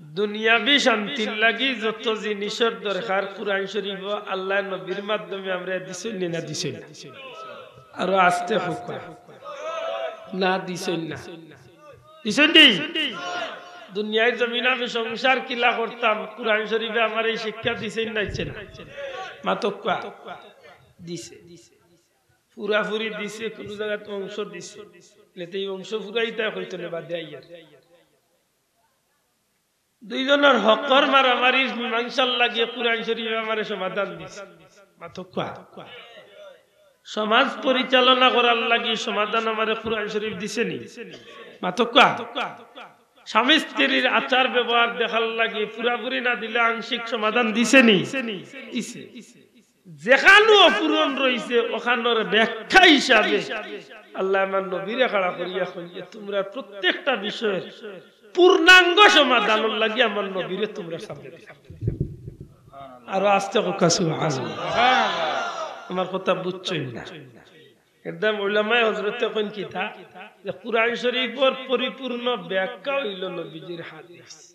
দুনিয়াবি শান্তির লাগি যত জিনিসর দরকার কুরআন শরীফো আল্লায় নবীর মাধ্যমে আমরারে দিছইন নি না দিছইন না? আরো আস্তে কউক্কা। না দিছইন না? দিছইন নি? দুনিয়ার জমিন আমি সংসার কিলা করতাম, কুরআন শরীফে আমারে এই শিক্ষা দিছইন না দিছে না? মাতউক্কা। দিছে। পুরাপুরি দিছে, কুনু জাগাত অংশ দিছে। এতে এই অংশ পুরাইতা কইতো না বাদে আইয়ার। দুইজনর হকর মারামারির মীমাংসার লাগি কুরআন শরীফে আমারে সমাধান দিছে। মাতউক্কা। সমাজ পরিচালনা করার লাগি সমাধান আমারে কুরআন শরীফ দিছে নি? মাতউক্কা। স্বামী স্ত্রীর আচার ব্যবহার দেখার লাগি পুরাপুরি না দিলে আংশিক সমাধান দিছে নি? দিছে। যেখানো অপূরণ রইছে, অখানর ব্যাখ্যা হিসাবে আল্লায় আমার নবীরে খাড়া করিয়া কইন যে, "তুমরার প্রত্যেকটা বিষয়র পূর্ণাঙ্গ সমাধানর লাগি আমার নবীরে তুমরার সামনে দিলাম।" আরো আস্তে কউক্কা, সুবহানাল্লাহ। আমার কথা বুঝছইন না? একদম উলামায়ে হযরতে কইন কিতা, যে কুরআন শরীফর পরিপূর্ণ ব্যাখ্যা অইলো নবীজির হাদিস।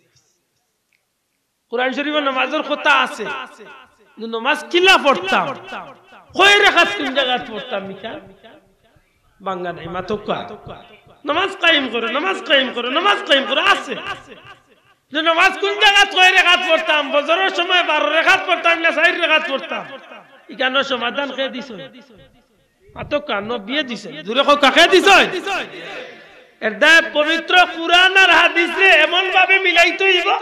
কুরআন শরীফো নমাজর কথা আছে, কিন্তু নমাজ কিলা পড়তাম, কয় রেকাত কুন জাগাত পড়তাম, ইখান ভাঙ্গা নাই। মাতউক্কা। নমাজ কায়েম করো, নমাজ কায়েম করো, নমাজ কায়েম করো, আছে। যে নমাজ কুন জাগাত কয় রেকাত পড়তাম, ফজরর সময় বারো রেকাত পড়তাম না চাইর রেকাত পড়তাম, ইখানর সমাধান কে দিছইন? মাতউক্কা, নবীয়ে দিছইন। জুরে কউক্কা, কে দিছইন? এর দায় পবিত্র কুরআন আর হাদিসরে এমন ভাবে মিলাইতে অইবো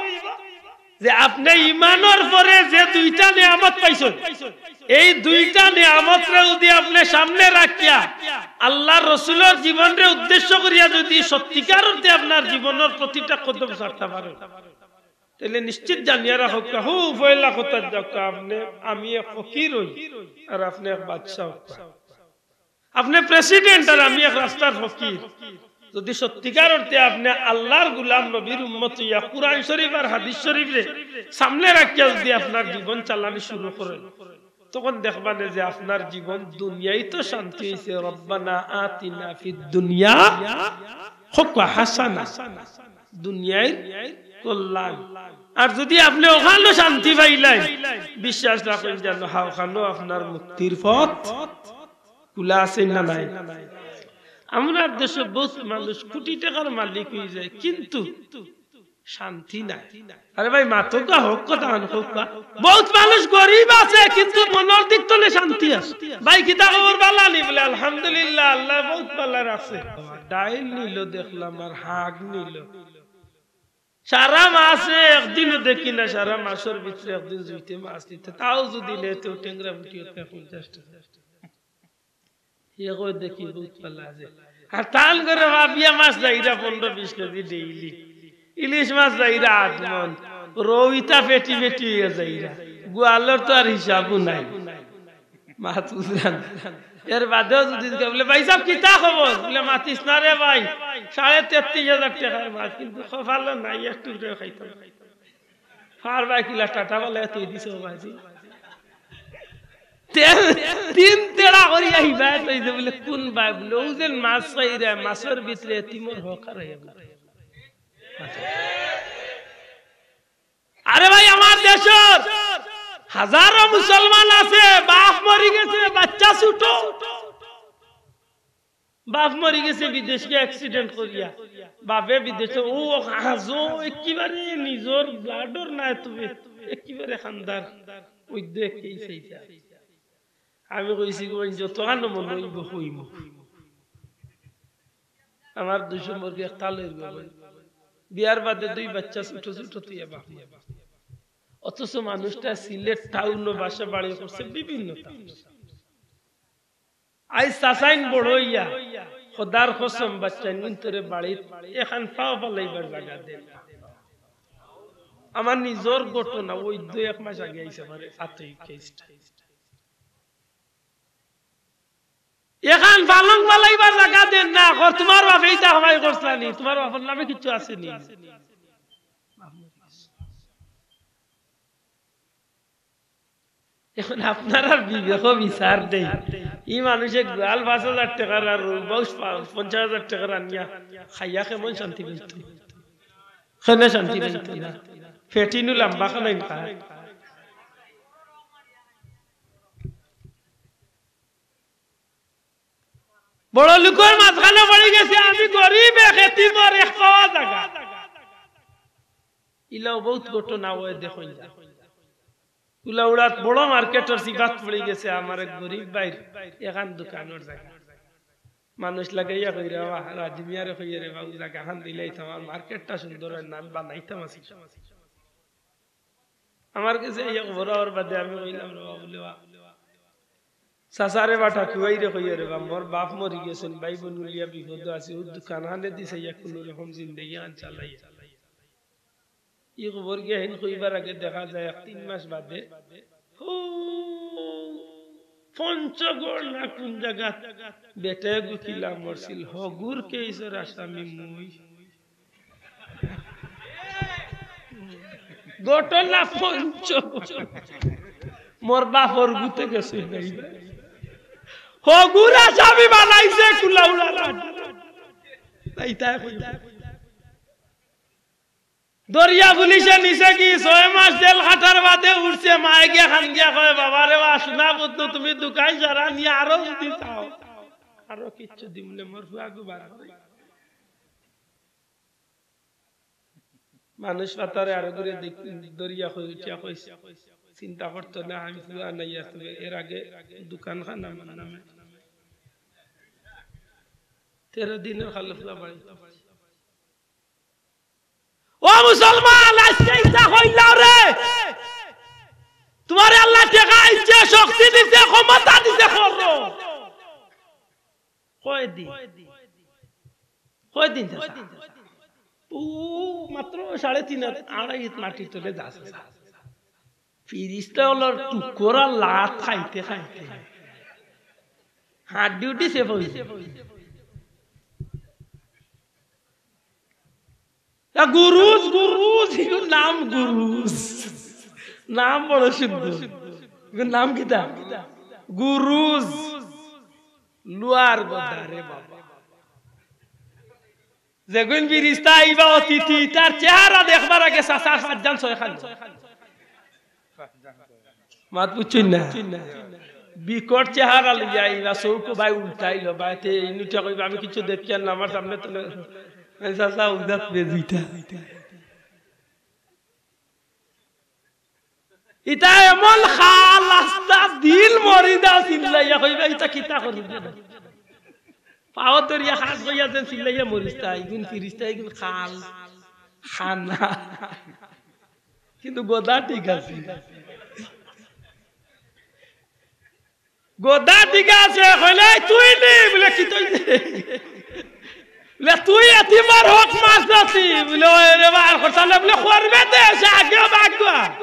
যে আপনে ইমানর পরে যে দুইটা নিয়ামত পাইছইন, এই দুইটা নিয়ামতরে যদি আপনে সামনে রাখিয়া আল্লার রসুলর জীবনরে উদ্দেশ্য করিয়া যদি সত্যিকার অর্থে আপনার জীবনর প্রতিটা কদম ছাড়তা পারইন, তাইলে নিশ্চিত জানিয়া রাখউক্কা, হউ পয়লা কথাত যাউক্কা, আপনে, আমি এক ফকির অই, আর আপনে এক বাদশা অউক্কা। আপনে president আর আমি এক রাস্তার ফকির। যদি সত্যিকার অর্থে আপনে আল্লার গুলাম, নবীর উম্মত অইয়া কুরআন শরীফ আর হাদিস শরীফরে সামনে রাখিয়া যদি আপনার জীবন চালানি শুরু করইন, তখন দেখবা নে যে আপনার জীবন দুনিয়ায় তো শান্তি অইছে, রব্বানা আতিনা ফিদ দুনিয়া, কউক্কা, হাসানা, দুনিয়ার কল্যাণ। আর যুদি আপনে অখানো শান্তি পাইলাইন, বিশ্বাস রাখইন যেন অখানো আপনার মুক্তির পথ খোলা আছে না নাই? আমরার দেশো বউত মানুষ কুটি টেকার মালিক অইযায়, কিন্তু শান্তি নাই। আরে ভাই, মাতউক্কা, হক কথা আন কউক্কা। বউত মানুষ গরিব আছে, কিন্তু মনর দিক তনে শান্তি আছে। ভাই, কিতা খবর, ভালা নি? বুলে, আলহামদুলিল্লাহ, আল্লায় বউত ভালা রাখছে। ডাইল নিলো দেখলাম, আর হাগ নিলো। সারা মাসে একদিনও দেখি না, সারা মাসর ভিতরে একদিন জুইতে মাছ নিতে, তাও যুদি নেয়, তেউ টেংরা ফুটি অইতে পঞ্চাশ টেকা। হে কয়, দেখি, বউত ভালা আছে। আর তান ঘরো ভাবিয়া মাছ যাইরা পনরো বিশ কেজি ডেইলি। ইলিশ মাছ যাইরা আধ মন। রউইতা পেটি পেটি অইয়া যাইরা। গোয়ালর তো আর হিসাবও নাই। মাছ বুঝরা না। এর বাদেও যুদি জিগাই, বুলে, "ভাইসাব, কিতা খবর?" বুলে, "মাতিস না রে ভাই, সাড়ে তেত্রিশ হাজার টেকার মাছ, কিন্তু কপালো নাই, এক টুকরাও খাইতাম।" ফার ভাই কিলা টাটা বলে তুই দিছ বাজি। তে-, তিন তেড়া করিয়া হিবায় তুই দে বুলে, "কুন ভাই?" বুলে, "অউ যে মাছ খাইরা, মাছর ভিতরে এতিমর হক হারাইয়া।" আরে ভাই, আমার দেশর হাজারো মুসলমান আছে, বাপ মরি গেছে, বাচ্চা ছুটো। বাপ মরি গেছে বিদেশে accident করিয়া। বাপে বিদেশে, ও আজও একেবারে নিজর blood-র নাই তুমি, একেবারে খান্দার। ওই দেখেই সেইটা। আমি কইছি, "গো, যত কানো মনে অইবো কইমু।" আমার দুই সম্পর্কে একটা লইব। বিয়ার বাদে দুই বাচ্চা ছোট ছোট তুই বাপ মা। অথচ মানুষটা সিলেট টাউনও বাসা বাড়ি করছে বিভিন্ন টাউন। আইজ চাচাইন বড় অইয়া, খোদার কসম, বাচ্চাইন কিন্তু রে বাড়িত এখান পাও ফালাইবার জাগা দেন না। আমার নিজর ঘটনা, ওই দুই এক মাস আগে আইছে আমার আতই কেসটা। এখান পালং ফালাইবার জাগা দেন না, কর তোমার বাপে ইটা কামাই করছলা নি, তোমার বাপর নামে কিচ্ছু আছে নি। এখন আপনারার বিবেকো বিচার দেই, ই মানুষে গোয়াল পাঁচ হাজার টেকার আর রুবাউস পা-, পঞ্চাশ হাজার টেকার আনিয়া খাইয়া কেমন শান্তি পাইতো? কেনে শান্তি পাইতো না? ফেটিনু লম্বা খানাইন খায়। বড় লোকর মাঝখানো পড়ি গেছে, আমি গরিব, এক এতিমর এক পাওয়া জাগা। ইলাও বহুত ঘটনা অয়, দেখইন যা। কুলাউড়াত বড় মার্কেটর সিবাত পড়ি গেছে, আমার এক গরিব ভাইর এখান দোকানর জাগা। মানুষ লাগাইয়া কইরা, "বাহ, রাজি মিয়ারে কইয়া রে বাবু, জাগাখান দিলাইতাম, আমার মার্কেটটা সুন্দর অয় না, আমি বানাইতাম আছি।" আমার গেছে আইয়া খবর অওয়ার বাদে আমি কইলাম, "রে বাবা, বুলে বা, চাচারে বা ঠাকুয়াইরে কইও রে বা, মোর বাপ মরি গেছইন, ভাই বইন মিলিয়া বিপদো আছি, অউ দোকানখানেদি চাইয়া কুনু রকম জিন্দেগি আন চালাই।" ই খবর গিয়া হিন কইবার আগে দেখা যায় এক তিন মাস বাদে, হউ, পঞ্চগড় না কুন জাগাত বেটায় গুকিলা মরছিল, হগুর কেইসর আসামি মুই। ঘটনা পঞ্চগড়। মোর বাপর গুতে গেছে নাই। হগুর আসামি বানাইছে কুলাউড়া রাজ। তাই তাই কইতাম। দরিয়া পুলিশে নিছে কি, ছয় মাস জেল খাটার বাদে উঠছে, মায়ে গিয়া কান্দিয়া কয়, "বাবা রে বা, সোনা পুত, তুমি দোকান সারা নিয়া আরো যদি চাও, আরো কিচ্ছু দিমুনে, মোর ফুয়াগু বার করে।" মানুষ পাতারে আরো ঘুরে দেখ-, দরিয়া কই উঠিয়া কইছে, চিন্তা করতো না, আমি ফুয়া নাই আর তুমি, এর আগে দোকান খান আমার নামে। তেরো দিনের খালে ফুয়া বাড়ি। ও মুসলমান, আজকে ইচ্ছা কইলাও রে, তোমারে আল্লায় টেকা দিছে, শক্তি দিছে, ক্ষমতা দিছে, করো। কয়দিন? কয়দিন চাচা? ও মাত্র সাড়ে তিন হাত, আড়াই হাত মাটির তলে যা চাচা। ফিরিস্তা অকলর টুকরা লাত খাইতে খাইতে হাড্ডি উড্ডি ছেপ অইছে। এ গুরুজ, গুরুজ, ইগুর নাম গুরুজ। নাম বড় সুন্দর। এগুর নাম কিতা? গুরুজ। লুয়ার গদা রে বাবা। যেগুন ফিরিস্তা আইবা অতিথি, তার চেহারা দেখবার আগে চাচার পাঁচজন ছয়খান। মাত বুঝছইন না? বিকট চেহারা লইয়া আইবা, চউখ ভাই উল্টাইলো, ভাই তে এই নুটিয়া কইবা, "আমি কিছু দেখি আর না, আমার সামনে তো না।" চাচা উদাত বেজিতা। ইতা এমন খাল, আস্তা দিল মরি দাও, চিল্লাইয়া কইবা, "ইতা কিতা করি?" পাও ধরিয়া হাত বইয়া যেন চিল্লাইয়া মরিস্তা, ইগুন ফিরিস্তা, ইগুন খাল, খানা। কিন্তু গদা ঠিক আছে। গদা ঠিক আছে, কইলে, "তুই নি?" বলে, "কি তুই?" বলে, "তুই এতিমর হক মারছস নি?" বলে, "ওই রে বা, আর করতাম না।" বলে, "করবে দে, সে আগেও বাগুয়া।"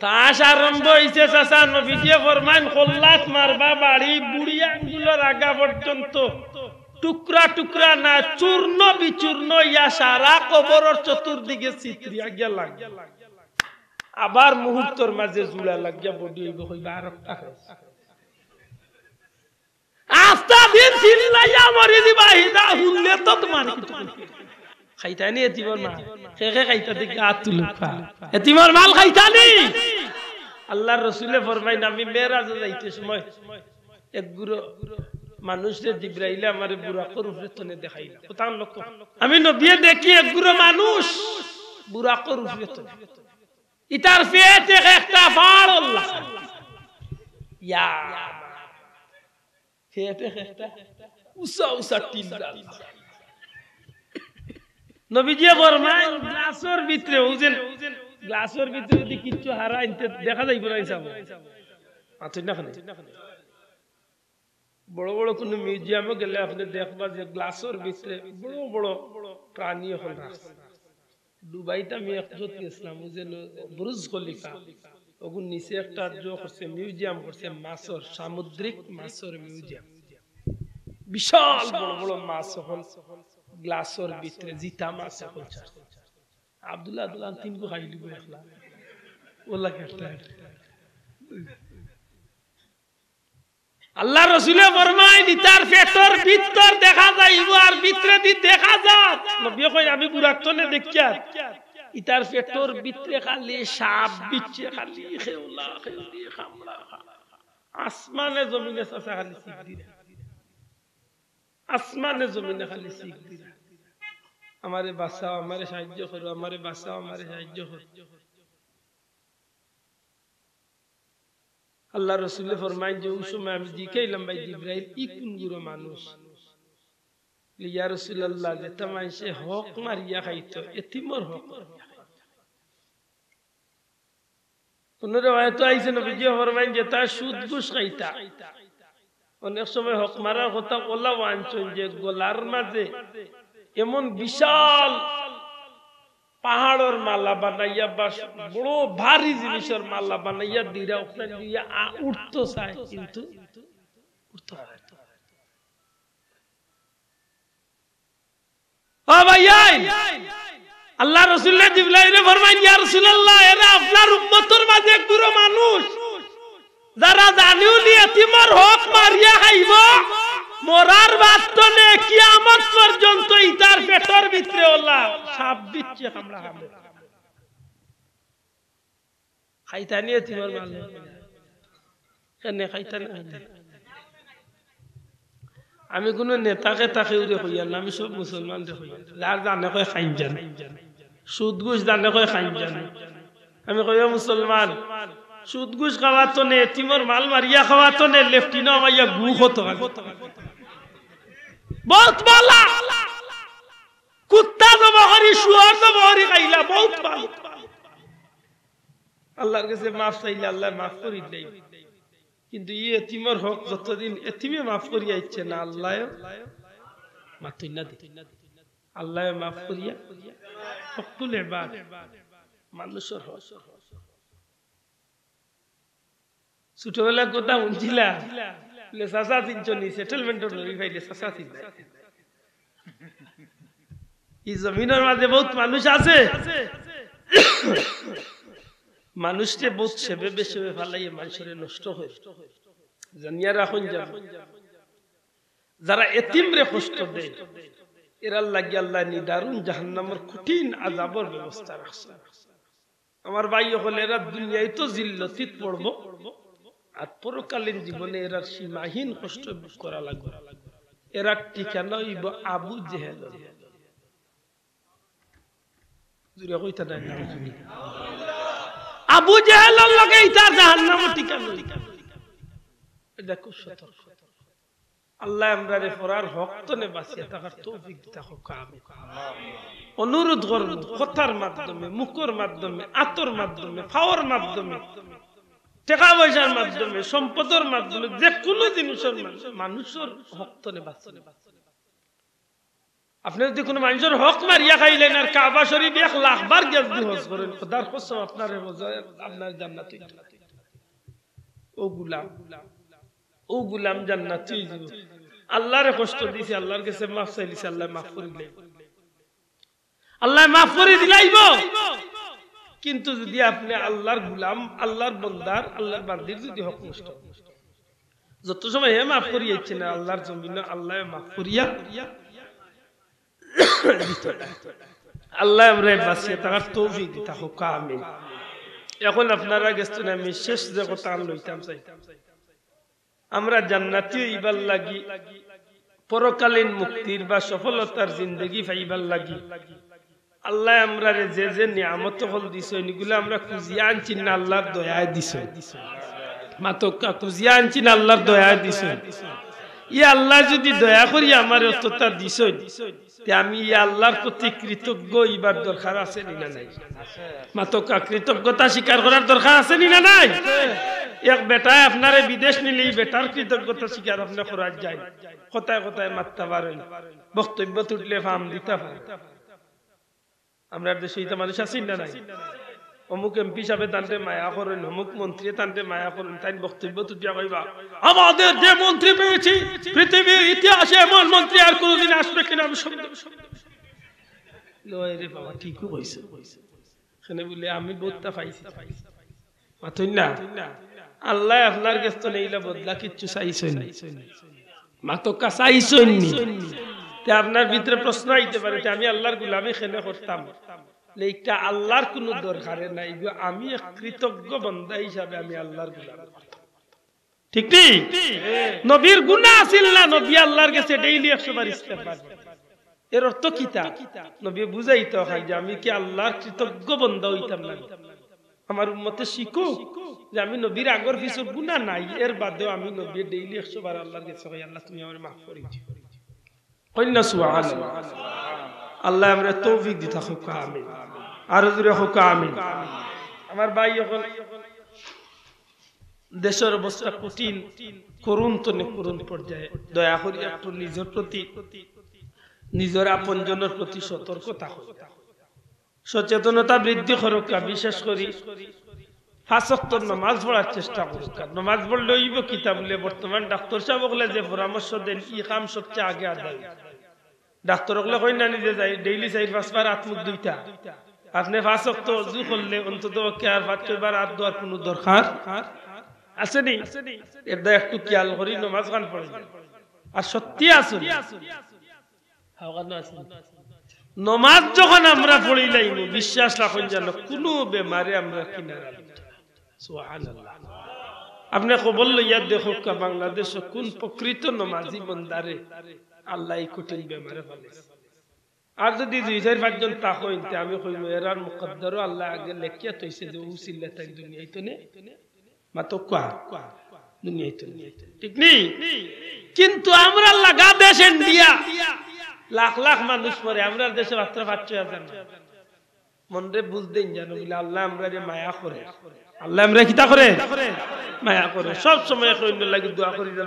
তাস আরম্ভ হইছে, চাচা নবীজিয়ে ফরমাইন, "কল্লাত মারবা বাড়ি, বুড়ি আঙ্গুলর আগা পর্যন্ত টুকরা টুকরা না, চূর্ণ বিচূর্ণ ইয়া সারা কবরর চতুর্দিকে ছিতরিয়া গিয়া লাগবে।" আবার মুহূর্তর মাঝে জুড়া লাগিয়া বডি হইব, কইবা, "আর একটা খাইছ।" আস্তা দিন চিল্লাইয়া মরি দিবা, হিদা হুনলে তো তোমার কিছু খাইতানি এতিমর মাল। কে কে খাইতা দেখি আত তুলুক্কা। এতিমর মাল খাইতানি? আল্লাহর রসুলে ফরমাইন, "আমি মেরাজে যাইতে সময় এক গুরু মানুষরে জিব্রাইলে আমারে বুরাকর উপরে তনে দেখাইলা।" কোথাও লক্ষ্য, আমি নবিয়ে দেখি এক গুরু মানুষ বুরাকর উপরে তনে। ইতার পেটে একটা ফাড় আল্লাহ। ইয়া। পেটে একটা উষা উষা টিন ডাল। নবীজিয়ে ফরমাইন, গ্লাসর ভিতরে, ওই যে গ্লাসর ভিতরে যদি কিচ্ছু হারা আনতে দেখা যাইব না হিসাব। আচ্ছা, না খানে। বড় বড় কোনো মিউজিয়ামে গেলে আপনি দেখবা যে গ্লাসর ভিতরে বড় বড় প্রাণী অখন রাখছে। দুবাইত আমি একজত গেছিলাম, ওই যে বুরুজ খলিফা, ওগুর নিচে একটা জো করছে, মিউজিয়াম করছে মাছর, সামুদ্রিক মাছর মিউজিয়াম। বিশাল বড় বড় মাছ অখন গ্লাসর ভিতরে, জিতা মাছ অখন ছাড়ছে। আব্দুল্লাহ আব্দুল্লাহ তিন গু খাই দিব একলা। ওলা খেতে আল্লাহ রসুলে ফরমাইন, "ইতার পেটর ভিতর দেখা যাইব আর ভিতরে দি দেখা যার।" নবী কইন, "আমি বুরাক তনে দেখিয়ার, ইতার পেটর ভিতরে খালি সাপ বিচ্ছে, খালি খেউলা, খেউলি, খামড়া।" আসমানে জমিনে চাচা খালি চিক দিরা, আসমানে জমিনে খালি চিক দিরা, "আমারে বাঁচাও, আমারে সাহায্য করো, আমারে বাঁচাও, আমারে সাহায্য করো।" আল্লাহ রসুলে ফরমাইন যে, ওই সময় আমি জিকাইলাম, "ভাই জিব্রাইল, ই কোন গুরু মানুষ?" বলে, "ইয়া রাসূলুল্লাহ, যেটা মানষে হক মারিয়া খাইতো, এতিমর হক মারিয়া খাইতো।" কোন রেওয়ায়ত আইছে, নবীজি ফরমাইন যে, "তার সুদ ঘুষ খাইতা।" অনেক সময় হক মারার কথা ওলা আনছইন যে গলার মাঝে এমন বিশাল পাহাড়র মালা বানাইয়া বা বড় ভারী জিনিসর মালা বানাইয়া দিরা, ওখানে দিয়া আ-, উঠতো চায়, কিন্তু উঠতো পারে না। ও ভাইয়াইন, আল্লাহ রসুলে জিব্রাইলে ফরমাইন, "ইয়া রাসূলুল্লাহ, এরা আপনার উম্মতর মাঝে এক গুরু মানুষ, যারা জানিও নি এতিমর হক মারিয়া খাইব, মরার বাদ তনে কিয়ামত পর্যন্ত ইতার পেটর ভিতরে ওলা সাপ বিচ্ছে কামড়া খাবে।" খাইতানি এতিমর মাল? কেনে খাইতানি? আমি কোনো নেতা কেতা কেউরে কইয়ার না, আমি সব মুসলমানরে কইয়ার। যার জানে কয় খাইন জানে, সুদ ঘুষ জানে কয় খাইন জানে। আমি কই, "ও মুসলমান, সুদ ঘুষ খাওয়াতো নে, এতিমর মাল মারিয়া খাওয়াতো নে, লেফটিনো আমাইয়া গু কত খালি।" বহুত বালা। কুত্তা জব করি, শুয়ার জব করি খাইলা, বহুত বালা। আল্লাহর কাছে মাফ চাইলে আল্লাহ মাফ করি দেয়, কিন্তু ই এতিমর হক যতদিন এতিমে মাফ করিয়া ইচ্ছে না, আল্লাহ মাতুই না দি। আল্লাহ মাফ করিয়া হকুল এবার মানুষের হক। ছোটবেলার কথা শুনছিলা, বলে, "চাচা চিনছো নি? সেটেলমেন্টর লরি পাইলে চাচা চিনবা।" এই জমিনের মাঝে বহুত মানুষ আছে, মানুষরে বউত সেবেবে সেবে ফালাইয়া মানষরে নষ্ট করে। জানিয়া রাখইন যান, যারা এতিমরে কষ্ট দেয়, এরার লাগি আল্লায় নিদারুণ জাহান্নামর কঠিন আযাবর ব্যবস্থা রাখছে। আমার ভাই অকল, এরা দুনিয়াত তো জিল্লতিত পড়বো, আর পরকালীন জীবনে এরার সীমাহীন কষ্ট ভোগ করা লাগবো। এরার ঠিকানা অইবো আবু জেহেল। জুরে কইতা নাই না? আবু জেহেলর লগে ইতা জাহান্নামর ঠিকানা। এটা খুব সতর্ক। আল্লায় আমরারে পরার হক তনে বাঁচিয়া থাকার তৌফিক দিতা হউক, আমিন। অনুরোধ করমু, কথার মাধ্যমে, মুখর মাধ্যমে, আতর মাধ্যমে, পাওর মাধ্যমে, টেকা পয়সার মাধ্যমে, সম্পদর মাধ্যমে, যে কুনু জিনিসর মাধ্যমে মানষর হক তনে বাঁচিয়া। আপনে যুদি কুনু মানষর হক মারিয়া খাইলাইন আর কাবা শরীফ এক লাখ বার গিয়া যুদি হজ করইন, খোদার কসম, আপনারে হজ, আপনার জান্নাত অইতো না। ও গুলাম, ও গুলাম জান্নাতি অইযিবো। আল্লারে কষ্ট দিছে, আল্লার গেছে মাফ চাইলিছে, আল্লায় মাফ করিলাইবো। আল্লায় মাফ করি দিলাইবো। কিন্তু যুদি আপনে আল্লার গুলাম, আল্লার বন্দার, আল্লার বান্দির যুদি হক নষ্ট, যত সময় হে মাফ করিয়া আইছে না, আল্লার জমিনো আল্লায় মাফ করিয়া দিতো না। আল্লায় আমরারে বাঁচিয়া থাকার তৌফিক দিতা হউক, আমিন। এখন আপনারার গেছ তনে আমি শেষ যে কথা আন লইতাম চাই, আমরা জান্নাতি অইবার লাগি, পরকালীন মুক্তির বা সফলতার জিন্দেগি পাইবার লাগি আল্লায় আমরারে যে যে নিয়ামত অকল দিছইন, ইগুলা আমরা খুজিয়া আনছি না, আল্লার দয়ায় দিছইন। মাতউক্কা, খুজিয়া আনছি না, আল্লার দয়ায় দিছইন। ই আল্লায় যুদি দয়া করি আমারে অততা দিছইন, তে আমি ই আল্লার প্রতি কৃতজ্ঞ অইবার দরকার আছে নি না নাই? মাতউক্কা, কৃতজ্ঞতা স্বীকার করার দরকার আছে নি না নাই? এক বেটায় আপনারে বিদেশ নিলে ই বেটার কৃতজ্ঞতা স্বীকার আপনে করার যায়, কথায় কথায় মাততা পারইন, বক্তব্য তুটলে ফাম দিতা পারইন। আমরার দেশো ইতা মানুষ আছইন না নাই? অমুক এমপি সাবে তানরে মায়া করইন, অমুক মন্ত্রী তানরে মায়া করইন, তাইন বক্তব্য তুটিয়া কইবা, "আমাদের যে মন্ত্রী পেয়েছি, পৃথিবীর ইতিহাসে এমন মন্ত্রী আর কোনোদিন আসবে কিনা আমি সন্দেহ।" লয় রে বাবা, ঠিকউ কইছে। এখানে বলে আমি বউততা পাইছি। মাতইন না? আল্লায় আপনার গেছ তনে ইলা বদলা কিচ্ছু চাইছইন নি? মাতউক্কা, চাইছইন নি? তে আপনার ভিতরে প্রশ্ন আইতে পারে, "তে আমি আল্লার গুলামি কেনে করতাম?" লে, ইটা আল্লার কুনু দরকারে নাই গো, আমি এক কৃতজ্ঞ বান্দা হিসাবে আমি আল্লার গুলামি করতাম। ঠিক নি? নবীর গুনা আছিল না, নবী আল্লার গেছে ডেইলি একশো বার ইস্তেগফার। এর অর্থ কিতা? নবী বুঝাইতা অয় যে আমি কি আল্লার কৃতজ্ঞ বান্দা অইতাম না? আমার উম্মতে শিখুক যে আমি নবীর আগর পিছর গুনা নাই, এর বাদেও আমি নবীয়ে ডেইলি একশো বার আল্লার গেছে কই, "আল্লাহ, তুমি আমারে মাফ করি দিও।" কইন না সুবহানাল্লাহ। আল্লায় আমরারে তৌফিক দিতা হউক, আমিন। আরো জুরে হউক, আমিন। আমার ভাই অকল, দেশর অবস্থা কঠিন, করুণ তনে করুণ পর্যায়ে। দয়া করি একটু নিজর প্রতি, নিজর আপনজনর প্রতি সতর্ক থাকউক্কা, সচেতনতা বৃদ্ধি করউক্কা। বিশেষ করি পাঁচ ওয়াক্ত নমাজ পড়ার চেষ্টা করউক্কা। নমাজ পড়লে অইবো কিতা বুলে, বর্তমান ডাক্তর সাব অকলে যে পরামর্শ দেইন, ই কাম সবচেয়ে আগে আদায়। ডাক্তর অকলে কইন না নি যে যাই, ডেইলি চাইর পাঁচ বার আত মুখ ধুইতা। আপনে পাঁচ ওয়াক্ত অজু করলে অন্তত পক্ষে আর পাঁচ ছয় বার আত ধোয়ার কুনু দরকার আছে নি? এরদায় একটু খিয়াল করি নমাজ খান পড়ইন। আর সত্যি আছে নি? নমাজ যখন আমরা পড়িলাইমু, বিশ্বাস রাখইন যেন কুনু বেমারে আমরার কিনারা লইতো না। সুবহানাল্লাহ। আপনে খবর লইয়া দেখউক্কা, বাংলাদেশো কুন প্রকৃত নমাজি বন্দারে আল্লায় ই কঠিন বেমারে ফালাইছে। আর যুদি দুই চাইর পাঁচজন থাকইন, তে আমি কইমু, এরার মুকদ্দরো আল্লায় আগে লেখিয়া থইছে যে অউ ছিলা তাইন দুনিয়াইত নে, মাতউক্কা, দুনিয়াইত নে। ঠিক নি? কিন্তু আমরার লাগা দেশ ইন্ডিয়া, লাখ লাখ মানুষ মরে, আমরার দেশে মাত্র পাঁচ ছয় হাজার মানুষ। মনরে বুঝ দেইন যেন বুলে, আল্লায় আমরারে মায়া করে। আল্লায় আমরারে কিতা করে? মায়া করে। সব সময় অইন্যর লাগি দোয়া করি যেন।